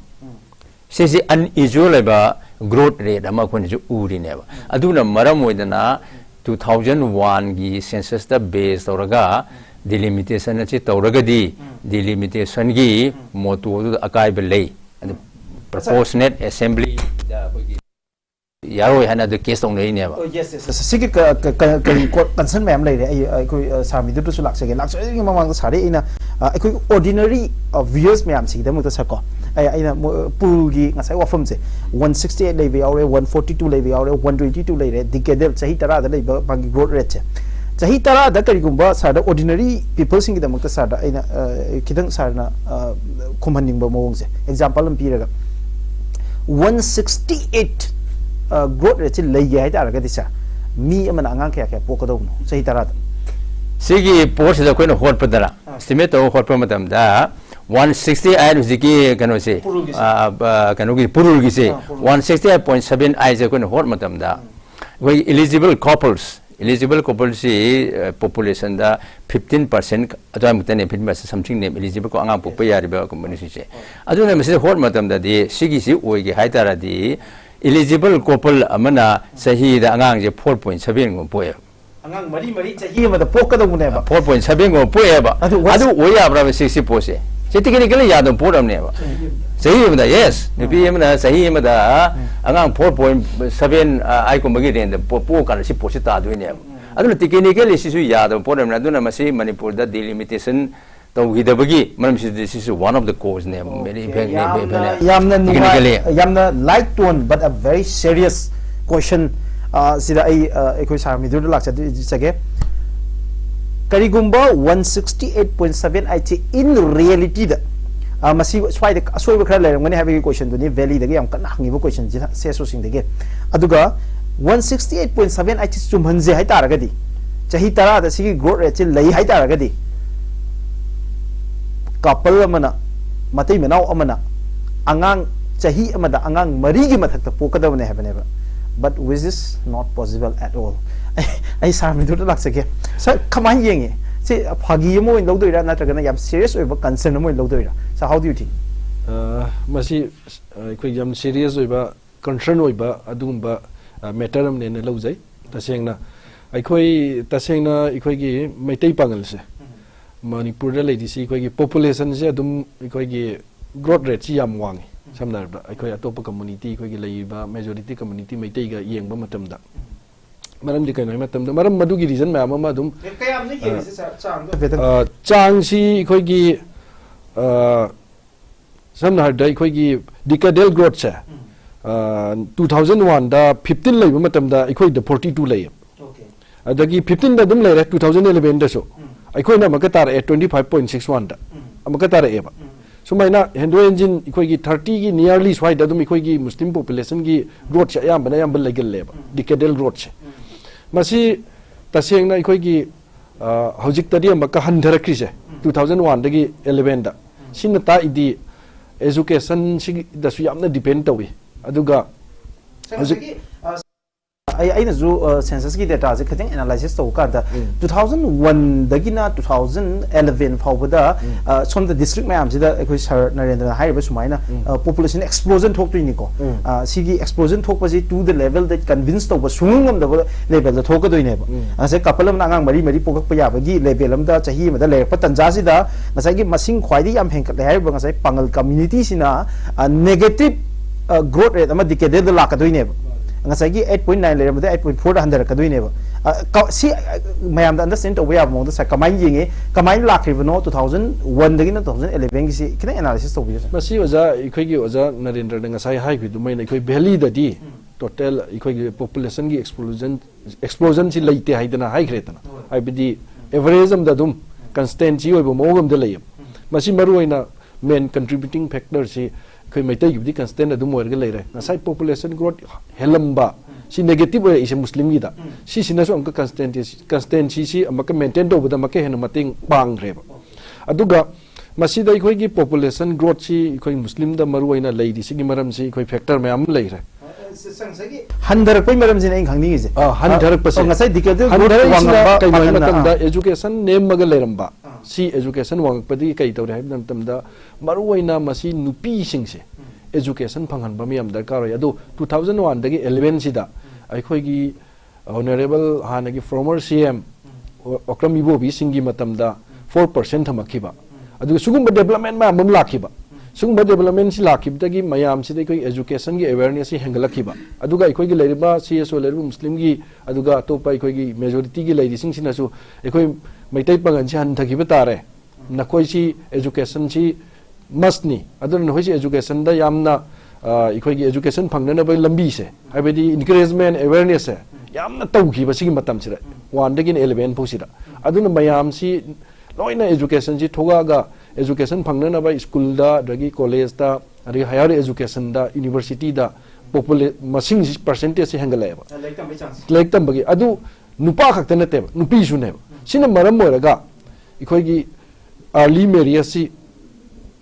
ꯁꯤꯁꯤ unusual ꯑꯣꯏꯕ growth rate ꯑꯃ ꯑꯩꯈꯣꯏꯅꯁꯨ ꯎꯔꯤꯅꯦꯕ꯫ ꯑꯗꯨꯅ ꯃꯔꯝ ꯑꯣꯏꯗꯅ two thousand oneꯒꯤ censusꯇ base ꯇꯧꯔꯒ delimitation ꯑꯁꯤ ꯇꯧꯔꯒꯗꯤ, delimitationꯒꯤ mottoꯗꯨꯗ ꯑꯀꯥꯏꯕ ꯂꯩ꯫ ꯑꯗꯨ proportionate assemblyꯗ ꯑꯩꯈꯣꯏꯒꯤ ꯌꯥꯔꯣꯏ ꯍꯥꯏꯅ ꯑꯗꯨ case ꯇꯧꯅꯔꯤꯅꯦꯕ꯫ ꯑꯣ, yes, yes, yes. ꯁꯤꯒꯤ ꯀ- ꯀ- ꯀ- ꯀꯔꯤ ꯀꯣ- concern ꯃꯌꯥꯝ ꯂꯩꯔꯦ꯫ ꯑꯩ ꯑꯩꯈꯣꯏ, ꯑ, ꯁꯥꯔ ꯃꯤꯗꯨꯗꯁꯨ ꯂꯥꯛꯆꯒꯦ꯫ ꯂꯥꯛꯆꯔꯤꯉꯩ ꯃꯃꯥꯡꯗ ꯁꯥꯔꯗ ꯑꯩꯅ, ꯑ, ꯑꯩꯈꯣꯏ ordinary, ꯑ, viewers ꯃꯌꯥꯝꯁꯤꯒꯤꯗꯃꯛꯇ ꯁꯥꯔ ꯀꯣ, ꯑꯩ ꯑꯩꯅ ꯃꯣ- ꯄꯨꯔꯨꯜꯒꯤ ꯉꯁꯥꯏ ꯋꯥꯐꯝꯁꯦ, one sixty eight ꯂꯩꯕ ꯌꯥꯎꯔꯦ, one forty two ꯂꯩꯕ ꯌꯥꯎꯔꯦ, one twenty two ꯂꯩꯔꯦ, decadal ꯆꯍꯤ ꯇꯔꯥꯗ ꯂꯩꯕ ꯃꯥꯒꯤ growth rateꯁꯦ꯫ ꯆꯍꯤ ꯇꯔꯥꯗ ꯀꯔꯤꯒꯨꯝꯕ ꯁꯥꯔꯗ ordinary peopleꯁꯤꯡꯒꯤꯗꯃꯛꯇ ꯁꯥꯔꯗ ꯑꯩꯅ, ꯑ, ꯈꯤꯇꯪ ꯁꯥꯔꯅ, ꯑ, ꯈꯨꯝꯍꯟꯅꯤꯡꯕ ꯃꯑꯣꯡꯁꯦ, example ꯑꯃ ꯄꯤꯔꯒ, one sixty eight, ꯑ, growth rateꯁꯦ ꯂꯩꯒꯦ ꯍꯥꯏꯇꯥꯔꯒꯗꯤ ꯁꯥꯔ, ꯃꯤ ꯑꯃꯅ ꯑꯉꯥꯡ ꯀꯌꯥ ꯀꯌꯥ ꯄꯣꯛꯀꯗꯧꯕꯅꯣ ꯆꯍꯤ ꯇꯔꯥꯗ? ꯁꯤꯒꯤ ꯄꯣꯠꯁꯤꯗ ꯑꯩꯈꯣꯏꯅ ꯍꯣꯠꯄꯗꯔ, estimate ꯇꯧꯔꯒ ꯍꯣꯠꯄ ꯃꯇꯝꯗ, one sixty eight ꯍꯧꯖꯤꯛꯀꯤ ꯀꯩꯅꯣꯁꯦ, ꯄꯨꯔꯨꯜꯒꯤꯁꯦ꯫ ꯑ, ꯑ, ꯀꯩꯅꯣꯒꯤ ꯄꯨꯔꯨꯜꯒꯤꯁꯦ, ꯑ, ꯄꯨꯔꯨꯜ꯫ One sixty eight point seven eight ꯁꯦ ꯑꯩꯈꯣꯏꯅ ꯍꯣꯠ ꯃꯇꯝꯗ, ꯑꯩꯈꯣꯏꯒꯤ eligible couples, eligible coupleꯁꯤ, ꯑ, populationꯗ fifteen percent ꯑꯗꯨꯋꯥꯏꯃꯨꯛꯇꯅꯦ, fifteen percent somethingꯅꯦ eligible ꯀꯣ, ꯑꯉꯥꯡ ꯄꯣꯛꯄ ꯌꯥꯔꯤꯕ ꯀꯝꯄꯅꯤꯁꯤꯡꯁꯦ꯫ ꯑꯗꯨꯅ ꯃꯁꯤꯗ ꯍꯣꯠ ꯃꯇꯝꯗꯗꯤ ꯁꯤꯒꯤꯁꯤ ꯑꯣꯏꯒꯦ ꯍꯥꯏ ꯇꯥꯔꯗꯤ, eligible couple ꯑꯃꯅ ꯆꯍꯤꯗ ꯑꯉꯥꯡꯁꯦ four point seven ꯒꯨꯝꯕ ꯄꯣꯛꯑꯦꯕ꯫ ꯑꯉꯥꯡ ꯃꯔꯤ ꯃꯔꯤ ꯆꯍꯤ ꯑꯃꯗ ꯄꯣꯛꯀꯗꯧꯕꯅꯦꯕ꯫ Four point seven ꯒꯨꯝꯕ ꯄꯣꯛꯑꯦꯕ꯫ ꯑꯗꯨ what's- ꯑꯗꯨ ꯑꯣꯏ ꯌꯥꯕ꯭ꯔꯕ ꯁꯤ, ꯁꯤ ꯄꯣꯠꯁꯦ? ꯁꯤ technically ꯌꯥꯗꯕ ꯄꯣꯠ ꯑꯃꯅꯦꯕ꯫ ꯆꯍꯤ ꯑꯃꯗ, yes, ꯅꯨꯄꯤ ꯑꯃꯅ ꯆꯍꯤ ꯑꯃꯗ ꯑꯉꯥꯡ four point seven, ꯑ, eight ꯀꯨꯝꯕꯒꯤ rangeꯗ ꯄꯣ- ꯄꯣꯛꯑꯀꯥꯟꯗ ꯁꯤ ꯄꯣꯠꯁꯤ ꯇꯥꯗꯣꯏꯅꯦꯕ꯫ ꯑꯗꯨꯅ technically ꯁꯤꯁꯨ ꯌꯥꯗꯕ ꯄꯣꯠ ꯑꯃꯅꯤ꯫ ꯑꯗꯨꯅ ꯃꯁꯤ ꯃꯅꯤꯄꯨꯔꯗ delimitation ꯇꯧꯈꯤꯗꯕꯒꯤ ꯃꯔꯝꯁꯤꯗꯤ ꯁꯤꯁꯨ one of the cause ꯅꯦꯕ꯫ Very effect-, ꯌꯥꯝꯅ effect-, ꯌꯥꯝꯅ ꯅꯨꯡꯉꯥꯏ technically꯫ ꯌꯥꯝꯅ light tone but a very serious question꯫ ꯑ, ꯁꯤꯗ ꯑꯩ, ꯑ, ꯑꯩꯈꯣꯏ ꯁꯥꯔ ꯃꯤꯗꯨꯗ ꯂꯥꯛꯆꯒꯦ꯫ ꯀꯔꯤꯒꯨꯝꯕ one sixty eight point seven eight in reality ꯗ, ꯑ, ꯃꯁꯤ ꯁ꯭ꯋꯥꯏꯗ ꯑꯁꯣꯏꯕ ꯈꯔ ꯂꯩꯔꯝꯒꯅꯤ ꯍꯥꯏꯕꯒꯤ question ꯗꯨꯅꯤ, Valley ꯗꯒꯤ ꯌꯥꯝ ꯀꯟꯅ ꯍꯪꯉꯤꯕ question ꯁꯤ, C S O ꯁꯤꯡꯗꯒꯤ꯫ ꯑꯗꯨꯒ one sixty eight point seven eight ꯆꯨꯝꯍꯟꯁꯦ ꯍꯥꯏꯇꯥꯔꯒꯗꯤ, ꯆꯍꯤ ꯇꯔꯥꯗ ꯁꯤꯒꯤ growth rate ꯁꯤ ꯂꯩ ꯍꯥꯏꯇꯥꯔꯒꯗꯤ, couple ꯑꯃꯅ, ꯃꯇꯩ ꯃꯅꯥꯎ ꯑꯃꯅ ꯑꯉꯥꯡ ꯆꯍꯤ ꯑꯃꯗ ꯑꯉꯥꯡ ꯃꯔꯤꯒꯤ ꯃꯊꯛꯇ ꯄꯣꯛꯀꯗꯕꯅꯦ ꯍꯥꯏꯕꯅꯦꯕ꯫ But which is not possible at all. ꯑꯩ, ꯑꯩ ꯁꯥꯔ ꯃꯤꯗꯨꯗ ꯂꯥꯛꯆꯒꯦ꯫ ꯁꯥꯔ, ꯀꯃꯥꯏꯅ ꯌꯦꯡꯉꯤ? ꯁꯤ ꯐꯥꯒꯤ ꯑꯃ ꯑꯣꯏꯅ ꯂꯧꯗꯣꯏꯔꯥ, ꯅꯠꯇ꯭ꯔꯒꯅ ꯌꯥꯝ serious ꯑꯣꯏꯕ concern ꯑꯃ ꯑꯣꯏꯅ ꯂꯧꯗꯣꯏꯔꯥ? Sir, how do you think? ꯑ, ꯃꯁꯤ, ꯑ, ꯑꯩꯈꯣꯏ ꯌꯥꯝ serious ꯑꯣꯏꯕ, concern ꯑꯣꯏꯕ ꯑꯗꯨꯒꯨꯝꯕ, ꯑ, matter ꯑꯃꯅꯦꯅ ꯂꯧꯖꯩ꯫ ꯇꯁꯦꯡꯅ ꯑꯩꯈꯣꯏ, ꯇꯁꯦꯡꯅ ꯑꯩꯈꯣꯏꯒꯤ ꯃꯩꯇꯩ ꯄꯥꯉꯜꯁꯦ, ꯃꯅꯤꯄꯨꯔꯗ ꯂꯩꯔꯤꯁꯤ, ꯑꯩꯈꯣꯏꯒꯤ population ꯁꯦ ꯑꯗꯨꯝ, ꯑꯩꯈꯣꯏꯒꯤ growth rate ꯁꯤ ꯌꯥꯝ ꯋꯥꯡꯉꯤ꯫ ꯁꯝꯅ ꯍꯥꯏꯔꯕꯗ, ꯑꯩꯈꯣꯏ ꯑꯇꯣꯞꯄ community, ꯑꯩꯈꯣꯏꯒꯤ ꯂꯩꯔꯤꯕ majority community ꯃꯩꯇꯩꯒ ꯌꯦꯡꯕ ꯃꯇꯝꯗ, ꯃꯔꯝꯗꯤ ꯀꯩꯅꯣ ꯍꯥꯏꯕ ꯃꯇꯝꯗ, ꯃꯔꯝ ꯃꯗꯨꯒꯤ reason ꯃꯌꯥꯝ ꯑꯃ ꯑꯗꯨꯝ, ꯀꯌꯥꯝꯅ ꯌꯦꯡꯉꯤꯁꯦ, ꯁꯥꯔ, ꯆꯥꯡꯗꯣ? ꯑ, ꯆꯥꯡꯁꯤ ꯑꯩꯈꯣꯏꯒꯤ, ꯑ, ꯁꯝꯅ ꯍꯥꯏꯔꯕꯗ, ꯑꯩꯈꯣꯏꯒꯤ decadal growth ꯁꯦ, ꯑ, two thousand one ꯗ fifteen ꯂꯩꯕ ꯃꯇꯝꯗ ꯑꯩꯈꯣꯏꯗ forty two ꯂꯩꯌꯦꯕ꯫ Okay. ꯑꯗꯒꯤ fifteen ꯗ ꯑꯗꯨꯝ ꯂꯩꯔꯦ, two thousand eleven ꯗꯁꯨ꯫ ꯑꯩꯈꯣꯏꯅ ꯑꯃꯨꯛꯀ ꯇꯥꯔꯛꯑꯦ, twenty five point six one ꯗ ꯑꯃꯨꯛꯀ ꯇꯥꯔꯛꯑꯦꯕ꯫ ꯁꯨꯃꯥꯏꯅ ꯍꯦꯟꯗꯣꯛ ꯍꯦꯟꯖꯤꯟ ꯑꯩꯈꯣꯏꯒꯤ thirty ꯒꯤ nearly ꯁ꯭ꯋꯥꯏꯗ ꯑꯗꯨꯝ ꯑꯩꯈꯣꯏꯒꯤ Muslim population ꯒꯤ growth ꯁꯦ ꯑꯌꯥꯝꯕꯅ, ꯑꯌꯥꯝꯕ ꯂꯩꯒꯜꯂꯦꯕ, decadal growth ꯁꯦ꯫ ꯃꯁꯤ ꯇꯁꯦꯡꯅ ꯑꯩꯈꯣꯏꯒꯤ, ꯑ, ꯍꯧꯖꯤꯛꯇꯗꯤ ꯑꯃꯨꯛꯀ ꯍꯟꯊꯔꯛꯈ꯭ꯔꯤꯁꯦ, two thousand one ꯗꯒꯤ eleven ꯗ꯫ ꯁꯤꯅ ꯇꯥꯛꯏꯗꯤ education ꯁꯤꯗꯁꯨ ꯌꯥꯝꯅ depend ꯇꯧꯏ꯫ ꯑꯗꯨꯒ ꯍꯧꯖꯤꯛ ꯑꯩ, ꯑꯩꯅꯁꯨ, ꯑ, census ꯀꯤ data ꯁꯦ ꯈꯤꯇꯪ analysis ꯇꯧꯕ ꯀꯥꯟꯗ, two thousand one ꯗꯒꯤꯅ two thousand eleven ꯐꯥꯎꯕꯗ, ꯑ, ꯁꯣꯝꯗ district ꯃꯌꯥꯝꯁꯤꯗ ꯑꯩꯈꯣꯏ ꯁꯥꯔ ꯅꯔꯦꯟꯗ꯭ꯔꯅ ꯍꯥꯏꯔꯤꯕ ꯁꯨꯃꯥꯏꯅ, ꯑ, population explosion ꯊꯣꯛꯇꯣꯏꯅꯤꯀꯣ꯫ ꯑ, ꯁꯤꯒꯤ explosion ꯊꯣꯛꯄꯁꯤ to the level that convince ꯇꯧꯕ ꯁꯨꯡꯉꯝ ꯉꯝꯗꯕ level ꯗ ꯊꯣꯛꯀꯗꯣꯏꯅꯦꯕ꯫ ꯉꯁꯥꯏ couple ꯑꯃꯅ ꯑꯉꯥꯡ ꯃꯔꯤ ꯃꯔꯤ ꯄꯣꯛꯂꯛꯄ ꯌꯥꯕꯒꯤ level ꯑꯃꯗ ꯆꯍꯤ ꯑꯃꯗ ꯂꯩꯔꯛꯄ ꯇꯥꯟꯖꯥꯁꯤꯗ, ꯉꯁꯥꯏꯒꯤ ꯃꯁꯤꯡ ꯈ꯭ꯋꯥꯏꯗꯒꯤ ꯌꯥꯝ ꯍꯦꯟꯒꯠꯂꯦ ꯍꯥꯏꯔꯤꯕ ꯉꯁꯥꯏ ꯄꯥꯉꯜ community ꯁꯤꯅ, ꯑ, negative, ꯑ, growth rate ꯑꯃ decadal ꯗ ꯂꯥꯛꯀꯗꯣꯏꯅꯦꯕ꯫ ꯉꯁꯥꯏꯒꯤ eight point nine ꯂꯩꯔꯝꯕꯗ eight point four ꯗ ꯍꯟꯊꯔꯛꯀꯗꯣꯏꯅꯦꯕ꯫ ꯑ, ꯀ-, ꯁꯤ, ꯑ, ꯃꯌꯥꯝꯗ understand ꯇꯧꯕ ꯌꯥꯕ ꯃꯑꯣꯡꯗ, ꯁꯥꯔ, ꯀꯃꯥꯏꯅ ꯌꯦꯡꯉꯤ, ꯀꯃꯥꯏꯅ ꯂꯥꯛꯈ꯭ꯔꯤꯕꯅꯣ, two thousand one ꯗꯒꯤꯅ two thousand eleven ꯒꯤꯁꯤ ꯈꯤꯇꯪ analysis ꯇꯧꯕꯤꯌꯨ, ꯁꯥꯔ꯫ ꯃꯁꯤ ꯑꯣꯖꯥ, ꯑꯩꯈꯣꯏꯒꯤ ꯑꯣꯖꯥ ꯅꯔꯦꯟꯗ꯭ꯔꯅ ꯉꯁꯥꯏ ꯍꯥꯏꯈꯤꯕꯗꯨꯃꯥꯏꯅ ꯑꯩꯈꯣꯏ valley ꯗꯗꯤ total ꯑꯩꯈꯣꯏꯒꯤ population ꯒꯤ explosion, explosion ꯁꯤ ꯂꯩꯇꯦ ꯍꯥꯏꯗꯅ ꯍꯥꯏꯈ꯭ꯔꯦꯗꯅ꯫ ꯍꯣꯏ꯫ ꯍꯥꯏꯕꯗꯤ average ꯑꯃꯗ ꯑꯗꯨꯝ consistency ꯑꯣꯏꯕ ꯃꯑꯣꯡ ꯑꯃꯗ ꯂꯩꯌꯦꯕ꯫ ꯃꯁꯤ ꯃꯔꯨꯑꯣꯏꯅ main contributing factor ꯁꯤ ꯑꯩꯈꯣꯏ ꯃꯩꯇꯩꯒꯤꯕꯨꯗꯤ constant ꯑꯗꯨꯝ ꯑꯣꯏꯔꯒ ꯂꯩꯔꯦ꯫ ꯉꯁꯥꯏ population growth ꯍꯦꯜꯂꯝꯕ, ꯁꯤ negative ꯑꯣꯏꯔꯛꯏꯁꯦ ꯃꯨꯁꯂꯤꯝꯒꯤꯗ, ꯁꯤꯁꯤꯅꯁꯨ ꯑꯃꯨꯛꯀ consistency, consistency ꯁꯤ ꯑꯃꯨꯛꯀ maintain ꯇꯧꯕꯗ ꯑꯃꯨꯛꯀ ꯍꯦꯟꯅ ꯃꯇꯦꯡ ꯄꯥꯡꯈ꯭ꯔꯦꯕ꯫ ꯑꯗꯨꯒ ꯃꯁꯤꯗ ꯑꯩꯈꯣꯏꯒꯤ population growth ꯁꯤ ꯑꯩꯈꯣꯏ ꯃꯨꯁꯂꯤꯝꯗ ꯃꯔꯨꯑꯣꯏꯅ ꯂꯩꯔꯤꯁꯤꯒꯤ ꯃꯔꯝꯁꯤ ꯑꯩꯈꯣꯏ factor ꯃꯌꯥꯝ ꯑꯃ ꯂꯩꯈ꯭ꯔꯦ꯫ ꯍꯟꯊꯔꯛꯄꯒꯤ ꯃꯔꯝꯁꯤꯅ ꯑꯩꯅ ꯈꯪꯅꯤꯡꯉꯤꯁꯦ꯫ ꯑꯥ, ꯍꯟꯊꯔꯛꯄꯁꯦ꯫ ꯑꯣ, ꯉꯁꯥꯏ decadal growth ꯍꯟꯊꯔꯛꯏꯁꯤꯅ ꯋꯥꯡꯉꯝꯕ, ꯀꯩꯅꯣ ꯍꯥꯏꯕ ꯐꯪꯍꯟꯕ, ꯃꯇꯝꯗ ꯑꯥ꯫ Education ꯅꯦꯝꯃꯒ ꯂꯩꯔꯝꯕ꯫ ꯁꯤ education ꯋꯥꯡꯉꯛꯄꯗꯒꯤ ꯀꯔꯤ ꯇꯧꯔꯦ ꯍꯥꯏꯕ ꯃꯇꯝꯗ, ꯃꯔꯨꯑꯣꯏꯅ ꯃꯁꯤ ꯅꯨꯄꯤꯁꯤꯡꯁꯦ education ꯐꯪꯍꯟꯕ ꯑꯃ ꯌꯥꯝ ꯗꯔꯀꯥꯔ ꯑꯣꯏ꯫ ꯑꯗꯣ two thousand one ꯗꯒꯤ eleven ꯁꯤꯗ ꯑꯩꯈꯣꯏꯒꯤ honourable ꯍꯥꯟꯅꯒꯤ former C M ꯑꯣ-, ꯑꯣꯀ꯭ꯔꯝ ꯏꯕꯣꯕꯤꯁꯤꯡꯒꯤ ꯃꯇꯝꯗ four percent ꯊꯝꯃꯛꯈꯤꯕ꯫ ꯑꯗꯨꯒ ꯁꯤꯒꯨꯝꯕ development ꯃꯌꯥꯝ ꯑꯃ ꯂꯥꯛꯈꯤꯕ꯫ ꯁꯤꯒꯨꯝꯕ development ꯁꯤ ꯂꯥꯛꯈꯤꯕꯗꯒꯤ ꯃꯌꯥꯝꯁꯤꯗ ꯑꯩꯈꯣꯏ education ꯒꯤ awareness ꯁꯤ ꯍꯦꯟꯒꯠꯂꯛꯈꯤꯕ꯫ ꯑꯗꯨꯒ ꯑꯩꯈꯣꯏꯒꯤ ꯂꯩꯔꯤꯕ C S O ꯂꯩꯔꯤꯕ ꯃꯨꯁꯂꯤꯝꯒꯤ, ꯑꯗꯨꯒ ꯑꯇꯣꯞꯄ ꯑꯩꯈꯣꯏꯒꯤ majority ꯒꯤ ꯂꯩꯔꯤꯁꯤꯡꯁꯤꯅꯁꯨ ꯑꯩꯈꯣꯏ ꯃꯩꯇꯩ ꯄꯥꯉꯜꯁꯤ ꯍꯟꯊꯈꯤꯕ ꯇꯥꯔꯦ꯫ ꯅꯈꯣꯏꯁꯤ education ꯁꯤ must ꯅꯤ꯫ ꯑꯗꯨꯅ ꯅꯈꯣꯏꯁꯤ education ꯗ ꯌꯥꯝꯅ, ꯑ, ꯑꯩꯈꯣꯏꯒꯤ education ꯐꯪꯅꯅꯕ ꯂꯝꯕꯤꯁꯦ, ꯍꯥꯏꯕꯗꯤ encouragement, awareness ꯁꯦ ꯌꯥꯝꯅ ꯇꯧꯈꯤꯕ ꯁꯤꯒꯤ ꯃꯇꯝꯁꯤꯗ, one ꯗꯒꯤꯅ eleven ꯐꯥꯎꯁꯤꯗ꯫ ꯑꯗꯨꯅ ꯃꯌꯥꯝꯁꯤ ꯂꯣꯏꯅ education ꯁꯤ ꯊꯣꯛꯂꯛꯑꯒ education ꯐꯪꯅꯅꯕ school ꯗ, ꯑꯗꯒꯤ college ꯇ, ꯑꯗꯒꯤ higher education ꯗ, university ꯗ popula-, ꯃꯁꯤꯡꯁꯤ percentage ꯁꯤ ꯍꯦꯟꯒꯠꯂꯛꯑꯦꯕ꯫ ꯂꯥꯏꯔꯤꯛ ꯇꯝꯕꯒꯤ꯫ ꯑꯗꯨ ꯅꯨꯄꯥ ꯈꯛꯇ ꯅꯠꯇꯦꯕ, ꯅꯨꯄꯤꯁꯨꯅꯦꯕ꯫ ꯁꯤꯅ ꯃꯔꯝ ꯑꯣꯏꯔꯒ ꯑꯩꯈꯣꯏꯒꯤ early marriage ꯁꯤ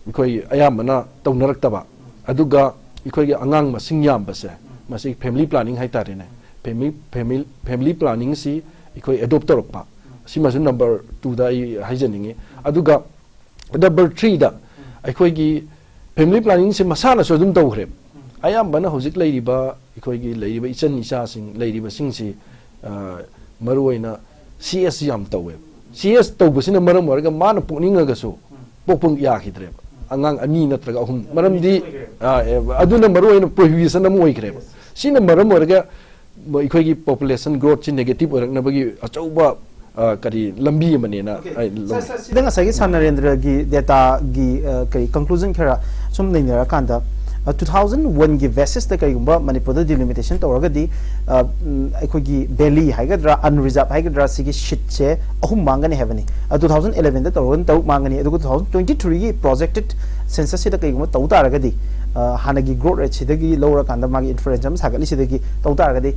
ꯑꯩꯈꯣꯏ ꯑꯌꯥꯝꯕꯅ ꯇꯧꯅꯔꯛꯇꯕ, ꯑꯗꯨꯒ ꯑꯩꯈꯣꯏꯒꯤ ꯑꯉꯥꯡ ꯃꯁꯤꯡ ꯌꯥꯝꯕꯁꯦ, ꯃꯁꯤ family planning ꯍꯥꯏꯇꯥꯔꯦꯅꯦ꯫ Family, family, family planning ꯁꯤ ꯑꯩꯈꯣꯏ adopt ꯇꯧꯔꯛꯄ, ꯁꯤꯃꯁꯨ number two ꯗ ꯑꯩ ꯍꯥꯏꯖꯅꯤꯡꯉꯤ꯫ ꯑꯗꯨꯒ number three ꯗ ꯑꯩꯈꯣꯏꯒꯤ family planning ꯁꯤ ꯃꯁꯥꯅꯁꯨ ꯑꯗꯨꯝ ꯇꯧꯈ꯭ꯔꯦꯕ꯫ ꯑꯌꯥꯝꯕꯅ ꯍꯧꯖꯤꯛ ꯂꯩꯔꯤꯕ, ꯑꯩꯈꯣꯏꯒꯤ ꯂꯩꯔꯤꯕ ꯏꯆꯟ ꯏꯆꯥꯁꯤꯡ ꯂꯩꯔꯤꯕꯁꯤꯡꯁꯤ, ꯑ, ꯃꯔꯨꯑꯣꯏꯅ C S ꯌꯥꯝ ꯇꯧꯋꯦꯕ꯫ C S ꯇꯧꯕꯁꯤꯅ ꯃꯔꯝ ꯑꯣꯏꯔꯒ ꯃꯥꯅ ꯄꯣꯛꯅꯤꯡꯉꯒꯁꯨ ꯄꯣꯛꯄ ꯌꯥꯈꯤꯗ꯭ꯔꯦꯕ꯫ ꯑꯉꯥꯡ ꯑꯅꯤ ꯅꯠꯇ꯭ꯔꯒ ꯑꯍꯨꯝ꯫ ꯃꯔꯝꯗꯤ, ꯑ, ꯑꯦ, ꯑꯗꯨꯅ ꯃꯔꯨꯑꯣꯏꯅ prohibition ꯑꯃ ꯑꯣꯏꯈ꯭ꯔꯦꯕ꯫ ꯁꯤꯅ ꯃꯔꯝ ꯑꯣꯏꯔꯒ ꯑꯩꯈꯣꯏꯒꯤ population growth ꯁꯤ negative ꯑꯣꯏꯔꯛꯅꯕꯒꯤ ꯑꯆꯧꯕ, ꯑ, ꯀꯔꯤ, ꯂꯝꯕꯤ ꯑꯃꯅꯦꯅ ꯑꯩ ꯂꯧꯏ꯫ ꯁꯤꯗ ꯉꯁꯥꯏꯒꯤ ꯁꯥꯔ ꯅꯔꯦꯟꯗ꯭ꯔꯒꯤ data ꯒꯤ, ꯑ, ꯀꯔꯤ, conclusion ꯈꯔ ꯁꯨꯝ ꯅꯩꯅꯔꯀꯥꯟꯗ, ꯑ, two thousand one ꯒꯤ basis ꯇ ꯀꯔꯤꯒꯨꯝꯕ ꯃꯅꯤꯄꯨꯔꯗ delimitation ꯇꯧꯔꯒꯗꯤ, ꯑ, ꯎꯝ, ꯑꯩꯈꯣꯏꯒꯤ valley ꯍꯥꯏꯒꯗ꯭ꯔꯥ, unreserved ꯍꯥꯏꯒꯗ꯭ꯔꯥ, ꯁꯤꯒꯤ seat ꯁꯦ ꯑꯍꯨꯝ ꯃꯥꯡꯒꯅꯤ ꯍꯥꯏꯕꯅꯤ꯫ ꯑ, two thousand eleven ꯗ ꯇꯧꯔꯒꯅ ꯇꯔꯨꯛ ꯃꯥꯡꯒꯅꯤ꯫ ꯑꯗꯨꯒ two thousand twenty three ꯒꯤ projected census ꯁꯤꯗ ꯀꯔꯤꯒꯨꯝꯕ ꯇꯧ ꯇꯥꯔꯒꯗꯤ, ꯑ, ꯍꯥꯟꯅꯒꯤ growth rate ꯁꯤꯗꯒꯤ ꯂꯧꯔꯀꯥꯟꯗ ꯃꯥꯒꯤ inference ꯑꯃ ꯁꯥꯒꯠꯂꯤꯁꯤꯗꯒꯤ ꯇꯧ ꯇꯥꯔꯒꯗꯤ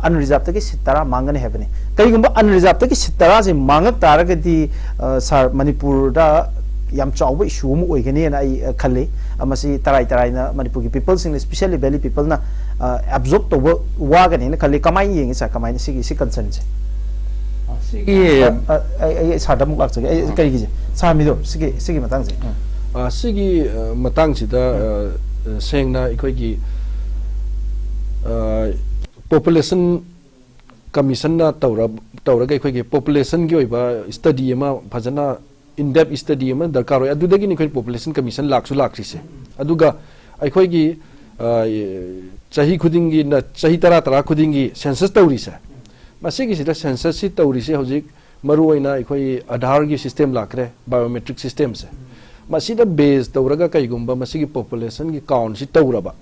unreserved ꯇꯒꯤ seat ꯇꯔꯥ ꯃꯥꯡꯒꯅꯤ ꯍꯥꯏꯕꯅꯤ꯫ ꯀꯔꯤꯒꯨꯝꯕ unreserved ꯇꯒꯤ seat ꯇꯔꯥꯁꯦ ꯃꯥꯡꯉꯛ ꯇꯥꯔꯒꯗꯤ, ꯑ, ꯁꯥꯔ, ꯃꯅꯤꯄꯨꯔꯗ ꯌꯥꯝ ꯆꯥꯎꯕ issue ꯑꯃ ꯑꯣꯏꯒꯅꯤꯅ ꯑꯩ, ꯑ, ꯈꯜꯂꯤ꯫ ꯑ, ꯃꯁꯤ ꯇꯔꯥꯏ ꯇꯔꯥꯏꯅ ꯃꯅꯤꯄꯨꯔꯒꯤ people ꯁꯤꯡꯅ, especially valley people ꯅ, ꯑ, absorb ꯇꯧꯕ ꯋꯥꯒꯅꯤꯅ ꯈꯜꯂꯤ꯫ ꯀꯃꯥꯏꯅ ꯌꯦꯡꯉꯤ ꯁꯥꯔ, ꯀꯃꯥꯏꯅ ꯁꯤꯒꯤ, ꯁꯤ concern ꯁꯦ? ꯁꯤꯒꯤ ꯑ, ꯑ, ꯑꯩ, ꯑꯩ ꯁꯥꯔꯗ ꯑꯃꯨꯛ ꯂꯥꯛꯆꯒꯦ꯫ ꯑꯩ, ꯀꯔꯤꯒꯤꯁꯦ? ꯁꯥꯔ ꯃꯤꯗꯣ, ꯁꯤꯒꯤ, ꯁꯤꯒꯤ ꯃꯇꯥꯡꯁꯦ꯫ ꯑ꯫ ꯑ, ꯁꯤꯒꯤ, ꯑ, ꯃꯇꯥꯡꯁꯤꯗ, ꯑ, ꯑ, ꯁꯦꯡꯅ ꯑꯩꯈꯣꯏꯒꯤ, ꯑ, population commission ꯅ ꯇꯧꯔ-, ꯇꯧꯔꯒ ꯑꯩꯈꯣꯏꯒꯤ population ꯒꯤ ꯑꯣꯏꯕ study ꯑꯃ, ꯐꯖꯅ in depth study ꯑꯃ ꯗꯔꯀꯥꯔ ꯑꯣꯏ꯫ ꯑꯗꯨꯗꯒꯤꯅꯤ ꯑꯩꯈꯣꯏ population commission ꯂꯥꯛꯁꯨ ꯂꯥꯛꯇ꯭ꯔꯤꯁꯦ꯫ ꯑꯗꯨꯒ ꯑꯩꯈꯣꯏꯒꯤ, ꯑ, ꯆꯍꯤ ꯈꯨꯗꯤꯡꯒꯤ ꯅ-, ꯆꯍꯤ ꯇꯔꯥ ꯇꯔꯥ ꯈꯨꯗꯤꯡꯒꯤ census ꯇꯧꯔꯤꯁꯦ, ꯃꯁꯤꯒꯤꯁꯤꯗ census ꯁꯤ ꯇꯧꯔꯤꯁꯦ ꯍꯧꯖꯤꯛ ꯃꯔꯨꯑꯣꯏꯅ ꯑꯩꯈꯣꯏ ꯑꯥꯙꯥꯔꯒꯤ system ꯂꯥꯛꯈ꯭ꯔꯦ, biometric system ꯁꯦ꯫ ꯃꯁꯤꯗ base ꯇꯧꯔꯒ ꯀꯩꯒꯨꯝꯕ ꯃꯁꯤꯒꯤ population ꯒꯤ count ꯁꯤ ꯇꯧꯔꯕ,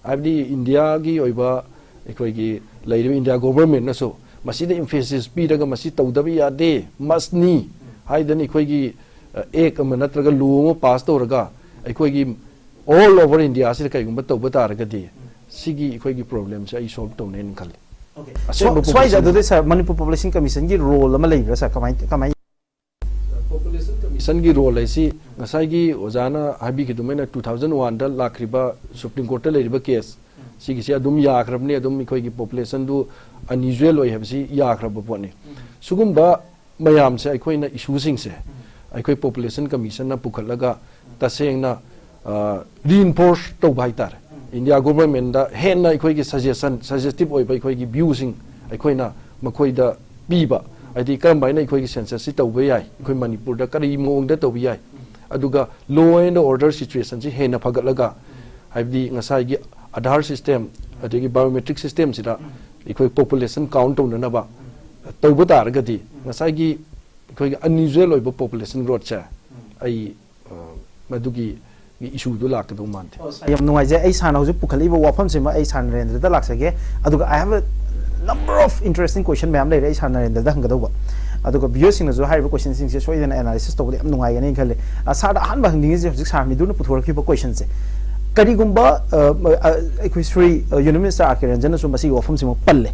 ꯍꯥꯏꯕꯗꯤ ꯏꯟꯗꯤꯌꯥꯒꯤ ꯑꯣꯏꯕ ꯑꯩꯈꯣꯏꯒꯤ ꯂꯩꯔꯤꯕ ꯏꯟꯗꯤꯌꯥ government ꯅꯁꯨ ꯃꯁꯤꯗ emphasis ꯄꯤꯔꯒ ꯃꯁꯤ ꯇꯧꯗꯕ ꯌꯥꯗꯦ, must ꯅꯤ ꯍꯥꯏꯗꯅ ꯑꯩꯈꯣꯏꯒꯤ, ꯑ, act ꯑꯃ ꯅꯠꯇ꯭ꯔꯒ law ꯑꯃ pass ꯇꯧꯔꯒ ꯑꯩꯈꯣꯏꯒꯤ all over India ꯁꯤꯗ ꯀꯩꯒꯨꯝꯕ ꯇꯧꯕ ꯇꯥꯔꯒꯗꯤ ꯁꯤꯒꯤ ꯑꯩꯈꯣꯏꯒꯤ problem ꯁꯦ ꯑꯩ solve ꯇꯧꯅꯦꯅ ꯈꯜꯂꯤ꯫ ꯑꯁꯦꯡꯕ ꯁ꯭ꯋꯥꯏꯗ population ꯑꯗꯨꯗꯤ ꯁꯥꯔ, ꯃꯅꯤꯄꯨꯔ population commission ꯒꯤ role ꯑꯃ ꯂꯩꯕ꯭ꯔꯥ ꯁꯥꯔ? ꯀꯃꯥꯏ, ꯀꯃꯥꯏ? Population commission ꯒꯤ role ꯍꯥꯏꯁꯤ ꯉꯁꯥꯏꯒꯤ ꯑꯣꯖꯥꯅ ꯍꯥꯏꯕꯤꯈꯤꯗꯨꯃꯥꯏꯅ two thousand one ꯗ ꯂꯥꯛꯈ꯭ꯔꯤꯕ Supreme Court ꯇ ꯂꯩꯔꯤꯕ case ꯁꯤꯒꯤꯁꯤ ꯑꯗꯨꯝ ꯌꯥꯈ꯭ꯔꯕꯅꯤ, ꯑꯗꯨꯝ ꯑꯩꯈꯣꯏꯒꯤ population ꯗꯨ unusual ꯑꯣꯏ ꯍꯥꯏꯕꯁꯤ ꯌꯥꯈ꯭ꯔꯕ ꯄꯣꯠꯅꯤ꯫ ꯁꯤꯒꯨꯝꯕ ꯃꯌꯥꯝꯁꯦ ꯑꯩꯈꯣꯏꯅ issue ꯁꯤꯡꯁꯦ ꯑꯩꯈꯣꯏ population commission ꯅ ꯄꯨꯈꯠꯂꯒ ꯇꯁꯦꯡꯅ, ꯑ, reinforce ꯇꯧꯕ ꯍꯥꯏꯇꯥꯔꯦ꯫ ꯏꯟꯗꯤꯌꯥ government ꯗ ꯍꯦꯟꯅ ꯑꯩꯈꯣꯏꯒꯤ suggestion, suggestive ꯑꯣꯏꯕ ꯑꯩꯈꯣꯏꯒꯤ view ꯁꯤꯡ ꯑꯩꯈꯣꯏꯅ ꯃꯈꯣꯏꯗ ꯄꯤꯕ, ꯍꯥꯏꯗꯤ ꯀꯔꯝꯕ ꯍꯥꯏꯅ ꯑꯩꯈꯣꯏꯒꯤ census ꯁꯤ ꯇꯧꯕ ꯌꯥꯏ, ꯑꯩꯈꯣꯏ ꯃꯅꯤꯄꯨꯔꯗ ꯀꯔꯤ ꯃꯑꯣꯡꯗ ꯇꯧꯕ ꯌꯥꯏ, ꯑꯗꯨꯒ law and order situation ꯁꯤ ꯍꯦꯟꯅ ꯐꯒꯠꯂꯒ, ꯍꯥꯏꯕꯗꯤ ꯉꯁꯥꯏꯒꯤ ꯑꯥꯙꯥꯔ system, ꯑꯗꯒꯤ biometric system ꯁꯤꯗ ꯑꯩꯈꯣꯏ population count ꯇꯧꯅꯅꯕ ꯇꯧꯕ ꯇꯥꯔꯒꯗꯤ, ꯉꯁꯥꯏꯒꯤ ꯑꯩꯈꯣꯏꯒꯤ unusual ꯑꯣꯏꯕ population growth ꯁꯦ, ꯑꯩ, ꯑ, ꯃꯗꯨꯒꯤ issue ꯗꯨ ꯂꯥꯛꯀꯗꯧ ꯃꯥꯟꯗꯦ꯫ ꯑꯣ, ꯁꯥꯔ, ꯌꯥꯝ ꯅꯨꯡꯉꯥꯏꯖꯩ꯫ ꯑꯩ ꯁꯥꯔꯅ ꯍꯧꯖꯤꯛ ꯄꯨꯈꯠꯂꯛꯏꯕ ꯋꯥꯐꯝꯁꯤꯃ ꯑꯩ ꯁꯥꯔ ꯅꯔꯦꯟꯗ꯭ꯔꯗ ꯂꯥꯛꯆꯒꯦ꯫ ꯑꯗꯨꯒ I have a number of interesting question ꯃꯌꯥꯝ ꯂꯩꯔꯦ ꯑꯩ ꯁꯥꯔ ꯅꯔꯦꯟꯗ꯭ꯔꯗ ꯍꯪꯒꯗꯧꯕ꯫ ꯑꯗꯨꯒ viewer ꯁꯤꯡꯅꯁꯨ ꯍꯥꯏꯔꯤꯕ question ꯁꯤꯡꯁꯦ ꯁꯣꯏꯗꯅ analysis ꯇꯧꯕꯗ ꯌꯥꯝ ꯅꯨꯡꯉꯥꯏꯒꯅꯤ ꯈꯜꯂꯦ꯫ ꯑ, ꯁꯥꯔꯗ ꯑꯍꯥꯟꯕ ꯍꯪꯅꯤꯡꯉꯤꯁꯦ ꯍꯧꯖꯤꯛ ꯁꯥꯔ ꯃꯤꯗꯨꯅ ꯄꯨꯊꯣꯔꯛꯈꯤꯕ question ꯁꯦ꯫ ꯀꯔꯤꯒꯨꯝꯕ, ꯑ, ꯑ, ꯑꯩꯈꯣꯏ ꯁ꯭ꯔꯤ, ꯑ, Union Minister R K ꯔꯟꯖꯟꯅꯁꯨ ꯃꯁꯤꯒꯤ ꯋꯥꯐꯝꯁꯤꯃ ꯄꯜꯂꯦ꯫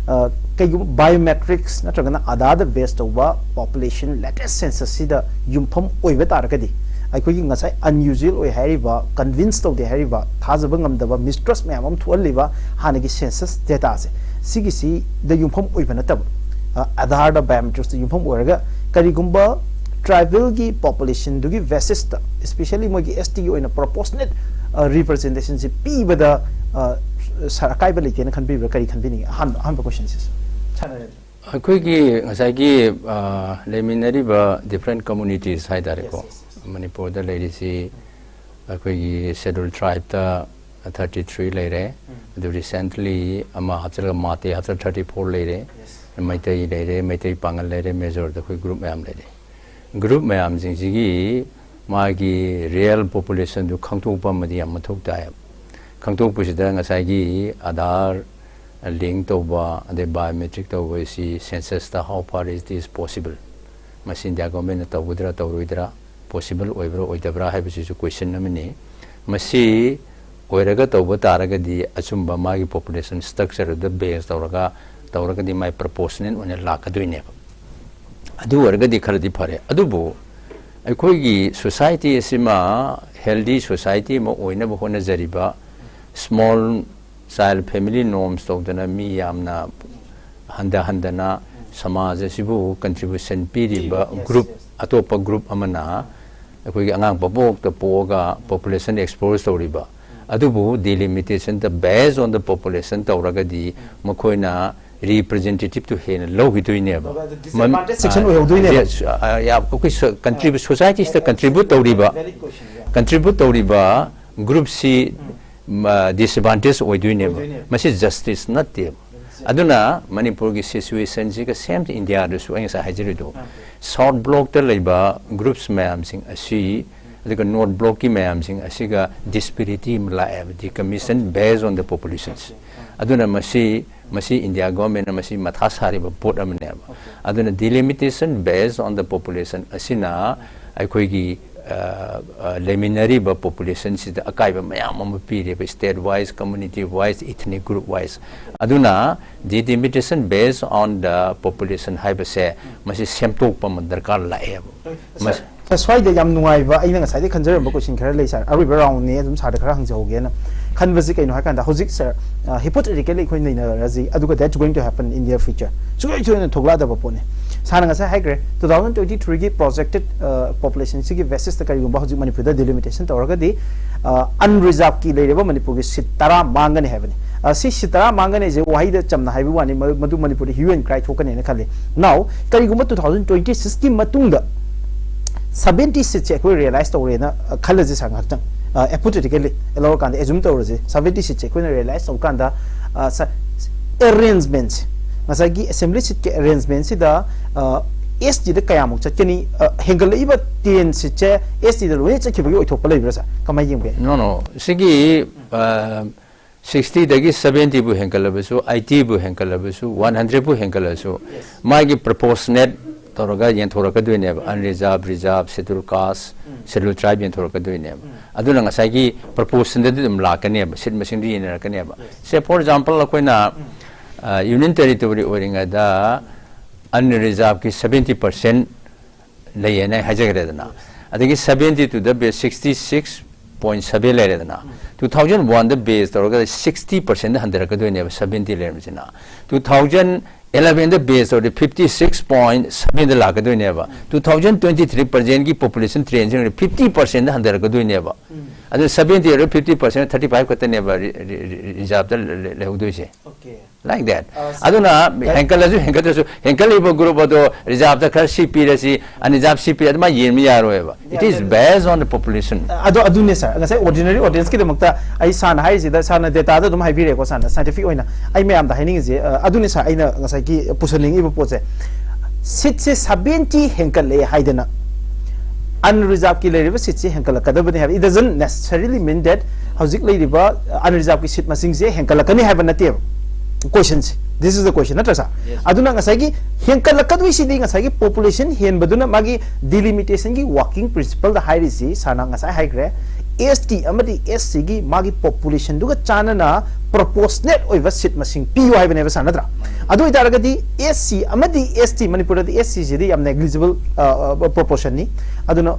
ꯑ, ꯀꯩꯒꯨꯝꯕ biometrics ꯅꯠꯇ꯭ꯔꯒꯅ ꯑꯥꯙꯥꯔꯗ base ꯇꯧꯕ population latest census ꯁꯤꯗ ꯌꯨꯝꯐꯝ ꯑꯣꯏꯕ ꯇꯥꯔꯒꯗꯤ, ꯑꯩꯈꯣꯏꯒꯤ ꯉꯁꯥꯏ unusual ꯑꯣꯏ ꯍꯥꯏꯔꯤꯕ, convince ꯇꯧꯗꯦ ꯍꯥꯏꯔꯤꯕ, ꯊꯥꯖꯕ ꯉꯝꯗꯕ, mistrust ꯃꯌꯥꯝ ꯑꯃ ꯊꯣꯛꯍꯜꯂꯤꯕ ꯍꯥꯟꯅꯒꯤ census data ꯁꯦ, ꯁꯤꯒꯤꯁꯤꯗ ꯌꯨꯝꯐꯝ ꯑꯣꯏꯕ ꯅꯠꯇꯕ, ꯑ, ꯑꯥꯙꯥꯔꯗ, biometrics ꯇ ꯌꯨꯝꯐꯝ ꯑꯣꯏꯔꯒ ꯀꯔꯤꯒꯨꯝꯕ tribal ꯒꯤ population ꯗꯨꯒꯤ basis ꯇ, especially ꯃꯣꯏꯒꯤ S T ꯒꯤ ꯑꯣꯏꯅ proportionate, ꯑ, representation ꯁꯦ ꯄꯤꯕꯗ, ꯑ, ꯁꯥꯔ, ꯑꯀꯥꯏꯕ ꯂꯩꯇꯦꯅ ꯈꯟꯕꯤꯕ꯭ꯔꯥ? ꯀꯔꯤ ꯈꯟꯕꯤꯅꯤꯡꯉꯤ? ꯑꯍꯥꯟꯕ, ꯑꯍꯥꯟꯕ question ꯁꯤꯁꯨ꯫ ꯁꯥꯔ ꯅꯔꯦꯟꯗ꯭ꯔ꯫ ꯑꯩꯈꯣꯏꯒꯤ ꯉꯁꯥꯏꯒꯤ, ꯑ, ꯂꯩꯃꯤꯟꯅꯔꯤꯕ different communities ꯍꯥꯏ ꯇꯥꯔꯦꯀꯣ, Yes, yes, yes. ꯃꯅꯤꯄꯨꯔꯗ ꯂꯩꯔꯤꯁꯤ ꯑꯩꯈꯣꯏꯒꯤ schedule tribe ꯇ thirty three ꯂꯩꯔꯦ, ꯎꯝ꯫ ꯑꯗꯨ recently ꯑꯃ ꯍꯥꯞꯆꯤꯜꯂꯒ ꯃꯥꯇꯦ ꯍꯥꯞꯆꯤꯜꯂꯒ thirty four ꯂꯩꯔꯦ, Yes. ꯃꯩꯇꯩ ꯂꯩꯔꯦ, ꯃꯩꯇꯩ ꯄꯥꯉꯜ ꯂꯩꯔꯦ, ꯃꯦꯖꯣꯔꯗ ꯑꯩꯈꯣꯏ group ꯃꯌꯥꯝ ꯂꯩꯔꯦ꯫ Group ꯃꯌꯥꯝꯁꯤꯡꯁꯤꯒꯤ ꯃꯥꯒꯤ real population ꯗꯨ ꯈꯪꯗꯣꯛꯄ ꯑꯃꯗꯤ ꯌꯥꯝ ꯃꯊꯧ ꯇꯥꯏ꯫ ꯈꯪꯗꯣꯛꯄꯁꯤꯗ ꯉꯁꯥꯏꯒꯤ ꯑꯥꯙꯥꯔ link ꯇꯧꯕ, ꯑꯗꯩ biometric ꯇꯧꯕ ꯑꯁꯤ census ꯇ how far is this possible? ꯃꯁꯤ ꯏꯟꯗꯤꯌꯥ ꯒꯣꯔꯃꯦꯟꯅ ꯇꯧꯒꯗ꯭ꯔꯥ ꯇꯧꯔꯣꯏꯗ꯭ꯔꯥ, possible ꯑꯣꯏꯕ꯭ꯔꯥ ꯑꯣꯏꯗꯕ꯭ꯔꯥ ꯍꯥꯏꯕꯁꯤꯁꯨ question ꯑꯃꯅꯤ꯫ ꯃꯁꯤ ꯑꯣꯏꯔꯒ ꯇꯧꯕ ꯇꯥꯔꯒꯗꯤ ꯑꯆꯨꯝꯕ ꯃꯥꯒꯤ population structure ꯗ base ꯇꯧꯔꯒ ꯇꯧꯔꯒꯗꯤ ꯃꯥꯏ proportional ꯑꯣꯏꯅ ꯂꯥꯛꯀꯗꯣꯏꯅꯦꯕ꯫ ꯑꯗꯨ ꯑꯣꯏꯔꯒꯗꯤ ꯈꯔꯗꯤ ꯐꯔꯦ꯫ ꯑꯗꯨꯕꯨ ꯑꯩꯈꯣꯏꯒꯤ society ꯑꯁꯤꯃ healthy society ꯑꯃ ꯑꯣꯏꯅꯕ ꯍꯣꯠꯅꯖꯔꯤꯕ, small child family norms ꯇꯧꯗꯅ ꯃꯤ ꯌꯥꯝꯅ ꯍꯟꯊꯍꯟꯗꯅ ꯁꯃꯥꯖ ꯑꯁꯤꯕꯨ contribution ꯄꯤꯔꯤꯕ Yes, group, yes. ꯑꯇꯣꯞꯄ group ꯑꯃꯅ ꯑꯩꯈꯣꯏꯒꯤ ꯑꯉꯥꯡ ꯄꯣꯛꯄꯣꯛꯇ ꯄꯣꯛꯑꯒ population expose ꯇꯧꯔꯤꯕ, ꯑꯗꯨꯕꯨ delimitation the based on the population ꯇꯧꯔꯒꯗꯤ ꯃꯈꯣꯏꯅ representative ꯇꯨ ꯍꯦꯟꯅ ꯂꯧꯈꯤꯗꯣꯏꯅꯦꯕ꯫ ꯑꯗꯨꯒ disadvantage ꯃꯝ-, section ꯑ, ꯑꯣꯏꯍꯧꯗꯣꯏꯅꯦꯕ꯫ Yes, ꯑ, ꯌꯥꯝ, ꯑꯩꯈꯣꯏ ꯁ-, contribute, society ꯁꯤꯗ contribute ꯇꯧꯔꯤꯕ, Valid question, yeah. Contribute ꯇꯧꯔꯤꯕ group ꯁꯤ ꯎꯝ꯫ ꯗꯤꯁꯑꯦꯗꯚꯥꯟꯇꯦꯖ ꯑꯣꯏꯗꯣꯏꯅꯦꯕ꯫ ꯃꯁꯤ ꯖꯁꯇꯤꯁ ꯅꯠꯇꯦꯕ꯫ ꯑꯗꯨꯅ ꯃꯅꯤꯄꯨꯔꯒꯤ ꯁꯤꯆꯨꯋꯦꯁꯟꯁꯤꯒ ꯁꯦꯝ ꯏꯟꯗꯤꯌꯥꯗꯁꯨ ꯑꯩ ꯉꯁꯥꯏ ꯍꯥꯏꯖꯔꯤꯗꯣ, ꯁꯥꯎꯠ ꯕ꯭ꯂꯣꯛꯇ ꯂꯩꯕ ꯒ꯭ꯔꯨꯞꯁ ꯃꯌꯥꯝꯁꯤꯡ ꯑꯁꯤ ꯑꯗꯨꯒ ꯅꯣꯔꯠ ꯕ꯭ꯂꯣꯛꯀꯤ ꯃꯌꯥꯝꯁꯤꯡ ꯑꯁꯤꯒ ꯗꯤꯁꯄꯦꯔꯤꯇꯤ ꯑꯃ ꯂꯥꯛꯑꯦꯕ, ꯗꯤꯀꯃꯤꯁꯟ ꯕꯦꯖ ꯑꯣꯟ ꯗ ꯄꯣꯄꯨꯂꯦꯁꯟꯁ꯫ ꯑꯗꯨꯅ ꯃꯁꯤ ꯃꯁꯤ ꯏꯟꯗꯤꯌꯥ ꯒꯣꯔꯃꯦꯟꯅ ꯃꯁꯤ ꯃꯊꯥ ꯁꯥꯔꯤꯕ ꯄꯣꯠ ꯑꯃꯅꯦꯕ꯫ ꯑꯗꯨꯅ delimitation base on the population ꯑꯁꯤꯅ ꯑꯩꯈꯣꯏꯒꯤ ꯂꯩꯃꯤꯟꯅꯔꯤꯕ ꯄꯣꯄꯨꯂꯦꯁꯟꯁꯤꯗ ꯑꯀꯥꯏꯕ ꯃꯌꯥꯝ ꯑꯃ ꯄꯤꯔꯦꯕ, state wise, community wise, ethnic group wise. ꯑꯗꯨꯅ delimitation base on the population ꯍꯥꯏꯕꯁꯦ ꯃꯁꯤ ꯁꯦꯝꯗꯣꯛꯄ ꯑꯃ ꯗꯔꯀꯥꯔ ꯂꯥꯛꯑꯦꯕ꯫ ꯃꯁꯤ ꯁ꯭ꯋꯥꯏꯗ ꯌꯥꯝ ꯅꯨꯡꯉꯥꯏꯕ ꯑꯩꯅ ꯉꯁꯥꯏꯗꯩ ꯈꯟꯖꯔꯝꯕ ꯀꯣꯏꯁꯟ ꯈꯔ ꯂꯩ ꯁꯥꯔ, ꯑꯔꯣꯏꯕ ꯔꯥꯎꯟꯅꯦ, ꯑꯗꯨꯝ ꯁꯥꯔꯗ ꯈꯔ ꯍꯪꯖꯍꯧꯒꯦꯅ ꯈꯟꯕꯁꯤ ꯀꯩꯅꯣ ꯍꯥꯏꯀꯥꯟꯗ, ꯍꯧꯖꯤꯛ ꯁꯥꯔ, ꯍꯤꯄꯣꯊꯦꯇꯤꯀꯦꯜꯂꯤ ꯑꯩꯈꯣꯏ ꯅꯩꯅꯔꯁꯤ, ꯑꯗꯨꯒ that's going to happen in near future, ꯁꯨꯡꯁꯣꯏ ꯁꯣꯏꯗꯅ ꯊꯣꯛꯂꯛꯑꯗꯕ ꯄꯣꯠꯅꯤ꯫ ꯁꯥꯔꯅ ꯉꯁꯥꯏ ꯍꯥꯏꯈ꯭ꯔꯦ, ꯇꯨ ꯊꯥꯎꯖꯟ ꯇ꯭ꯋꯦꯟꯇꯤ ꯊ꯭ꯔꯤꯒꯤ ꯄ꯭ꯔꯣꯖꯦꯛꯇꯦꯠ ꯄꯣꯄꯨꯂꯦꯁꯟꯁꯤꯒꯤ ꯕꯦꯁꯤꯁꯇ ꯀꯔꯤꯒꯨꯝꯕ ꯍꯧꯖꯤꯛ ꯃꯅꯤꯄꯨꯔꯗ ꯗꯤꯂꯤꯃꯤꯇꯦꯁꯟ ꯇꯧꯔꯒꯗꯤ, ꯑꯟꯔꯤꯖꯥꯔꯕꯀꯤ ꯂꯩꯔꯤꯕ ꯃꯅꯤꯄꯨꯔꯒꯤ ꯁꯤꯠ ꯇꯔꯥ ꯃꯥꯡꯒꯅꯤ ꯍꯥꯏꯕꯅꯤ꯫ ꯁꯤ ꯁꯤꯠ ꯇꯔꯥ ꯃꯥꯡꯒꯅꯤ ꯍꯥꯏꯁꯦ ꯋꯥꯍꯩꯗ ꯆꯝꯅ ꯍꯥꯏꯕ ꯋꯥꯅꯤ, ꯃꯗꯨ ꯃꯅꯤꯄꯨꯔꯗ ꯍ꯭ꯌꯨ ꯑꯦꯟ ꯀ꯭ꯔꯥꯏ ꯊꯣꯛꯀꯅꯦꯅ ꯈꯜꯂꯤ꯫ ꯅꯥꯎ, ꯀꯔꯤꯒꯨꯝꯕ ꯇꯨ ꯊꯥꯎꯖꯟ ꯇ꯭ꯋꯦꯟꯇꯤ ꯁꯤꯛꯁꯀꯤ ꯃꯇꯨꯡꯗ ꯁꯕꯦꯟꯇꯤ ꯁꯤꯠꯁꯦ ꯑꯩꯈꯣꯏ ꯔꯤꯌꯦꯂꯥꯏꯁ ꯇꯧꯔꯦꯅ ꯈꯜꯂꯁꯤ ꯁꯥꯔ, ꯉꯥꯏꯍꯥꯛꯇꯪ꯫ ꯍꯤꯄꯣꯊꯦꯇꯤꯀꯦꯜꯂꯤ ꯂꯧꯔꯀꯥꯟꯗ, ꯑꯦꯖꯨꯝ ꯇꯧꯔꯁꯤ, ꯁꯕꯦꯟꯇꯤ ꯁꯤꯠꯁꯦ ꯑꯩꯈꯣꯏꯅ ꯔꯤꯌꯦꯂꯥꯏꯁ ꯇꯧꯔꯀꯥꯟꯗ, ꯑꯦꯔꯦꯟꯖꯃꯦꯟꯁꯦ ꯉꯁꯥꯏꯒꯤ ꯑꯦꯁꯦꯝꯕ꯭ꯂꯤ ꯁꯤꯠꯀꯤ ꯑꯦꯔꯦꯟꯖꯃꯦꯟꯁꯤꯗ ꯑꯦꯁ ꯇꯤꯗ ꯀꯌꯥꯃꯨꯛ ꯆꯠꯀꯅꯤ? ꯍꯦꯟꯒꯠꯂꯛꯏꯕ ꯇꯦꯟ ꯁꯤꯠꯁꯦ ꯑꯦꯁ ꯇꯤꯗ ꯂꯣꯏꯅ ꯆꯠꯈꯤꯕꯒꯤ ꯑꯣꯏꯊꯣꯛꯄ ꯂꯩꯕ꯭ꯔꯥ ꯁꯥꯔ? ꯀꯃꯥꯏꯅ ꯌꯦꯡꯕ ꯌꯥꯏ? ꯅꯣ ꯅꯣ ꯁꯤꯒꯤ ꯁꯤꯛꯁꯇꯤꯗꯒꯤ ꯁꯕꯦꯟꯇꯤꯕꯨ ꯍꯦꯟꯒꯠꯂꯕꯁꯨ, ꯑꯥꯏꯇꯤꯕꯨ ꯍꯦꯟꯒꯠꯂꯕꯁꯨ, ꯋꯥꯟ ꯍꯟꯗ꯭ꯔꯦꯗꯄꯨ ꯍꯦꯟꯒꯠꯂꯕꯁꯨ, ꯃꯥꯒꯤ ꯄ꯭ꯔꯄꯣꯁꯅꯦꯠ ꯇꯧꯔꯒ ꯌꯦꯟꯊꯣꯔꯛꯀꯗꯣꯏꯅꯦꯕ, ꯑꯟꯔꯤꯖꯥꯔꯕ, ꯔꯤꯖꯥꯔꯕ, ꯁꯦꯗꯨꯜ ꯀꯥꯁ, ꯁꯦꯗꯨꯜ ꯇ꯭ꯔꯥꯏꯕ ꯌꯦꯟꯊꯣꯔꯛꯀꯗꯣꯏꯅꯦꯕ꯫ ꯑꯗꯨꯅ ꯉꯁꯥꯏꯒꯤ ꯄ꯭ꯔꯄꯣꯁꯟꯗꯗꯤ ꯑꯗꯨꯝ ꯂꯥꯛꯀꯅꯦꯕ, ꯁꯤꯠ ꯃꯁꯤꯡꯗꯨ ꯌꯦꯟꯅꯔꯛꯀꯅꯦꯕ꯫ ꯁꯦ, ꯐꯣꯔ ꯑꯦꯛꯖꯥꯝꯄꯜ, ꯑꯩꯈꯣꯏꯅ ꯌꯨꯅꯤꯌꯟ ꯇꯦꯔꯤꯇꯣꯔꯤ ꯑꯣꯏꯔꯤꯉꯩꯗ ꯑꯟꯔꯤꯖꯥꯔꯕꯀꯤ ꯁꯕꯦꯟꯇꯤ ꯄꯥꯔꯁꯦꯟ ꯂꯩꯌꯦꯅ ꯑꯩ ꯍꯥꯏꯖꯈ꯭ꯔꯦꯗꯅ, ꯑꯗꯒꯤ ꯁꯕꯦꯟꯇꯤ ꯇꯨꯗ base sixty six point seven ꯂꯩꯔꯦꯗꯅ, ꯇꯨ ꯊꯥꯎꯖꯟ ꯋꯥꯟꯗ ꯕꯦꯁ ꯇꯧꯔꯒ ꯁꯤꯛꯁꯇꯤ ꯄꯥꯔꯁꯦꯟꯗ ꯍꯟꯊꯔꯛꯀꯗꯣꯏꯅꯦꯕ ꯁꯕꯦꯟꯇꯤ ꯂꯩꯔꯝꯕꯁꯤꯅ꯫ ꯇꯨ ꯊꯥꯎꯖꯟ ꯑꯦꯂꯚꯦꯟꯗ ꯕꯦꯁ ꯇꯧꯔꯗꯤ ꯐꯤꯐꯇꯤ ꯁꯤꯛꯁ ꯄꯣꯏꯟ ꯁꯕꯦꯟꯗ ꯂꯥꯛꯀꯗꯣꯏꯅꯦꯕ꯫ ꯇꯨ ꯊꯥꯎꯖꯟ ꯇ꯭ꯋꯦꯟꯇꯤ ꯊ꯭ꯔꯤ ꯄ꯭ꯔꯖꯦꯟꯒꯤ ꯄꯣꯄꯨꯂꯦꯁꯟ ꯇ꯭ꯔꯦꯟꯁꯤꯡ ꯐꯤꯐꯇꯤ ꯄꯥꯔꯁꯦꯟꯗ ꯍꯟꯊꯔꯛꯀꯗꯣꯏꯅꯦꯕ꯫ ꯑꯗꯨ ꯁꯕꯦꯟꯇꯤ ꯑꯣꯏꯔꯒ ꯐꯤꯐꯇꯤ ꯄꯥꯔꯁꯦꯟ, ꯊꯥꯔꯇꯤ ꯐꯥꯏꯚ ꯈꯛꯇꯅꯦꯕ ꯔꯤꯖꯥꯔꯕꯇ ꯂꯩꯍꯧꯗꯣꯏꯁꯦ꯫ Okay. Like that. ꯑꯗꯨꯅ ꯍꯦꯟꯀꯠꯂꯁꯨ ꯍꯦꯟꯀꯠꯇ꯭ꯔꯁꯨ, ꯍꯦꯟꯀꯠꯂꯤꯕ group ꯑꯗꯣ reserveꯇ ꯈꯔ seat ꯄꯤꯔꯁꯤ, unreserved seat ꯄꯤꯔ ꯑꯗꯨꯃꯥꯏꯅ ꯌꯦꯡꯕ ꯌꯥꯔꯣꯏꯕ. It is based on the population. ꯑꯗꯣ ꯑꯗꯨꯅꯦ ꯁꯥꯔ, ꯉꯁꯥꯏ ordinary audienceꯀꯤꯗꯃꯛꯇ ꯑꯩ ꯁꯥꯔꯅ ꯍꯥꯏꯔꯤꯁꯤꯗ, ꯁꯥꯔꯅ dataꯗ ꯑꯗꯨꯝ ꯍꯥꯏꯕꯤꯔꯦꯀꯣ, ꯁꯥꯔꯅ scientific ꯑꯣꯏꯅ ꯑꯩ ꯃꯌꯥꯝꯗ ꯍꯥꯏꯅꯤꯡꯉꯤꯁꯦ, ꯑ, ꯑꯗꯨꯅꯦ ꯁꯥꯔ, ꯑꯩꯅ ꯉꯁꯥꯏꯒꯤ ꯄꯨꯁꯟꯅꯤꯡꯉꯤꯕ ꯄꯣꯠꯁꯦ, seatꯁꯦ seventy ꯍꯦꯟꯀꯠꯂꯛꯑꯦ ꯍꯥꯏꯗꯅ unreservedꯀꯤ ꯂꯩꯔꯤꯕ seatꯁꯦ ꯍꯦꯟꯀꯠꯂꯛꯀꯗꯕꯅꯤ ꯍꯥꯏꯕ, it doesn't necessarily mean that ꯍꯧꯖꯤꯛ ꯂꯩꯔꯤꯕ unreservedꯀꯤ seat ꯃꯁꯤꯡꯁꯦ ꯍꯦꯟꯀꯠꯂꯛꯀꯅꯤ ꯍꯥꯏꯕ ꯅꯠꯇꯦꯕ questionꯁꯦ. This is the question, ꯅꯠꯇ꯭ꯔꯥ ꯁꯥꯔ? ꯑꯗꯨꯅ ꯉꯁꯥꯏꯒꯤ ꯍꯦꯟꯀꯠꯂꯛꯀꯗꯣꯏꯁꯤꯗꯤ ꯉꯁꯥꯏꯒꯤ population ꯍꯦꯟꯕꯗꯨꯅ ꯃꯥꯒꯤ delimitationꯒꯤ working principleꯗ ꯍꯥꯏꯔꯤꯁꯤ ꯁꯥꯔꯅ ꯉꯁꯥꯏ ꯍꯥꯏꯈ꯭ꯔꯦ, ST ꯑꯃꯗꯤ SCꯒꯤ ꯃꯥꯒꯤ populationꯗꯨꯒ ꯆꯥꯟꯅꯅ proportionate ꯑꯣꯏꯕ seat ꯃꯁꯤꯡ ꯄꯤꯌꯨ ꯍꯥꯏꯕꯅꯦꯕ ꯁꯥꯔ, ꯅꯠꯇ꯭ꯔꯥ? ꯑꯗꯨ ꯑꯣꯏꯇꯥꯔꯒꯗꯤ SC ꯑꯃꯗꯤ ST, ꯃꯅꯤꯄꯨꯔꯗꯗꯤ SCꯁꯤꯗꯤ ꯌꯥꯝ negligible proportionꯅꯤ꯫ ꯑꯗꯨꯅ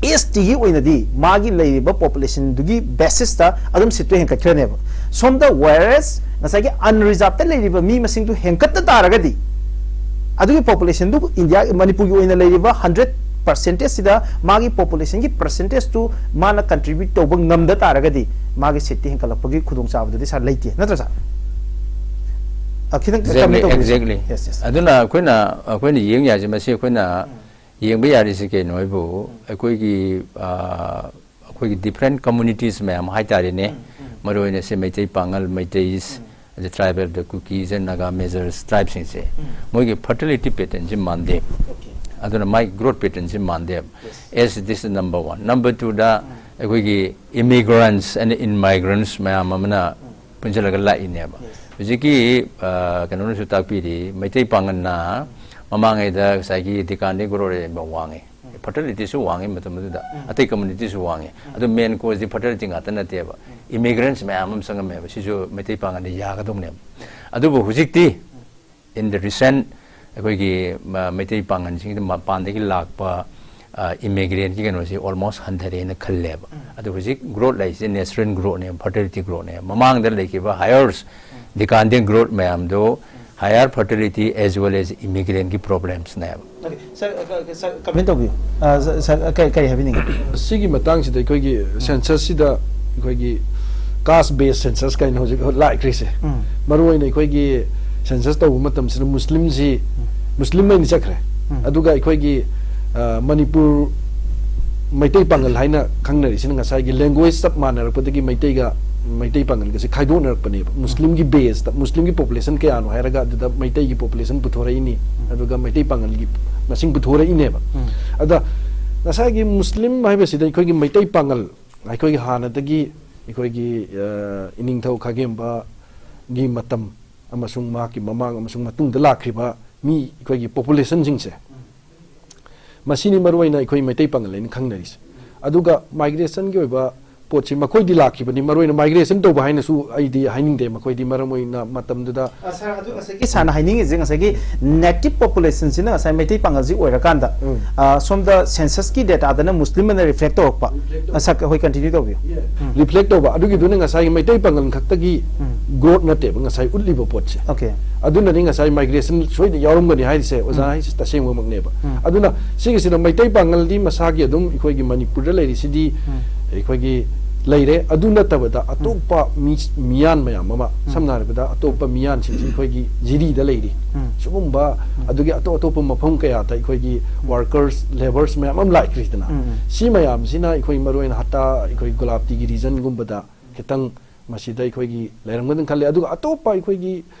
STꯒꯤ ꯑꯣꯏꯅꯗꯤ ꯃꯥꯒꯤ ꯂꯩꯔꯤꯕ populationꯗꯨꯒꯤ basisꯇ ꯑꯗꯨꯝ seatꯇꯨ ꯍꯦꯟꯒꯠꯈ꯭ꯔꯅꯦꯕ꯫ ꯁꯣꯝꯗ whereas ꯉꯁꯥꯏꯒꯤ unreservedꯇ ꯂꯩꯔꯤꯕ ꯃꯤ ꯃꯁꯤꯡꯗꯨ ꯍꯦꯟꯒꯠꯇ ꯇꯥꯔꯒꯗꯤ, ꯑꯗꯨꯒꯤ populationꯗꯨ, ꯏꯟꯗꯤꯌꯥ, ꯃꯅꯤꯄꯨꯔꯒꯤ ꯑꯣꯏꯅ ꯂꯩꯔꯤꯕ hundred percentageꯁꯤꯗ ꯃꯥꯒꯤ populationꯒꯤ percentageꯇꯨ ꯃꯥꯅ contribute ꯇꯧꯕ ꯉꯝꯗ ꯇꯥꯔꯒꯗꯤ ꯃꯥꯒꯤ seatꯇꯤ ꯍꯦꯟꯒꯠꯂꯛꯄꯒꯤ ꯈꯨꯗꯣꯡꯆꯥꯕꯗꯨꯗꯤ ꯁꯥꯔ ꯂꯩꯇꯦ, ꯅꯠꯇ꯭ꯔꯥ ꯁꯥꯔ? ꯑ, ꯈꯤꯇꯪ Exactly, comment ꯇꯧꯕꯤꯌꯨ, ꯁꯥꯔ꯫ exactly. Yes, yes. ꯑꯗꯨꯅ ꯑꯩꯈꯣꯏꯅ, ꯑꯩꯈꯣꯏꯅ ꯌꯦꯡ ꯌꯥꯏꯁꯦ, ꯃꯁꯤ ꯑꯩꯈꯣꯏꯅ ꯌꯦꯡꯕ ꯌꯥꯔꯤꯁꯤ ꯀꯩꯅꯣ ꯍꯥꯏꯕꯨ, ꯑꯩꯈꯣꯏꯒꯤ, ꯑ, ꯑꯩꯈꯣꯏꯒꯤ different communities ꯃꯌꯥꯝ ꯍꯥꯏꯇꯥꯔꯦꯅꯦ, ꯃꯔꯨꯑꯣꯏꯅ ꯁꯤ ꯃꯩꯇꯩ ꯄꯥꯉꯜ, ꯃꯩꯇꯩ, ꯑꯗ tribal, the Kukis and Naga major tribeꯁꯤꯡꯁꯦ, ꯃꯣꯏꯒꯤ fertility patternꯁꯤ ꯃꯥꯟꯗꯦ꯫ ꯑꯗꯨꯅ ꯃꯥꯏ growth patternꯁꯤ ꯃꯥꯟꯗꯦ꯫ As this is number one. Number twoꯗ ꯑꯩꯈꯣꯏꯒꯤ immigrants and immigrants ꯃꯌꯥꯝ ꯑꯃꯅ ꯄꯨꯟꯁꯤꯜꯂꯒ ꯂꯥꯛꯏꯅꯦꯕ꯫ ꯍꯧꯖꯤꯛꯀꯤ, ꯑ, ꯀꯩꯅꯣꯅꯁꯨ ꯇꯥꯛꯄꯤꯔꯤ, ꯃꯩꯇꯩ ꯄꯥꯉꯜꯅ ꯃꯃꯥꯡꯉꯩꯗ ꯉꯁꯥꯏꯒꯤ ꯗꯤꯀꯥꯟꯗꯤ ꯒ꯭ꯔꯣꯔꯦꯟꯕ ꯋꯥꯡꯉꯤ, fertilityꯁꯨ ꯋꯥꯡꯉꯤ ꯃꯇꯝ ꯑꯗꯨꯗ, ꯑꯇꯩ communityꯁꯨ ꯋꯥꯡꯉꯤ꯫ ꯑꯗꯨ main causeꯗꯤ fertility ꯉꯥꯛꯇ ꯅꯠꯇꯦꯕ, immigrants ꯃꯌꯥꯝ ꯑꯃ ꯆꯪꯉꯝꯃꯦꯕ꯫ ꯁꯤꯁꯨ ꯃꯩꯇꯩ ꯄꯥꯉꯜꯗ ꯌꯥꯒꯗꯧꯅꯦꯕ꯫ ꯑꯗꯨꯕꯨ ꯍꯧꯖꯤꯛꯇꯤ in the recent ꯑꯩꯈꯣꯏꯒꯤ ꯃ-, ꯃꯩꯇꯩ ꯄꯥꯉꯜꯁꯤꯡꯗ ꯃꯄꯥꯟꯗꯒꯤ ꯂꯥꯛꯄ, ꯑ, immigrantꯀꯤ ꯀꯩꯅꯣꯁꯤ almost ꯍꯟꯊꯔꯦꯅ ꯈꯜꯂꯦꯕ꯫ ꯑꯗꯨ ꯍꯧꯖꯤꯛ growth ꯂꯩꯔꯤꯁꯦ natural growthꯅꯦ, fertility growthꯅꯦ꯫ ꯃꯃꯥꯡꯗ ꯂꯩꯈꯤꯕ higher dependent growth ꯃꯌꯥꯝꯗꯣ higher fertility as well as immigrantꯀꯤ problemsꯅꯦꯕ꯫ Okay, sir, uh, sir, comment ꯇꯧꯕꯤꯌꯨ꯫ ꯑ, sir, sir, ꯀꯔꯤ, ꯀꯔꯤ ꯍꯥꯏꯕꯤꯅꯤꯡꯉꯤ? ꯁꯤꯒꯤ ꯃꯇꯥꯡꯁꯤꯗ ꯑꯩꯈꯣꯏꯒꯤ censusꯁꯤꯗ ꯑꯩꯈꯣꯏꯒꯤ ꯀꯥꯁ ꯕꯦꯁ ꯁꯦꯟꯁꯁ ꯀꯥꯏꯅ ꯍꯧꯖꯤꯛ ꯂꯥꯛꯈ꯭ꯔꯤꯁꯦ꯫ ꯎꯝ꯫ ꯃꯔꯨ ꯑꯣꯏꯅ ꯑꯩꯈꯣꯏꯒꯤ ꯁꯦꯟꯁꯁ ꯇꯧꯕ ꯃꯇꯝꯁꯤꯗ ꯃꯨꯁꯂꯤꯝꯁꯤ ꯃꯨꯁꯂꯤꯝ ꯑꯣꯏꯅ ꯆꯠꯈ꯭ꯔꯦ꯫ ꯎꯝ꯫ ꯑꯗꯨꯒ ꯑꯩꯈꯣꯏꯒꯤ ꯑ, ꯃꯅꯤꯄꯨꯔ ꯃꯩꯇꯩ ꯄꯥꯉꯜ ꯍꯥꯏꯅ ꯈꯪꯅꯔꯤꯁꯤꯅ ꯉꯁꯥꯏꯒꯤ ꯂꯦꯡꯒ꯭ꯋꯦꯖ ꯆꯞ ꯃꯥꯟꯅꯔꯛꯄꯗꯒꯤ ꯃꯩꯇꯩꯒ ꯃꯩꯇꯩ ꯄꯥꯉꯜꯒꯁꯦ ꯈꯥꯏꯗꯣꯛꯅꯔꯛꯄꯅꯦꯕ꯫ ꯃꯨꯁꯂꯤꯝꯒꯤ ꯕꯦꯁꯇ ꯃꯨꯁꯂꯤꯝꯒꯤ ꯄꯣꯄꯨꯂꯦꯁꯟ ꯀꯌꯥꯅꯣ ꯍꯥꯏꯔꯒ ꯑꯗꯨꯗ ꯃꯩꯇꯩꯒꯤ ꯄꯣꯄꯨꯂꯦꯁꯟ ꯄꯨꯊꯣꯔꯛꯏꯅꯤ꯫ ꯑꯗꯨꯒ ꯃꯩꯇꯩ ꯄꯥꯉꯜꯒꯤ ꯃꯁꯤꯡ ꯄꯨꯊꯣꯔꯛꯏꯅꯦꯕ꯫ ꯎꯝ꯫ ꯑꯗ ꯉꯁꯥꯏꯒꯤ ꯃꯨꯁꯂꯤꯝ ꯍꯥꯏꯕꯁꯤꯗ ꯑꯩꯈꯣꯏꯒꯤ ꯃꯩꯇꯩ ꯄꯥꯉꯜ ꯑꯩꯈꯣꯏꯒꯤ ꯍꯥꯟꯅꯗꯒꯤ ꯑꯩꯈꯣꯏꯒꯤ ꯑ, ꯏꯅꯤꯡꯊꯧ ꯈꯥꯒꯦꯝꯕꯒꯤ ꯃꯇꯝ ꯑꯃꯁꯨꯡ ꯃꯍꯥꯛꯀꯤ ꯃꯃꯥꯡ ꯑꯃꯁꯨꯡ ꯃꯇꯨꯡꯗ ꯂꯥꯛꯈ꯭ꯔꯤꯕ ꯃꯤ ꯑꯩꯈꯣꯏꯒꯤ ꯄꯣꯄꯨꯂꯦꯁꯟꯁꯤꯡꯁꯦ ꯃꯁꯤꯅꯤ ꯃꯔꯨꯑꯣꯏꯅ ꯑꯩꯈꯣꯏ ꯃꯩꯇꯩ ꯄꯥꯉꯜ ꯍꯥꯏꯅ ꯈꯪꯅꯔꯤꯁꯦ꯫ ꯑꯗꯨꯒ ꯃꯥꯏꯒ꯭ꯔꯦꯁꯟꯒꯤ ꯑꯣꯏꯕ ꯄꯣꯠꯁꯤ ꯃꯈꯣꯏꯗꯤ ꯂꯥꯛꯈꯤꯕꯅꯤ꯫ ꯃꯔꯨꯑꯣꯏꯅ ꯃꯥꯏꯒ꯭ꯔꯦꯁꯟ ꯇꯧꯕ ꯍꯥꯏꯅꯁꯨ ꯑꯩꯗꯤ ꯍꯥꯏꯅꯤꯡꯗꯦ꯫ ꯃꯈꯣꯏꯗꯤ ꯃꯔꯝ ꯑꯣꯏꯅ ꯃꯇꯝꯗꯨꯗ ꯑ, ꯁꯥꯔ, ꯑꯗꯨ ꯉꯁꯥꯏꯒꯤ ꯁꯥꯔꯅ ꯍꯥꯏꯅꯤꯡꯉꯤꯁꯦ ꯉꯁꯥꯏꯒꯤ ꯅꯦꯇꯤꯞ ꯄꯣꯄꯨꯂꯦꯁꯟꯁꯤꯅ ꯉꯁꯥꯏ ꯃꯩꯇꯩ ꯄꯥꯉꯜꯁꯤ ꯑꯣꯏꯔꯀꯥꯟꯗ ꯎꯝ꯫ ꯑ, ꯁꯣꯝꯗ ꯁꯦꯟꯁꯁꯀꯤ ꯗꯦꯇꯥꯗꯅ ꯃꯨꯁꯂꯤꯝ ꯑꯅ ꯔꯤꯐ꯭ꯂꯦꯛ ꯇꯧꯔꯛꯄ꯫ ꯑ, ꯁꯥꯔ, ꯍꯣꯏ, ꯀꯟꯇꯤꯅ꯭ꯌꯨ ꯇꯧꯕꯤꯌꯨ꯫ ꯎꯝ꯫ ꯔꯤꯐ꯭ꯂꯦꯛ ꯇꯧꯕ ꯑꯗꯨꯒꯤꯗꯨꯅ ꯉꯁꯥꯏꯒꯤ ꯃꯩꯇꯩ ꯄꯥꯉꯜ ꯈꯛꯇꯒꯤ ꯎꯝ꯫ ꯒ꯭ꯔꯣꯠ ꯅꯠꯇꯦꯕ ꯉꯁꯥꯏ ꯎꯠꯂꯤꯕ ꯄꯣꯠꯁꯦ꯫ ꯑꯣꯀꯦ꯫ ꯑꯗꯨꯅꯅꯤ ꯉꯁꯥꯏ ꯃꯥꯏꯒ꯭ꯔꯦꯁꯟ ꯁꯣꯏꯗꯅ ꯌꯥꯎꯔꯝꯒꯅꯤ ꯍꯥꯏꯔꯤꯁꯦ ꯑꯣꯖꯥ ꯎꯝ꯫ ꯍꯥꯏꯁꯦ ꯇꯁꯦꯡꯕꯃꯛꯅꯦꯕ꯫ ꯎꯝ꯫ ꯑꯗꯨꯅ ꯁꯤꯒꯤꯁꯤꯗ ꯃꯩꯇꯩ ꯄꯥꯉꯜꯗꯤ ꯃꯁꯥꯒꯤ ꯑꯗꯨꯝ ꯑꯩꯈꯣꯏꯒꯤ ꯃꯅꯤꯄꯨꯔꯗ ꯂꯩꯔꯤꯁꯤꯗꯤ ꯎꯝ꯫ ꯑꯩꯈꯣꯏꯒꯤ ꯂꯩꯔꯦ꯫ ꯑꯗꯨ ꯅꯠꯇꯕꯗ ꯑꯇꯣꯞꯄ ꯃꯤ ꯃꯤꯌꯥꯟ ꯃꯌꯥꯝ ꯑꯃ ꯁꯝꯅ ꯍꯥꯏꯔꯕꯗ ꯑꯇꯣꯞꯄ ꯃꯤꯌꯥꯟꯁꯤꯡꯁꯤ ꯑꯩꯈꯣꯏꯒꯤ ꯖꯤꯔꯤꯗ ꯂꯩꯔꯤ꯫ ꯎꯝ꯫ ꯁꯤꯒꯨꯝꯕ ꯑꯗꯨꯒꯤ ꯑꯇꯣꯞ ꯑꯇꯣꯞꯄ ꯃꯐꯝ ꯀꯌꯥꯗ ꯑꯩꯈꯣꯏꯒꯤ ꯋꯥꯔꯀꯔꯁ ꯂꯦꯕꯔꯁ ꯃꯌꯥꯝ ꯑꯃ ꯂꯥꯛꯈ꯭ꯔꯤꯗꯅ꯫ ꯎꯝ, ꯎꯝ꯫ ꯁꯤ ꯃꯌꯥꯝꯁꯤꯅ ꯑꯩꯈꯣꯏ ꯃꯔꯨꯑꯣꯏꯅ ꯍꯠꯇꯥ ꯑꯩꯈꯣꯏ ꯒꯨꯂꯥꯞꯇꯤꯒꯤ ꯔꯤꯖꯟꯒꯨꯝꯕꯗ ꯈꯤꯇꯪ ꯃꯁꯤꯗ ꯑꯩꯈꯣꯏꯒꯤ ꯂꯩꯔꯝꯒꯅꯤ ꯈꯜꯂꯦ꯫ ꯑꯗꯨꯒ ꯑꯇꯣꯞꯄ ꯑꯩꯈꯣꯏꯒꯤ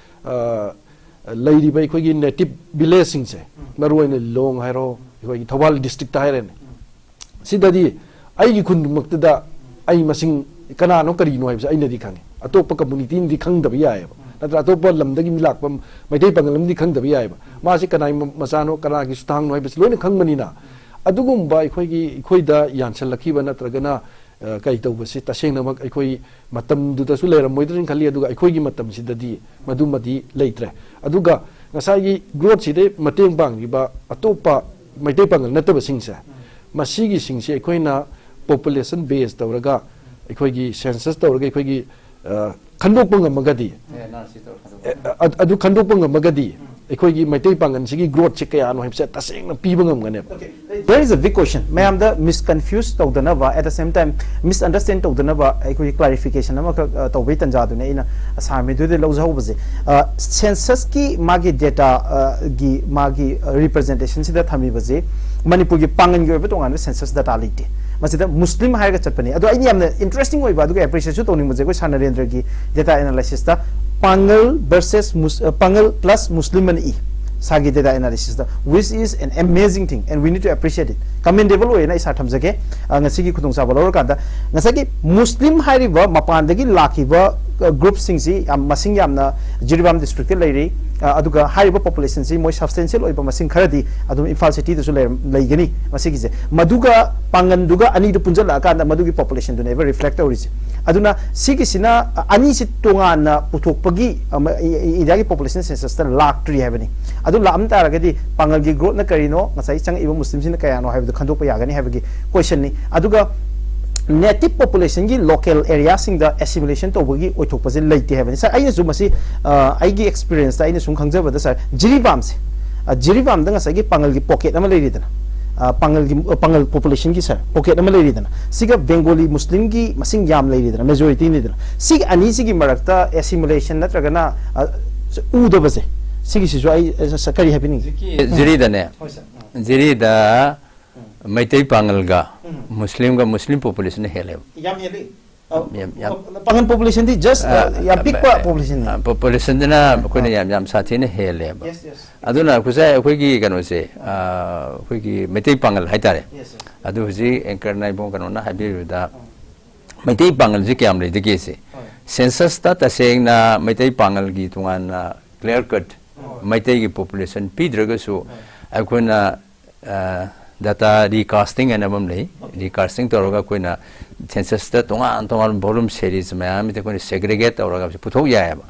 ꯑ, ꯂꯩꯔꯤꯕ ꯑꯩꯈꯣꯏꯒꯤ ꯅꯦꯇꯤꯞ ꯚꯤꯂꯦꯖꯁꯤꯡꯁꯦ ꯃꯔꯨꯑꯣꯏꯅ ꯂꯤꯂꯣꯡ ꯍꯥꯏꯔꯣ ꯑꯩꯈꯣꯏꯒꯤ ꯊꯧꯕꯥꯜ ꯗꯤꯁꯇ꯭ꯔꯤꯛꯇ ꯍꯥꯏꯔꯦꯅꯦ꯫ ꯁꯤꯗꯗꯤ ꯑꯩꯒꯤ ꯈꯨꯟꯃꯛꯇꯗ ꯑꯩ ꯃꯁꯤꯡ ꯀꯅꯥꯅꯣ ꯀꯔꯤꯅꯣ ꯍꯥꯏꯕꯁꯦ ꯑꯩꯅꯗꯤ ꯈꯪꯉꯦ꯫ ꯑꯇꯣꯞꯄ ꯀꯝꯃꯨꯅꯤꯇꯤꯅꯗꯤ ꯈꯪꯗꯕ ꯌꯥꯏꯑꯕ꯫ ꯅꯠꯇ꯭ꯔ ꯑꯇꯣꯞꯄ ꯂꯝꯗꯒꯤ ꯃꯤ ꯂꯥꯛꯄ ꯃꯩꯇꯩ ꯄꯥꯉꯜ ꯑꯃꯗꯤ ꯈꯪꯗꯕ ꯌꯥꯏꯑꯕ꯫ ꯃꯥꯁꯦ ꯀꯅꯥꯒꯤ ꯃ-, ꯃꯆꯥꯅꯣ ꯀꯅꯥꯒꯤ ꯁꯨꯊꯥꯡꯅꯣ ꯍꯥꯏꯕꯁꯤ ꯂꯣꯏꯅ ꯈꯪꯕꯅꯤꯅ ꯑꯗꯨꯒꯨꯝꯕ ꯑꯩꯈꯣꯏꯒꯤ ꯑꯩꯈꯣꯏꯗ ꯌꯥꯟꯁꯤꯜꯂꯛꯈꯤꯕ ꯅꯠꯇ꯭ꯔꯒꯅ ꯑ, ꯀꯩ ꯇꯧꯕꯁꯤ ꯇꯁꯦꯡꯅꯃꯛ ꯑꯩꯈꯣꯏ ꯃꯇꯝꯗꯨꯗꯁꯨ ꯂꯩꯔꯝꯃꯣꯏꯗ꯭ꯔꯅ ꯈꯜꯂꯤ꯫ ꯑꯗꯨꯒ ꯑꯩꯈꯣꯏꯒꯤ ꯃꯇꯝꯁꯤꯗꯗꯤ ꯃꯗꯨꯃꯗꯤ ꯂꯩꯇ꯭ꯔꯦ꯫ ꯑꯗꯨꯒ ꯉꯁꯥꯏꯒꯤ ꯒ꯭ꯔꯣꯠꯁꯤꯗ ꯃꯇꯦꯡ ꯄꯥꯡꯂꯤꯕ ꯑꯇꯣꯞꯄ ꯃꯩꯇꯩ ꯄꯥꯉꯜ ꯅꯠꯇꯕꯁꯤꯡꯁꯦ ꯃꯁꯤꯒꯤꯁꯤꯡꯁꯤ ꯑꯩꯈꯣꯏꯅ ꯄꯣꯄꯨꯂꯦꯁꯟ ꯕꯦꯁ ꯇꯧꯔꯒ ꯑꯩꯈꯣꯏꯒꯤ ꯁꯦꯟꯁꯁ ꯇꯧꯔꯒ ꯑꯩꯈꯣꯏꯒꯤ ꯑ, ꯈꯟꯗꯣꯛꯄ ꯉꯝꯃꯒꯗꯤ ꯑ, ꯑ, ꯑꯗꯨ ꯈꯟꯗꯣꯛꯄ ꯉꯝꯃꯒꯗꯤ ꯑꯩꯈꯣꯏꯒꯤ ꯃꯩꯇꯩ ꯄꯥꯡꯒꯜꯁꯤꯒꯤ ꯒ꯭ꯔꯣꯠꯁꯦ ꯀꯌꯥꯅꯣ ꯍꯥꯏꯕꯁꯦ ꯇꯁꯦꯡꯅ ꯄꯤꯕ ꯉꯝꯒꯅꯦꯕ꯫ There is a big question. ꯃꯌꯥꯝꯗ ꯃꯤꯁꯀꯟꯐ꯭ꯌꯨꯁ ꯇꯧꯗꯅꯕ, at the same time misunderstand ꯇꯧꯗꯅꯕ ꯑꯩꯈꯣꯏꯒꯤ ꯀ꯭ꯂꯥꯔꯤꯐꯤꯀꯦꯁꯟ ꯑꯃꯈꯛ ꯑ, ꯇꯧꯕꯩ ꯇꯥꯟꯖꯥꯗꯨꯅꯦ ꯑꯩꯅ ꯁꯥꯔ ꯃꯤꯗꯨꯗꯩ ꯂꯧꯖꯍꯧꯕꯁꯦ꯫ ꯁꯦꯟꯁꯁꯀꯤ ꯃꯥꯒꯤ ꯗꯦꯇꯥꯒꯤ ꯃꯥꯒꯤ ꯔꯤꯄ꯭ꯔꯖꯦꯟꯇꯦꯁꯟꯁꯤꯗ ꯊꯝꯃꯤꯕꯁꯦ ꯃꯅꯤꯄꯨꯔꯒꯤ ꯄꯥꯡꯒꯜꯒꯤ ꯑꯣꯏꯕ ꯇꯣꯉꯥꯟꯕ ꯁꯦꯟꯁꯁ ꯗꯦꯇꯥ ꯂꯩꯇꯦ꯫ ꯃꯁꯤꯗ ꯃꯨꯁꯂꯤꯝ ꯍꯥꯏꯔꯒ ꯆꯠꯄꯅꯤ꯫ ꯑꯗꯣ ꯑꯩꯅ ꯌꯥꯝꯅ ꯏꯟꯇꯔꯦꯁꯇꯤꯡ ꯑꯣꯏꯕ ꯑꯗꯨꯒ ꯑꯦꯄ꯭ꯔꯤꯁꯤꯌꯦꯠꯁꯨ ꯇꯧꯅꯤꯡꯕꯁꯦ ꯑꯩꯈꯣꯏ ꯁꯥꯔ ꯅꯔꯦꯟꯗ꯭ꯔꯒꯤ ꯗꯦꯇꯥ ꯑꯦꯅꯥꯂꯥꯏꯁꯤꯁꯇ Pangal versus Pangal plus Muslim ꯑꯅ ꯏ ꯁꯥꯔꯒꯤ ꯗꯦꯇꯥ ꯑꯦꯅꯥꯂꯥꯏꯁꯤꯁꯇ, which is an amazing thing and we need to appreciate it꯫ ꯀꯃꯦꯟꯗꯦꯕꯜ ꯑꯣꯏꯌꯦꯅ ꯑꯩ ꯁꯥꯔ ꯊꯝꯖꯒꯦ꯫ ꯑ, ꯉꯁꯤꯒꯤ ꯈꯨꯗꯣꯡꯆꯥꯕ ꯂꯧꯔꯀꯥꯟꯗ ꯉꯁꯥꯏꯒꯤ ꯃꯨꯁꯂꯤꯝ ꯍꯥꯏꯔꯤꯕ ꯃꯄꯥꯟꯗꯒꯤ ꯂꯥꯛꯈꯤꯕ ꯒ꯭ꯔꯨꯞꯁꯤꯡꯁꯤ ꯌꯥꯝ ꯃꯁꯤꯡ ꯌꯥꯝꯅ ꯖꯤꯔꯤꯕꯥꯝ ꯗꯤꯁꯇ꯭ꯔꯤꯛꯇ ꯂꯩꯔꯤ꯫ ꯑ, ꯑꯗꯨꯒ ꯍꯥꯏꯔꯤꯕ ꯄꯣꯄꯨꯂꯦꯁꯟꯁꯤ ꯃꯣꯏ ꯁꯕꯁꯇꯦꯟꯁꯤꯌꯦꯜ ꯑꯣꯏꯕ ꯃꯁꯤꯡ ꯈꯔꯗꯤ ꯑꯗꯨꯝ ꯏꯝꯐꯥꯜ ꯁꯤꯇꯤꯗꯁꯨ ꯂꯩꯔꯝ- ꯂꯩꯒꯅꯤ꯫ ꯃꯁꯤꯒꯤꯁꯦ ꯃꯗꯨꯒ ꯄꯥꯡꯒꯟꯗꯨꯒ ꯑꯅꯤꯗꯨ ꯄꯨꯟꯁꯤꯜꯂꯛꯑꯀꯥꯟꯗ ꯃꯗꯨꯒꯤ ꯄꯣꯄꯨꯂꯦꯁꯟꯗꯨꯅꯦꯕ ꯔꯤꯐ꯭ꯂꯦꯛ ꯇꯧꯔꯤꯁꯦ꯫ ꯑꯗꯨꯅ ꯁꯤꯒꯤꯁꯤꯅ ꯑ, ꯑꯅꯤꯁꯤ ꯇꯣꯉꯥꯟꯅ ꯄꯨꯊꯣꯛꯄꯒꯤ ꯑꯃ, ꯏ- ꯏ- ꯏꯟꯗꯤꯌꯥꯒꯤ ꯄꯣꯄꯨꯂꯦꯁꯟ ꯁꯦꯟꯁꯁꯇ ꯂꯥꯛꯇ꯭ꯔꯤ ꯍꯥꯏꯕꯅꯤ꯫ ꯑꯗꯨ ꯂꯥꯛꯑꯝ ꯇꯥꯔꯒꯗꯤ ꯄꯥꯡꯒꯜꯒꯤ ꯒ꯭ꯔꯣꯠꯅ ꯀꯔꯤꯅꯣ, ꯉꯁꯥꯏ ꯆꯪꯉꯛꯏꯕ ꯃꯨꯁꯂꯤꯝꯁꯤꯡꯅ ꯀꯌꯥꯅꯣ ꯍꯥꯏꯕꯗꯨ ꯈꯟꯗꯣꯛꯄ ꯌꯥꯒꯅꯤ ꯍꯥꯏꯕꯒꯤ ꯀꯣꯏꯁꯟꯅꯤ꯫ ꯑꯗꯨꯒ ꯅꯦꯇꯤꯞ ꯄꯣꯄꯨꯂꯦꯁꯟꯒꯤ ꯂꯣꯀꯦꯜ ꯑꯦꯔꯤꯌꯥꯁꯤꯡꯗ ꯑꯦꯁꯤꯃꯤꯂꯦꯁꯟ ꯇꯧꯕꯒꯤ ꯑꯣꯏꯊꯣꯛꯄꯁꯦ ꯂꯩꯇꯦ ꯍꯥꯏꯕꯅꯤ꯫ ꯁꯥꯔ, ꯑꯩꯅꯁꯨ ꯃꯁꯤ ꯑ, ꯑꯩꯒꯤ ꯑꯦꯛꯁꯄꯤꯔꯤꯌꯦꯟꯁꯇ ꯑꯩꯅ ꯁꯨꯝ ꯈꯪꯖꯕꯗ ꯁꯥꯔ, ꯖꯤꯔꯤꯕꯥꯝꯁꯦ, ꯑ, ꯖꯤꯔꯤꯕꯥꯝꯗ ꯉꯁꯥꯏꯒꯤ ꯄꯥꯡꯒꯜꯒꯤ ꯄꯣꯀꯦꯠ ꯑꯃ ꯂꯩꯔꯤꯗꯅ, ꯑ, ꯄꯥꯡꯒꯜꯒꯤ ꯑ, ꯄꯥꯡꯒꯜ ꯄꯣꯄꯨꯂꯦꯁꯟꯒꯤ ꯁꯥꯔ ꯄꯣꯀꯦꯠ ꯑꯃ ꯂꯩꯔꯤꯗꯅ, ꯁꯤꯒ ꯕꯦꯡꯒꯣꯂꯤ ꯃꯨꯁꯂꯤꯝꯒꯤ ꯃꯁꯤꯡ ꯌꯥꯝ ꯂꯩꯔꯤꯗꯅ, ꯃꯦꯖꯣꯔꯤꯇꯤꯅꯤꯗꯅ, ꯁꯤꯒꯤ ꯑꯅꯤꯁꯤꯒꯤ ꯃꯔꯛꯇ ꯑꯦꯁꯤꯃꯤꯂꯦꯁꯟ ꯅꯠꯇ꯭ꯔꯒꯅ ꯑ, ꯎꯗꯕꯁꯦ, ꯁꯤꯒꯤꯁꯤꯁꯨ ꯑꯩ ꯑ, ꯁꯥꯔ, ꯀꯔꯤ ꯍꯥꯏꯕꯤꯅꯤꯡꯉꯤ? ꯍꯧꯖꯤꯛꯀꯤ ꯖꯤꯔꯤꯗꯅꯦ, ꯍꯣꯏ ꯁꯥꯔ꯫ ꯖꯤꯔꯤꯗ ꯃꯩꯇꯩ ꯄꯥꯡꯒꯜꯒ ꯃꯨꯁꯂꯤꯝꯒ ꯃꯨꯁꯂꯤꯝ ꯄꯣꯄꯨꯂꯦꯁꯟꯅ ꯍꯦꯜꯂꯦꯕ꯫ ꯌꯥꯝ ꯍꯦꯜꯂꯤ꯫ ꯑ, ꯌꯥꯝ- ꯌꯥꯝ- ꯄꯥꯡꯒꯜ ꯄꯣꯄꯨꯂꯦꯁꯟꯗꯤ ꯖꯁ ꯌꯥꯝ ꯄꯤꯛꯄ ꯄꯣꯄꯨꯂꯦꯁꯟꯅꯤ꯫ ꯄꯣꯄꯨꯂꯦꯁꯟꯗꯨꯅ ꯑꯩꯈꯣꯏꯅ ꯌꯥꯝ ꯌꯥꯝ ꯁꯥꯊꯤꯅ ꯍꯦꯜꯂꯦꯕ꯫ Yes yes. ꯑꯗꯨꯅ ꯉꯁꯥꯏ ꯑꯩꯈꯣꯏꯒꯤ ꯀꯩꯅꯣꯁꯦ, ꯑ, ꯑꯩꯈꯣꯏꯒꯤ ꯃꯩꯇꯩ ꯄꯥꯡꯒꯜ ꯍꯥꯏꯇꯥꯔꯦ, ꯌꯦꯁ ꯌꯦꯁ꯫ ꯑꯗꯨ ꯍꯧꯖꯤꯛ ꯑꯦꯡꯀꯔꯅ ꯏꯕꯨꯡ ꯀꯩꯅꯣꯅ ꯍꯥꯏꯕꯤꯔꯤꯕꯗ ꯃꯩꯇꯩ ꯄꯥꯡꯒꯜꯁꯤ ꯀꯌꯥꯝ ꯂꯩꯗꯒꯦꯁꯦ? ꯍꯣꯏ꯫ ꯁꯦꯟꯁꯁꯇ ꯇꯁꯦꯡꯅ ꯃꯩꯇꯩ ꯄꯥꯡꯒꯜꯒꯤ ꯇꯣꯉꯥꯟꯅ ꯀ꯭ꯂꯤꯌꯥꯔ ꯀꯠ ꯃꯩꯇꯩꯒꯤ ꯄꯣꯄꯨꯂꯦꯁꯟ ꯄꯤꯗ꯭ꯔꯒꯁꯨ ꯑꯩꯈꯣꯏꯅ ꯗꯥꯇꯥ ꯔꯤꯀꯥꯁꯇꯤꯡ ꯍꯥꯏꯅ ꯑꯃ ꯂꯩ꯫ ꯔꯤꯀꯥꯁꯇꯤꯡ ꯇꯧꯔꯒ ꯑꯩꯈꯣꯏꯅ ꯁꯦꯟꯁꯁꯇ ꯇꯣꯉꯥꯟ ꯇꯣꯉꯥꯟꯕ ꯚꯣꯂꯨꯝ ꯁꯦꯔꯤꯁ ꯃꯌꯥꯝ ꯑꯃꯗꯤ ꯑꯩꯈꯣꯏꯅ ꯁꯦꯒ꯭ꯔꯤꯒꯦꯠ ꯇꯧꯔꯒ ꯄꯨꯊꯣꯛ ꯌꯥꯏꯑꯕ꯫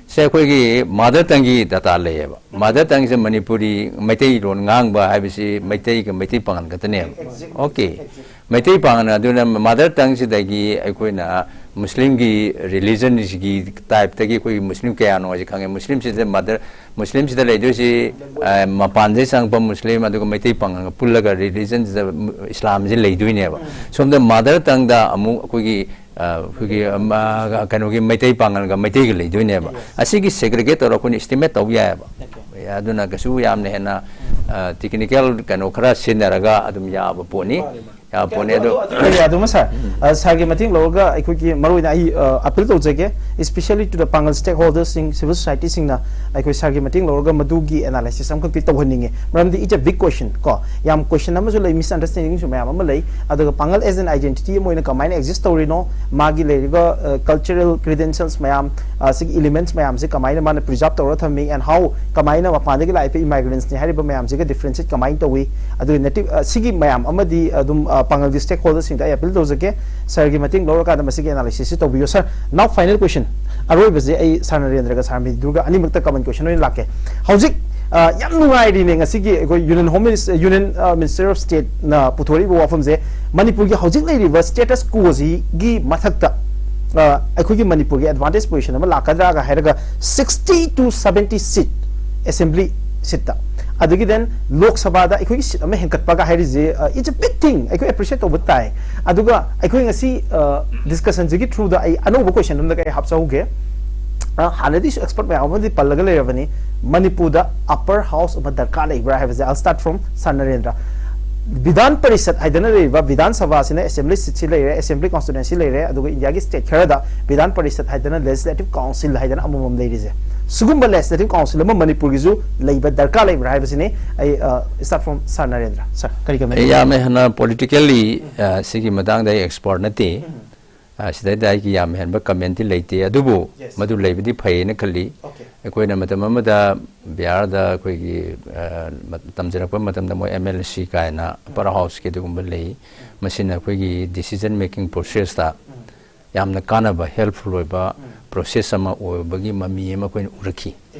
ꯁꯦ ꯑꯩꯈꯣꯏꯒꯤ ꯃꯥꯗꯔ ꯇꯪꯒꯤ ꯗꯥꯇꯥ ꯂꯩꯌꯦꯕ꯫ ꯃꯥꯗꯔ ꯇꯪꯁꯦ ꯃꯅꯤꯄꯨꯔꯤ ꯃꯩꯇꯩꯂꯣꯟ ꯉꯥꯡꯕ ꯍꯥꯏꯕꯁꯤ ꯃꯩꯇꯩꯒ ꯃꯩꯇꯩ ꯄꯥꯡꯒꯜ ꯈꯛꯇꯅꯦꯕ꯫ ꯑꯣꯀꯦ꯫ ꯃꯩꯇꯩ ꯄꯥꯡꯒꯜ ꯑꯗꯨꯅ ꯃꯥꯗꯔ ꯇꯪꯁꯤꯗꯒꯤ ꯑꯩꯈꯣꯏꯅ ꯃꯨꯁꯂꯤꯝꯒꯤ ꯔꯤꯂꯤꯖꯟꯁꯤꯒꯤ ꯇꯥꯏꯞꯇꯒꯤ ꯑꯩꯈꯣꯏꯒꯤ ꯃꯨꯁꯂꯤꯝ ꯀꯌꯥꯅꯣ ꯍꯥꯏꯁꯦ ꯈꯪꯉꯦ꯫ ꯃꯨꯁꯂꯤꯝꯁꯤꯗ ꯃꯗꯔ ꯃꯨꯁꯂꯤꯝꯁꯤꯗ ꯂꯩꯗꯣꯏꯁꯤ, ꯑ, ꯃꯄꯥꯟꯗꯒꯤ ꯆꯪꯉꯛꯄ ꯃꯨꯁꯂꯤꯝ ꯑꯗꯨꯒ ꯃꯩꯇꯩ ꯄꯥꯉꯜꯒ ꯄꯨꯜꯂꯒ ꯔꯤꯂꯤꯖꯟꯁꯤꯗ ꯏꯁꯂꯥꯝꯁꯤ ꯂꯩꯗꯣꯏꯅꯦꯕ꯫ ꯁꯣꯝꯗ ꯃꯥꯗꯔ ꯇꯪꯗ ꯑꯃꯨꯛ ꯑꯩꯈꯣꯏꯒꯤ, ꯑ, ꯑꯩꯈꯣꯏꯒꯤ, ꯑ, ꯀꯩꯅꯣꯒꯤ ꯃꯩꯇꯩ ꯄꯥꯉꯜꯒ ꯃꯩꯇꯩꯒ ꯂꯩꯗꯣꯏꯅꯦꯕ꯫ ꯑꯁꯤꯒꯤ ꯁꯦꯒ꯭ꯔꯤꯒꯦꯠ ꯇꯧꯔꯒ ꯑꯩꯈꯣꯏꯅ ꯏꯁꯇꯤꯃꯦꯠ ꯇꯧꯕ ꯌꯥꯏꯑꯕ꯫ ꯑꯗꯨꯅ ꯀꯩꯁꯨ ꯌꯥꯝꯅ ꯍꯦꯟꯅ, ꯑ, ꯇꯦꯛꯅꯤꯀꯦꯜ ꯀꯩꯅꯣ ꯈꯔ ꯁꯤꯖꯤꯟꯅꯔꯒ ꯑꯗꯨꯝ ꯌꯥꯕ ꯄꯣꯠꯅꯤ꯫ ꯌꯥꯕ ꯄꯣꯠꯅꯤ꯫ ꯑꯗꯣ ꯑꯗꯨ, ꯑꯗꯨ, ꯑꯗꯨ, ꯑꯗꯨꯃ ꯁꯥꯔ, ꯑ, ꯁꯥꯔꯒꯤ ꯃꯇꯦꯡ ꯂꯧꯔꯒ ꯑꯩꯈꯣꯏꯒꯤ ꯃꯔꯨꯑꯣꯏꯅ ꯑꯩ, ꯑ, ꯑꯄꯤꯜ ꯇꯧꯖꯒꯦ, especially to the ꯄꯥꯡꯒꯜ ꯁ꯭ꯇꯦꯛ ꯍꯣꯜꯗꯔꯁꯤꯡ, ꯁꯤꯚꯤꯜ ꯁꯣꯁꯥꯏꯇꯤꯁꯤꯡꯅ ꯑꯩꯈꯣꯏ ꯁꯥꯔꯒꯤ ꯃꯇꯦꯡ ꯂꯧꯔꯒ ꯃꯗꯨꯒꯤ ꯑꯦꯅꯥꯂꯥꯏꯁꯤꯁ ꯑꯃꯈꯛꯇꯤ ꯇꯧꯍꯟꯅꯤꯡꯉꯦ꯫ ꯃꯔꯝꯗꯤ it's a big question ꯀꯣ, ꯌꯥꯝ ꯀꯣꯏꯁꯟ ꯑꯃꯁꯨ ꯂꯩ, ꯃꯤꯁꯑꯟꯗꯔꯁ꯭ꯇꯦꯟꯗꯤꯡꯁꯨ ꯃꯌꯥꯝ ꯑꯃ ꯂꯩ꯫ ꯑꯗꯨꯒ ꯄꯥꯡꯒꯜ as an identity ꯑꯃ ꯑꯣꯏꯅ ꯀꯃꯥꯏꯅ ꯑꯦꯛꯖꯤꯁ ꯇꯧꯔꯤꯅꯣ, ꯃꯥꯒꯤ ꯂꯩꯔꯤꯕ, ꯑ, ꯀꯜꯆꯔꯦꯜ ꯀ꯭ꯔꯤꯗꯦꯟꯁꯤꯌꯦꯜꯁ ꯃꯌꯥꯝ, ꯑ, ꯁꯤꯒꯤ ꯏꯂꯤꯃꯦꯟꯠꯁ ꯃꯌꯥꯝꯁꯦ ꯀꯃꯥꯏꯅ ꯃꯥꯅ ꯄ꯭ꯔꯤꯖꯥꯔꯕ ꯇꯧꯔꯒ ꯊꯝꯃꯤ, and how ꯀꯃꯥꯏꯅ ꯃꯄꯥꯟꯗꯒꯤ ꯂꯥꯛꯏꯕ ꯏꯃꯥꯏꯒ꯭ꯔꯦꯟꯠꯁꯅꯤ ꯍꯥꯏꯔꯤꯕ ꯃꯌꯥꯝꯁꯤꯒ ꯗꯤꯐ꯭ꯔꯦꯟꯁꯤꯌꯦꯠ ꯀꯃꯥꯏꯅ ꯇꯧꯏ, ꯑꯗꯨꯒ ꯅꯦꯇꯤꯚ, ꯑ, ꯁꯤꯒꯤ ꯃꯌꯥꯝ ꯑꯃꯗꯤ ꯑꯗꯨꯝ, ꯑ, ꯄꯥꯡꯒꯜꯒꯤ ꯁ꯭ꯇꯦꯛ ꯍꯣꯜꯗꯔꯁꯤꯡꯗ ꯑꯩ ꯑꯄꯤꯜ ꯇꯧꯖꯒꯦ, ꯁꯥꯔꯒꯤ ꯃꯇꯦꯡ ꯂꯧꯔꯀꯥꯟꯗ ꯃꯁꯤꯒꯤ ꯑꯦꯅꯥꯂꯥꯏꯁꯤꯁꯁꯤ ꯇꯧꯕꯤꯌꯨ꯫ ꯁꯥꯔ, now final question, ꯑꯔꯣꯏꯕꯁꯦ ꯑꯩ ꯁꯥꯔ ꯅꯔꯦꯟꯗ꯭ꯔꯒ ꯁꯥꯔ ꯃꯤꯗꯨꯒ ꯑꯅꯤꯃꯛꯇ ꯀꯃꯟ ꯀꯣꯏꯁꯟ ꯑꯣꯏꯅ ꯂꯥꯛꯀꯦ꯫ ꯍꯧꯖꯤꯛ, ꯑ, ꯌꯥꯝ ꯅꯨꯡꯉꯥꯏꯔꯤꯅꯦ ꯉꯁꯤꯒꯤ ꯑꯩꯈꯣꯏ ꯌꯨꯅꯤꯌꯟ ꯍꯣꯝ ꯃꯤꯅꯤꯁ-, ꯌꯨꯅꯤꯌꯟ, ꯑ, ꯃꯤꯅꯤꯁꯇꯔ ꯑꯣꯐ ꯁ꯭ꯇꯦꯠꯅ ꯄꯨꯊꯣꯔꯛꯏꯕ ꯋꯥꯐꯝꯁꯦ, ꯃꯅꯤꯄꯨꯔꯒꯤ ꯍꯧꯖꯤꯛ ꯂꯩꯔꯤꯕ ꯁ꯭ꯇꯦꯇꯁ ꯀꯣꯁꯤꯒꯤ ꯃꯊꯛꯇ, ꯑ, ꯑꯩꯈꯣꯏꯒꯤ ꯃꯅꯤꯄꯨꯔꯒꯤ ꯑꯦꯗꯚꯥꯟꯇꯦꯖ ꯄꯣꯖꯤꯁꯟ ꯑꯃ ꯂꯥꯛꯀꯗ꯭ꯔꯥꯒ ꯍꯥꯏꯔꯒ, sixty to seventy seat assembly seat ꯇ, ꯑꯗꯒꯤ then ꯂꯣꯛ ꯁꯚꯥꯗ ꯑꯩꯈꯣꯏꯒꯤ ꯁꯤꯠ ꯑꯃ ꯍꯦꯟꯒꯠꯄꯒ ꯍꯥꯏꯔꯤꯁꯦ, ꯑ, it's a big thing, ꯑꯩꯈꯣꯏ ꯑꯦꯄ꯭ꯔꯤꯁꯤꯌꯦꯠ ꯇꯧꯕ ꯇꯥꯏ꯫ ꯑꯗꯨꯒ ꯑꯩꯈꯣꯏ ꯉꯁꯤ, ꯑ, ꯗꯤꯁꯀꯁꯟꯁꯤꯒꯤ ꯊ꯭ꯔꯨꯗ ꯑꯩ ꯑꯅꯧꯕ ꯀꯣꯏꯁꯟ ꯑꯃꯗ ꯑꯩ ꯍꯥꯞꯆꯍꯧꯒꯦ꯫ ꯑ, ꯍꯥꯟꯅꯗꯤꯁꯨ ꯑꯦꯛꯁꯄꯔꯠ ꯃꯌꯥꯝ ꯑꯃꯗꯤ ꯄꯜꯂꯒ ꯂꯩꯔꯕꯅꯤ, ꯃꯅꯤꯄꯨꯔꯗ ꯑꯞꯄꯔ ꯍꯥꯎꯁ ꯑꯃ ꯗꯔꯀꯥꯔ ꯂꯩꯕ꯭ꯔꯥ ꯍꯥꯏꯕꯁꯦ꯫ I'll start from ꯁꯥꯔ ꯅꯔꯦꯟꯗ꯭ꯔ꯫ ꯕꯤꯙꯥꯟ ꯄꯔꯤꯁꯠ ꯍꯥꯏꯗꯅ ꯂꯩꯔꯤꯕ, ꯕꯤꯙꯥꯟ ꯁꯚꯥꯁꯤꯅ ꯑꯦꯁꯦꯝꯕ꯭ꯂꯤ ꯁꯤꯠꯁꯤ ꯂꯩꯔꯦ, ꯑꯦꯁꯦꯝꯕ꯭ꯂꯤ ꯀꯣꯟꯁꯇꯤꯇ꯭ꯋꯦꯟꯁꯤ ꯂꯩꯔꯦ, ꯑꯗꯨꯒ ꯏꯟꯗꯤꯌꯥꯒꯤ ꯁ꯭ꯇꯦꯠ ꯈꯔꯗ ꯕꯤꯙꯥꯟ ꯄꯔꯤꯁꯠ ꯍꯥꯏꯗꯅ, ꯂꯦꯖꯤꯁꯂꯦꯇꯤꯚ ꯀꯥꯎꯟꯁꯤꯜ ꯍꯥꯏꯗꯅ ꯑꯃꯃꯝ ꯂꯩꯔꯤꯁꯦ꯫ ꯁꯤꯒꯨꯝꯕ ꯂꯦꯖꯤꯁꯂꯦꯇꯤꯚ ꯀꯥꯎꯟꯁꯤꯜ ꯑꯃ ꯃꯅꯤꯄꯨꯔꯒꯤꯁꯨ ꯂꯩꯕ ꯗꯔꯀꯥꯔ ꯂꯩꯕ꯭ꯔꯥ ꯍꯥꯏꯕꯁꯤꯅꯤ꯫ ꯑꯩ, ꯑ, start from ꯁꯥꯔ ꯅꯔꯦꯟꯗ꯭ꯔ꯫ ꯁꯥꯔ, ꯀꯔꯤ ꯀꯃꯦꯟ? ꯑꯩ ꯌꯥꯝꯅ ꯍꯦꯟꯅ ꯄꯣꯂꯤꯇꯤꯀꯦꯜꯂꯤ, ꯑ, ꯁꯤꯒꯤ ꯃꯇꯥꯡꯗ ꯑꯩ ꯑꯦꯛꯁꯄꯔꯠ ꯅꯠꯇꯦ꯫ ꯑ, ꯁꯤꯗꯩꯗ ꯑꯩꯒꯤ ꯌꯥꯝ ꯍꯦꯟꯕ ꯀꯃꯦꯟꯇꯤ ꯂꯩꯇꯦ, ꯑꯗꯨꯕꯨ ꯃꯗꯨ ꯂꯩꯕꯗꯤ ꯐꯩꯌꯦꯅ ꯈꯜꯂꯤ꯫ ꯑꯩꯈꯣꯏꯅ ꯃꯇꯝ ꯑꯃꯗ ꯕꯤꯍꯥꯔꯗ ꯑꯩꯈꯣꯏꯒꯤ, ꯑ, ꯃ-, ꯇꯝꯖꯔꯛꯄ ꯃꯇꯝꯗ ꯃꯣꯏ ꯑꯦꯝ ꯑꯦꯜ ꯁꯤ ꯀꯥꯏꯅ ꯑꯄꯔ ꯍꯥꯎꯁꯀꯤ ꯑꯗꯨꯒꯨꯝꯕ ꯂꯩ꯫ ꯃꯁꯤꯅ ꯑꯩꯈꯣꯏꯒꯤ ꯗꯤꯁꯤꯖꯟ ꯃꯦꯀꯤꯡ ꯄ꯭ꯔꯣꯁꯦꯁꯇ ꯌꯥꯝꯅ ꯀꯥꯟꯅꯕ, ꯍꯦꯜꯞꯐꯨꯜ ꯑꯣꯏꯕ ꯄ꯭ꯔꯣꯁꯦꯁ ꯑꯃ ꯑꯣꯏꯕꯒꯤ ꯃꯃꯤ ꯑꯃ ꯑꯩꯈꯣꯏꯅ ꯎꯔꯛꯈꯤ꯫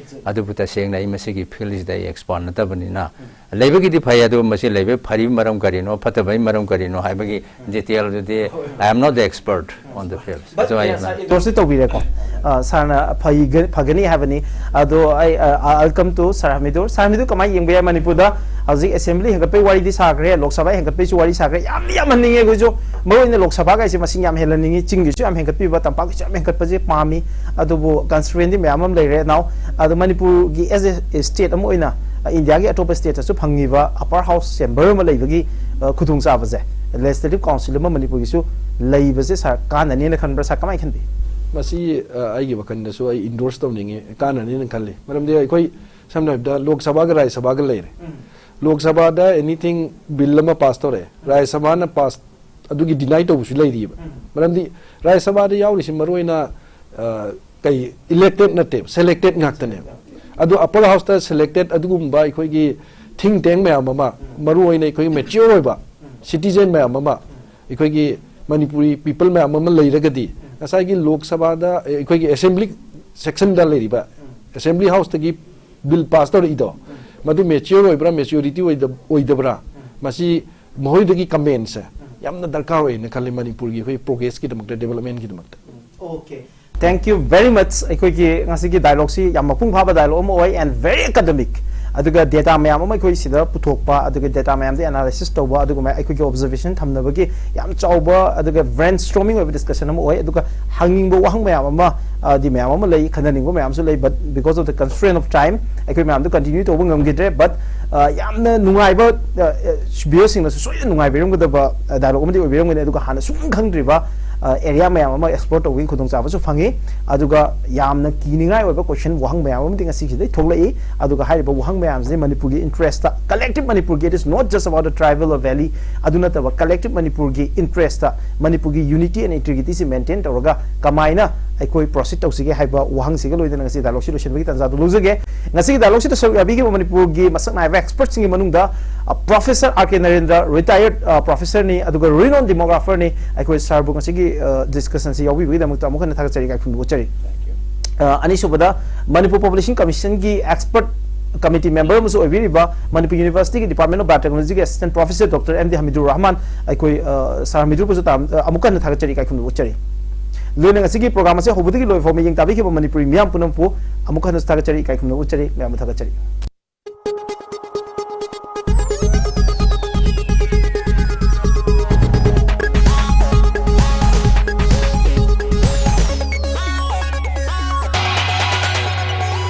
ꯑꯗꯨꯕꯨ ꯇꯁꯦꯡꯅ ꯑꯩ ꯃꯁꯤꯒꯤ ꯐꯤꯜꯁꯤꯗ ꯑꯩ ꯑꯦꯛꯁꯄꯔꯠ ꯅꯠꯇꯕꯅꯤꯅ, ꯂꯩꯕꯒꯤꯗꯤ ꯐꯩ, ꯑꯗꯨ ꯃꯁꯤ ꯂꯩꯕ ꯐꯔꯤꯕ ꯃꯔꯝ ꯀꯔꯤꯅꯣ, ꯐꯠꯇꯕꯒꯤ ꯃꯔꯝ ꯀꯔꯤꯅꯣ ꯍꯥꯏꯕꯒꯤ detail ꯗꯨꯗꯤ I am not the expert on the field. ꯑꯗꯨꯃꯥꯏꯅ ꯏꯟꯗꯣꯔꯁꯇꯤ ꯇꯧꯕꯤꯔꯦꯀꯣ꯫ ꯑ, ꯁꯥꯔꯅ ꯐꯩꯒ- ꯐꯒꯅꯤ ꯍꯥꯏꯕꯅꯤ꯫ ꯑꯗꯣ ꯑꯩ, ꯑ, I'll come to ꯁꯥꯔ ꯍꯃꯤꯗꯨꯔ꯫ ꯁꯥꯔ ꯍꯃꯤꯗꯨꯔ, ꯀꯃꯥꯏꯅ ꯌꯦꯡꯕ ꯌꯥꯏ ꯃꯅꯤꯄꯨꯔꯗ ꯍꯧꯖꯤꯛ ꯑꯦꯁꯦꯝꯕ꯭ꯂꯤ ꯍꯦꯟꯒꯠꯄꯒꯤ ꯋꯥꯔꯤꯗꯤ ꯁꯥꯈ꯭ꯔꯦ, ꯂꯣꯛ ꯁꯚꯥ ꯍꯦꯟꯒꯠꯄꯒꯤꯁꯨ ꯋꯥꯔꯤ ꯁꯥꯈ꯭ꯔꯦ, ꯌꯥꯝꯗꯤ ꯌꯥꯝꯍꯟꯅꯤꯡꯉꯦ ꯑꯩꯈꯣꯏꯁꯨ꯫ ꯃꯔꯨ ꯑꯣꯏꯅ ꯂꯣꯛ ꯁꯚꯥꯒꯥꯏꯁꯦ ꯃꯁꯤꯡ ꯌꯥꯝ ꯍꯦꯜꯍꯟꯅꯤꯡꯉꯤ, ꯆꯤꯡꯒꯤꯁꯨ ꯌꯥꯝ ꯍꯦꯟꯒꯠꯄꯤꯕ, ꯇꯝꯄꯥꯛꯀꯤꯁꯨ ꯌꯥꯝ ꯍꯦꯟꯒꯠꯄꯁꯦ ꯄꯥꯝꯃꯤ꯫ ꯑꯗꯨꯕꯨ constituency ꯗꯤ ꯃꯌꯥꯝ ꯑꯃ ꯂꯩꯔꯦ ꯅꯥꯎ꯫ ꯑꯗꯣ ꯃꯅꯤꯄꯨꯔꯒꯤ as a state ꯑꯃ ꯑꯣꯏꯅ, ꯑ, ꯏꯟꯗꯤꯌꯥꯒꯤ ꯑꯇꯣꯞꯄ ꯁ꯭ꯇꯦꯠꯇꯁꯨ ꯐꯪꯉꯤꯕ ꯑꯄꯔ ꯍꯥꯎꯁ ꯆꯦꯝꯕꯔ ꯑꯃ ꯂꯩꯕꯒꯤ, ꯑ, ꯈꯨꯗꯣꯡꯆꯥꯕꯁꯦ, ꯂꯦꯖꯤꯁꯂꯦꯇꯤꯚ ꯀꯥꯎꯟꯁꯤꯜ ꯑꯃ ꯃꯅꯤꯄꯨꯔꯒꯤꯁꯨ ꯂꯩꯕꯁꯦ ꯁꯥꯔ ꯀꯥꯟꯅꯅꯦꯅ ꯈꯟꯕ꯭ꯔꯥ? ꯁꯥꯔ ꯀꯃꯥꯏꯅ ꯈꯟꯕꯤ? ꯃꯁꯤ ꯑ, ꯑꯩꯒꯤ ꯋꯥꯈꯜꯗꯁꯨ ꯑꯩ ꯏꯟꯗꯣꯔꯁ ꯇꯧꯅꯤꯡꯉꯤ, ꯀꯥꯟꯅꯅꯦꯅ ꯈꯜꯂꯤ꯫ ꯃꯔꯝꯗꯤ ꯑꯩꯈꯣꯏ ꯁꯝꯅ ꯍꯥꯏꯔꯕꯗ ꯂꯣꯛ ꯁꯚꯥꯒ ꯔꯥꯖ꯭ꯌ ꯁꯚꯥꯒ ꯂꯩꯔꯦ꯫ ꯂꯣꯛ ꯁꯚꯥꯗ ꯑꯦꯅꯤꯊꯤꯡ ꯕꯤꯜ ꯑꯃ ꯄꯥꯁ ꯇꯧꯔꯛꯑꯦ, ꯔꯥꯖ꯭ꯌ ꯁꯚꯥꯅ ꯄꯥꯁ ꯑꯗꯨꯒꯤ ꯗꯤꯅꯥꯏ ꯇꯧꯕꯁꯨ ꯂꯩꯔꯤꯕ꯫ ꯃꯔꯝꯗꯤ ꯔꯥꯖ꯭ꯌ ꯁꯚꯥꯗ ꯌꯥꯎꯔꯤꯁꯤ ꯃꯔꯨꯑꯣꯏꯅ ꯑ, ꯀꯩ ꯏꯂꯦꯛꯇꯦꯠ ꯅꯠꯇꯦꯕ, ꯁꯦꯂꯦꯛꯇꯦꯠ ꯉꯥꯛꯇꯅꯦꯕ꯫ ꯑꯗꯣ ꯑꯄꯔ ꯍꯥꯎꯁꯇ ꯁꯦꯂꯦꯛꯇꯦꯠ ꯑꯗꯨꯒꯨꯝꯕ ꯑꯩꯈꯣꯏꯒꯤ ꯊꯤꯡ ꯇꯦꯡ ꯃꯌꯥꯝ ꯑꯃ, ꯃꯔꯨꯑꯣꯏꯅ ꯑꯩꯈꯣꯏꯒꯤ ꯃꯦꯆꯤꯌꯣꯔ ꯑꯣꯏꯕ ꯁꯤꯇꯤꯖꯦꯟ ꯃꯌꯥꯝ ꯑꯃ, ꯑꯩꯈꯣꯏꯒꯤ ꯃꯅꯤꯄꯨꯔꯤ ꯄꯤꯄꯜ ꯃꯌꯥꯝ ꯑꯃ ꯂꯩꯔꯒꯗꯤ ꯉꯁꯥꯏꯒꯤ ꯂꯣꯛ ꯁꯚꯥꯗ, ꯑꯦ, ꯑꯩꯈꯣꯏꯒꯤ ꯑꯦꯁꯦꯝꯕ꯭ꯂꯤ ꯁꯦꯛꯁꯟꯗ ꯂꯩꯔꯤꯕ ꯑꯦꯁꯦꯝꯕ꯭ꯂꯤ ꯍꯥꯎꯁꯇꯒꯤ ꯕꯤꯜ ꯄꯥꯁ ꯇꯧꯔꯛꯏꯗꯣ, ꯃꯗꯨ ꯃꯦꯆꯤꯌꯣꯔ ꯑꯣꯏꯕ꯭ꯔꯥ, ꯃꯦꯆꯤꯌꯣꯔꯤꯇꯤ ꯑꯣꯏꯗꯕ꯭ꯔꯥ, ꯃꯁꯤ ꯃꯈꯣꯏꯗꯒꯤ ꯀꯃꯦꯟꯁꯦ ꯌꯥꯝꯅ ꯗꯔꯀꯥꯔ ꯑꯣꯏꯅ ꯈꯜꯂꯤ ꯃꯅꯤꯄꯨꯔꯒꯤ ꯑꯩꯈꯣꯏ ꯄ꯭ꯔꯣꯒ꯭ꯔꯦꯁꯀꯤꯗꯃꯛꯇ, ꯗꯦꯕꯂꯞꯃꯦꯟꯒꯤꯗꯃꯛꯇ꯫ Okay, thank you very much꯫ ꯑꯩꯈꯣꯏꯒꯤ ꯉꯁꯤꯒꯤ ꯗꯥꯏꯂꯣꯛꯁꯤ ꯌꯥꯝ ꯃꯄꯨꯡ ꯐꯥꯕ ꯗꯥꯏꯂꯣꯛ ꯑꯃ ꯑꯣꯏ and very academic꯫ ꯑꯗꯨꯒ ꯗꯦꯇꯥ ꯃꯌꯥꯝ ꯑꯃ ꯑꯩꯈꯣꯏ ꯁꯤꯗ ꯄꯨꯊꯣꯛꯄ, ꯑꯗꯨꯒ ꯗꯦꯇꯥ ꯃꯌꯥꯝꯗ ꯑꯦꯅꯥꯂꯥꯏꯁꯤꯁ ꯇꯧꯕ, ꯑꯗꯨꯒ ꯑꯩꯈꯣꯏꯒꯤ ꯑꯣꯕꯖꯔꯕꯦꯁꯟ ꯊꯝꯅꯕꯒꯤ ꯌꯥꯝ ꯆꯥꯎꯕ ꯑꯗꯨꯒ ꯕ꯭ꯔꯦꯟ ꯁ꯭ꯇꯣꯔꯃꯤꯡ ꯑꯣꯏꯕ ꯗꯤꯁꯀꯁꯟ ꯑꯃ ꯑꯣꯏ꯫ ꯑꯗꯨꯒ ꯍꯪꯅꯤꯡꯕ ꯋꯥꯍꯪ ꯃꯌꯥꯝ ꯑꯃ, ꯑ, ꯗꯤ ꯃꯌꯥꯝ ꯑꯃ ꯂꯩ, ꯈꯟꯅꯅꯤꯡꯕ ꯃꯌꯥꯝꯁꯨ ꯂꯩ, but because of the constraint of time ꯑꯩꯈꯣꯏ ꯃꯌꯥꯝꯗꯣ ꯀꯟꯇꯤꯅ꯭ꯌꯨ ꯇꯧꯕ ꯉꯝꯈꯤꯗ꯭ꯔꯦ꯫ But, ꯑ, ꯌꯥꯝꯅ ꯅꯨꯡꯉꯥꯏꯕ, ꯑ, ꯚ꯭ꯌꯨꯌꯔꯁꯤꯡꯅꯁꯨ ꯁꯣꯏꯗꯅ ꯅꯨꯡꯉꯥꯏꯕꯤꯔꯝꯒꯗꯕ, ꯑ, ꯗꯥꯏꯂꯣꯛ ꯑꯃꯗꯤ ꯑꯣꯏꯕꯤꯔꯝꯒꯅꯤ꯫ ꯑꯗꯨꯒ ꯍꯥꯟꯅ ꯁꯨꯝ ꯈꯪꯗ꯭ꯔꯤꯕ, ꯑ, ꯑꯦꯔꯤꯌꯥ ꯃꯌꯥꯝ ꯑꯃ ꯑꯦꯛꯁꯄ꯭ꯂꯣꯔ ꯇꯧꯕꯒꯤ ꯈꯨꯗꯣꯡꯆꯥꯕꯁꯨ ꯐꯪꯉꯤ꯫ ꯑꯗꯨꯒ ꯌꯥꯝꯅ ꯀꯤꯅꯤꯡꯉꯥꯏ ꯑꯣꯏꯕ ꯀꯣꯏꯁꯟ, ꯋꯥꯍꯪ ꯃꯌꯥꯝ ꯑꯃꯗꯤ ꯉꯁꯤꯁꯤꯗꯩ ꯊꯣꯛꯂꯛꯏ꯫ ꯑꯗꯨꯒ ꯍꯥꯏꯔꯤꯕ ꯋꯥꯍꯪ ꯃꯌꯥꯝꯁꯤꯗꯤ ꯃꯅꯤꯄꯨꯔꯒꯤ ꯏꯟꯇꯔꯦꯁꯇ, ꯀꯂꯦꯛꯇꯤꯚ ꯃꯅꯤꯄꯨꯔꯒꯤ, it is not just about the tribal or valley, ꯑꯗꯨ ꯅꯠꯇꯕ ꯀꯂꯦꯛꯇꯤꯚ ꯃꯅꯤꯄꯨꯔꯒꯤ ꯏꯟꯇꯔꯦꯁꯇ ꯃꯅꯤꯄꯨꯔꯒꯤ ꯌꯨꯅꯤꯇꯤ ꯑꯦꯟ ꯏꯟꯇꯤꯒ꯭ꯔꯤꯇꯤꯁꯤ ꯃꯦꯟꯇꯦꯟ ꯇꯧꯔꯒ ꯀꯃꯥꯏꯅ ꯑꯩꯈꯣꯏ ꯄ꯭ꯔꯣꯁꯤꯠ ꯇꯧꯁꯤꯒꯦ ꯍꯥꯏꯕ ꯋꯥꯍꯪꯁꯤꯒ ꯂꯣꯏꯅꯅ ꯉꯁꯤ ꯗꯥꯏꯂꯣꯛꯁꯤ ꯂꯣꯏꯁꯤꯟꯕꯒꯤ ꯇꯥꯟꯖꯥꯗꯨ ꯂꯧꯖꯒꯦ꯫ ꯉꯁꯤꯒꯤ ꯗꯥꯏꯂꯣꯛꯁꯤꯗ ꯁꯔꯨꯛ ꯌꯥꯕꯤꯈꯤꯕ ꯃꯅꯤꯄꯨꯔꯒꯤ ꯃꯁꯛ ꯅꯥꯏꯕ ꯑꯦꯛꯁꯄꯔꯠꯁꯤꯡꯒꯤ ꯃꯅꯨꯡꯗ, ꯑ, ꯄ꯭ꯔꯣꯐꯦꯁꯔ ꯑꯥꯔ ꯀꯦ ꯅꯔꯦꯟꯗ꯭ꯔ, ꯔꯤꯇꯥꯌꯔꯗ, ꯑ, ꯄ꯭ꯔꯣꯐꯦꯁꯔꯅꯤ, ꯑꯗꯨꯒ ꯔꯤꯅꯣꯟ ꯗꯤꯃꯣꯒ꯭ꯔꯥꯐꯔꯅꯤ꯫ ꯑꯩꯈꯣꯏ ꯁꯥꯔꯕꯨ ꯉꯁꯤꯒꯤ, ꯑ, ꯗꯤꯁꯀꯁꯟꯁꯤ ꯌꯥꯎꯕꯤꯕꯒꯤꯗꯃꯛꯇ ꯑꯃꯨꯛ ꯍꯟꯅ ꯊꯥꯒꯠꯆꯔꯤ, ꯏꯀꯥꯏ ꯈꯨꯝꯅꯕ ꯎꯠꯆꯔꯤ꯫ ꯑ, ꯑꯅꯤꯁꯨꯕꯗ, ꯃꯅꯤꯄꯨꯔ ꯄꯣꯄꯨꯂꯦꯁꯟ ꯀꯃꯤꯁꯟꯒꯤ ꯑꯦꯛꯁꯄꯔꯠ committee member ꯑꯃꯁꯨ ꯑꯣꯏꯕꯤꯔꯤꯕ Manipur University ꯒꯤ Department of Biotechnology ꯒꯤ Assistant Professor Doctor M D Hamidur Rahman, ꯑꯩꯈꯣꯏ, ꯑ, Sir Hamidur ꯕꯨꯁꯨ ꯇꯥꯝ-, ꯑ, ꯑꯃꯨꯛꯀ ꯍꯟꯅ ꯊꯥꯒꯠꯆꯔꯤ, ꯏꯀꯥꯏ ꯈꯨꯝꯅꯕ ꯎꯠꯆꯔꯤ꯫ ꯂꯣꯏꯅ ꯉꯁꯤꯒꯤ program ꯑꯁꯦ ꯍꯧꯕꯗꯒꯤ ꯂꯣꯏꯕ ꯐꯥꯎ ꯃꯤꯠꯌꯦꯡ ꯇꯥꯕꯤꯈꯤꯕ ꯃꯅꯤꯄꯨꯔꯤ ꯃꯤꯌꯥꯝ ꯄꯨꯝꯅꯃꯛꯄꯨ ꯑꯃꯨꯛ ꯍꯟꯅꯁꯨ ꯊꯥꯒꯠꯆꯔꯤ, ꯏꯀꯥꯏ ꯈꯨꯝꯅꯕ ꯎꯠꯆꯔꯤ, ꯃꯌꯥꯝꯕꯨ ꯊꯥꯒꯠꯆꯔꯤ꯫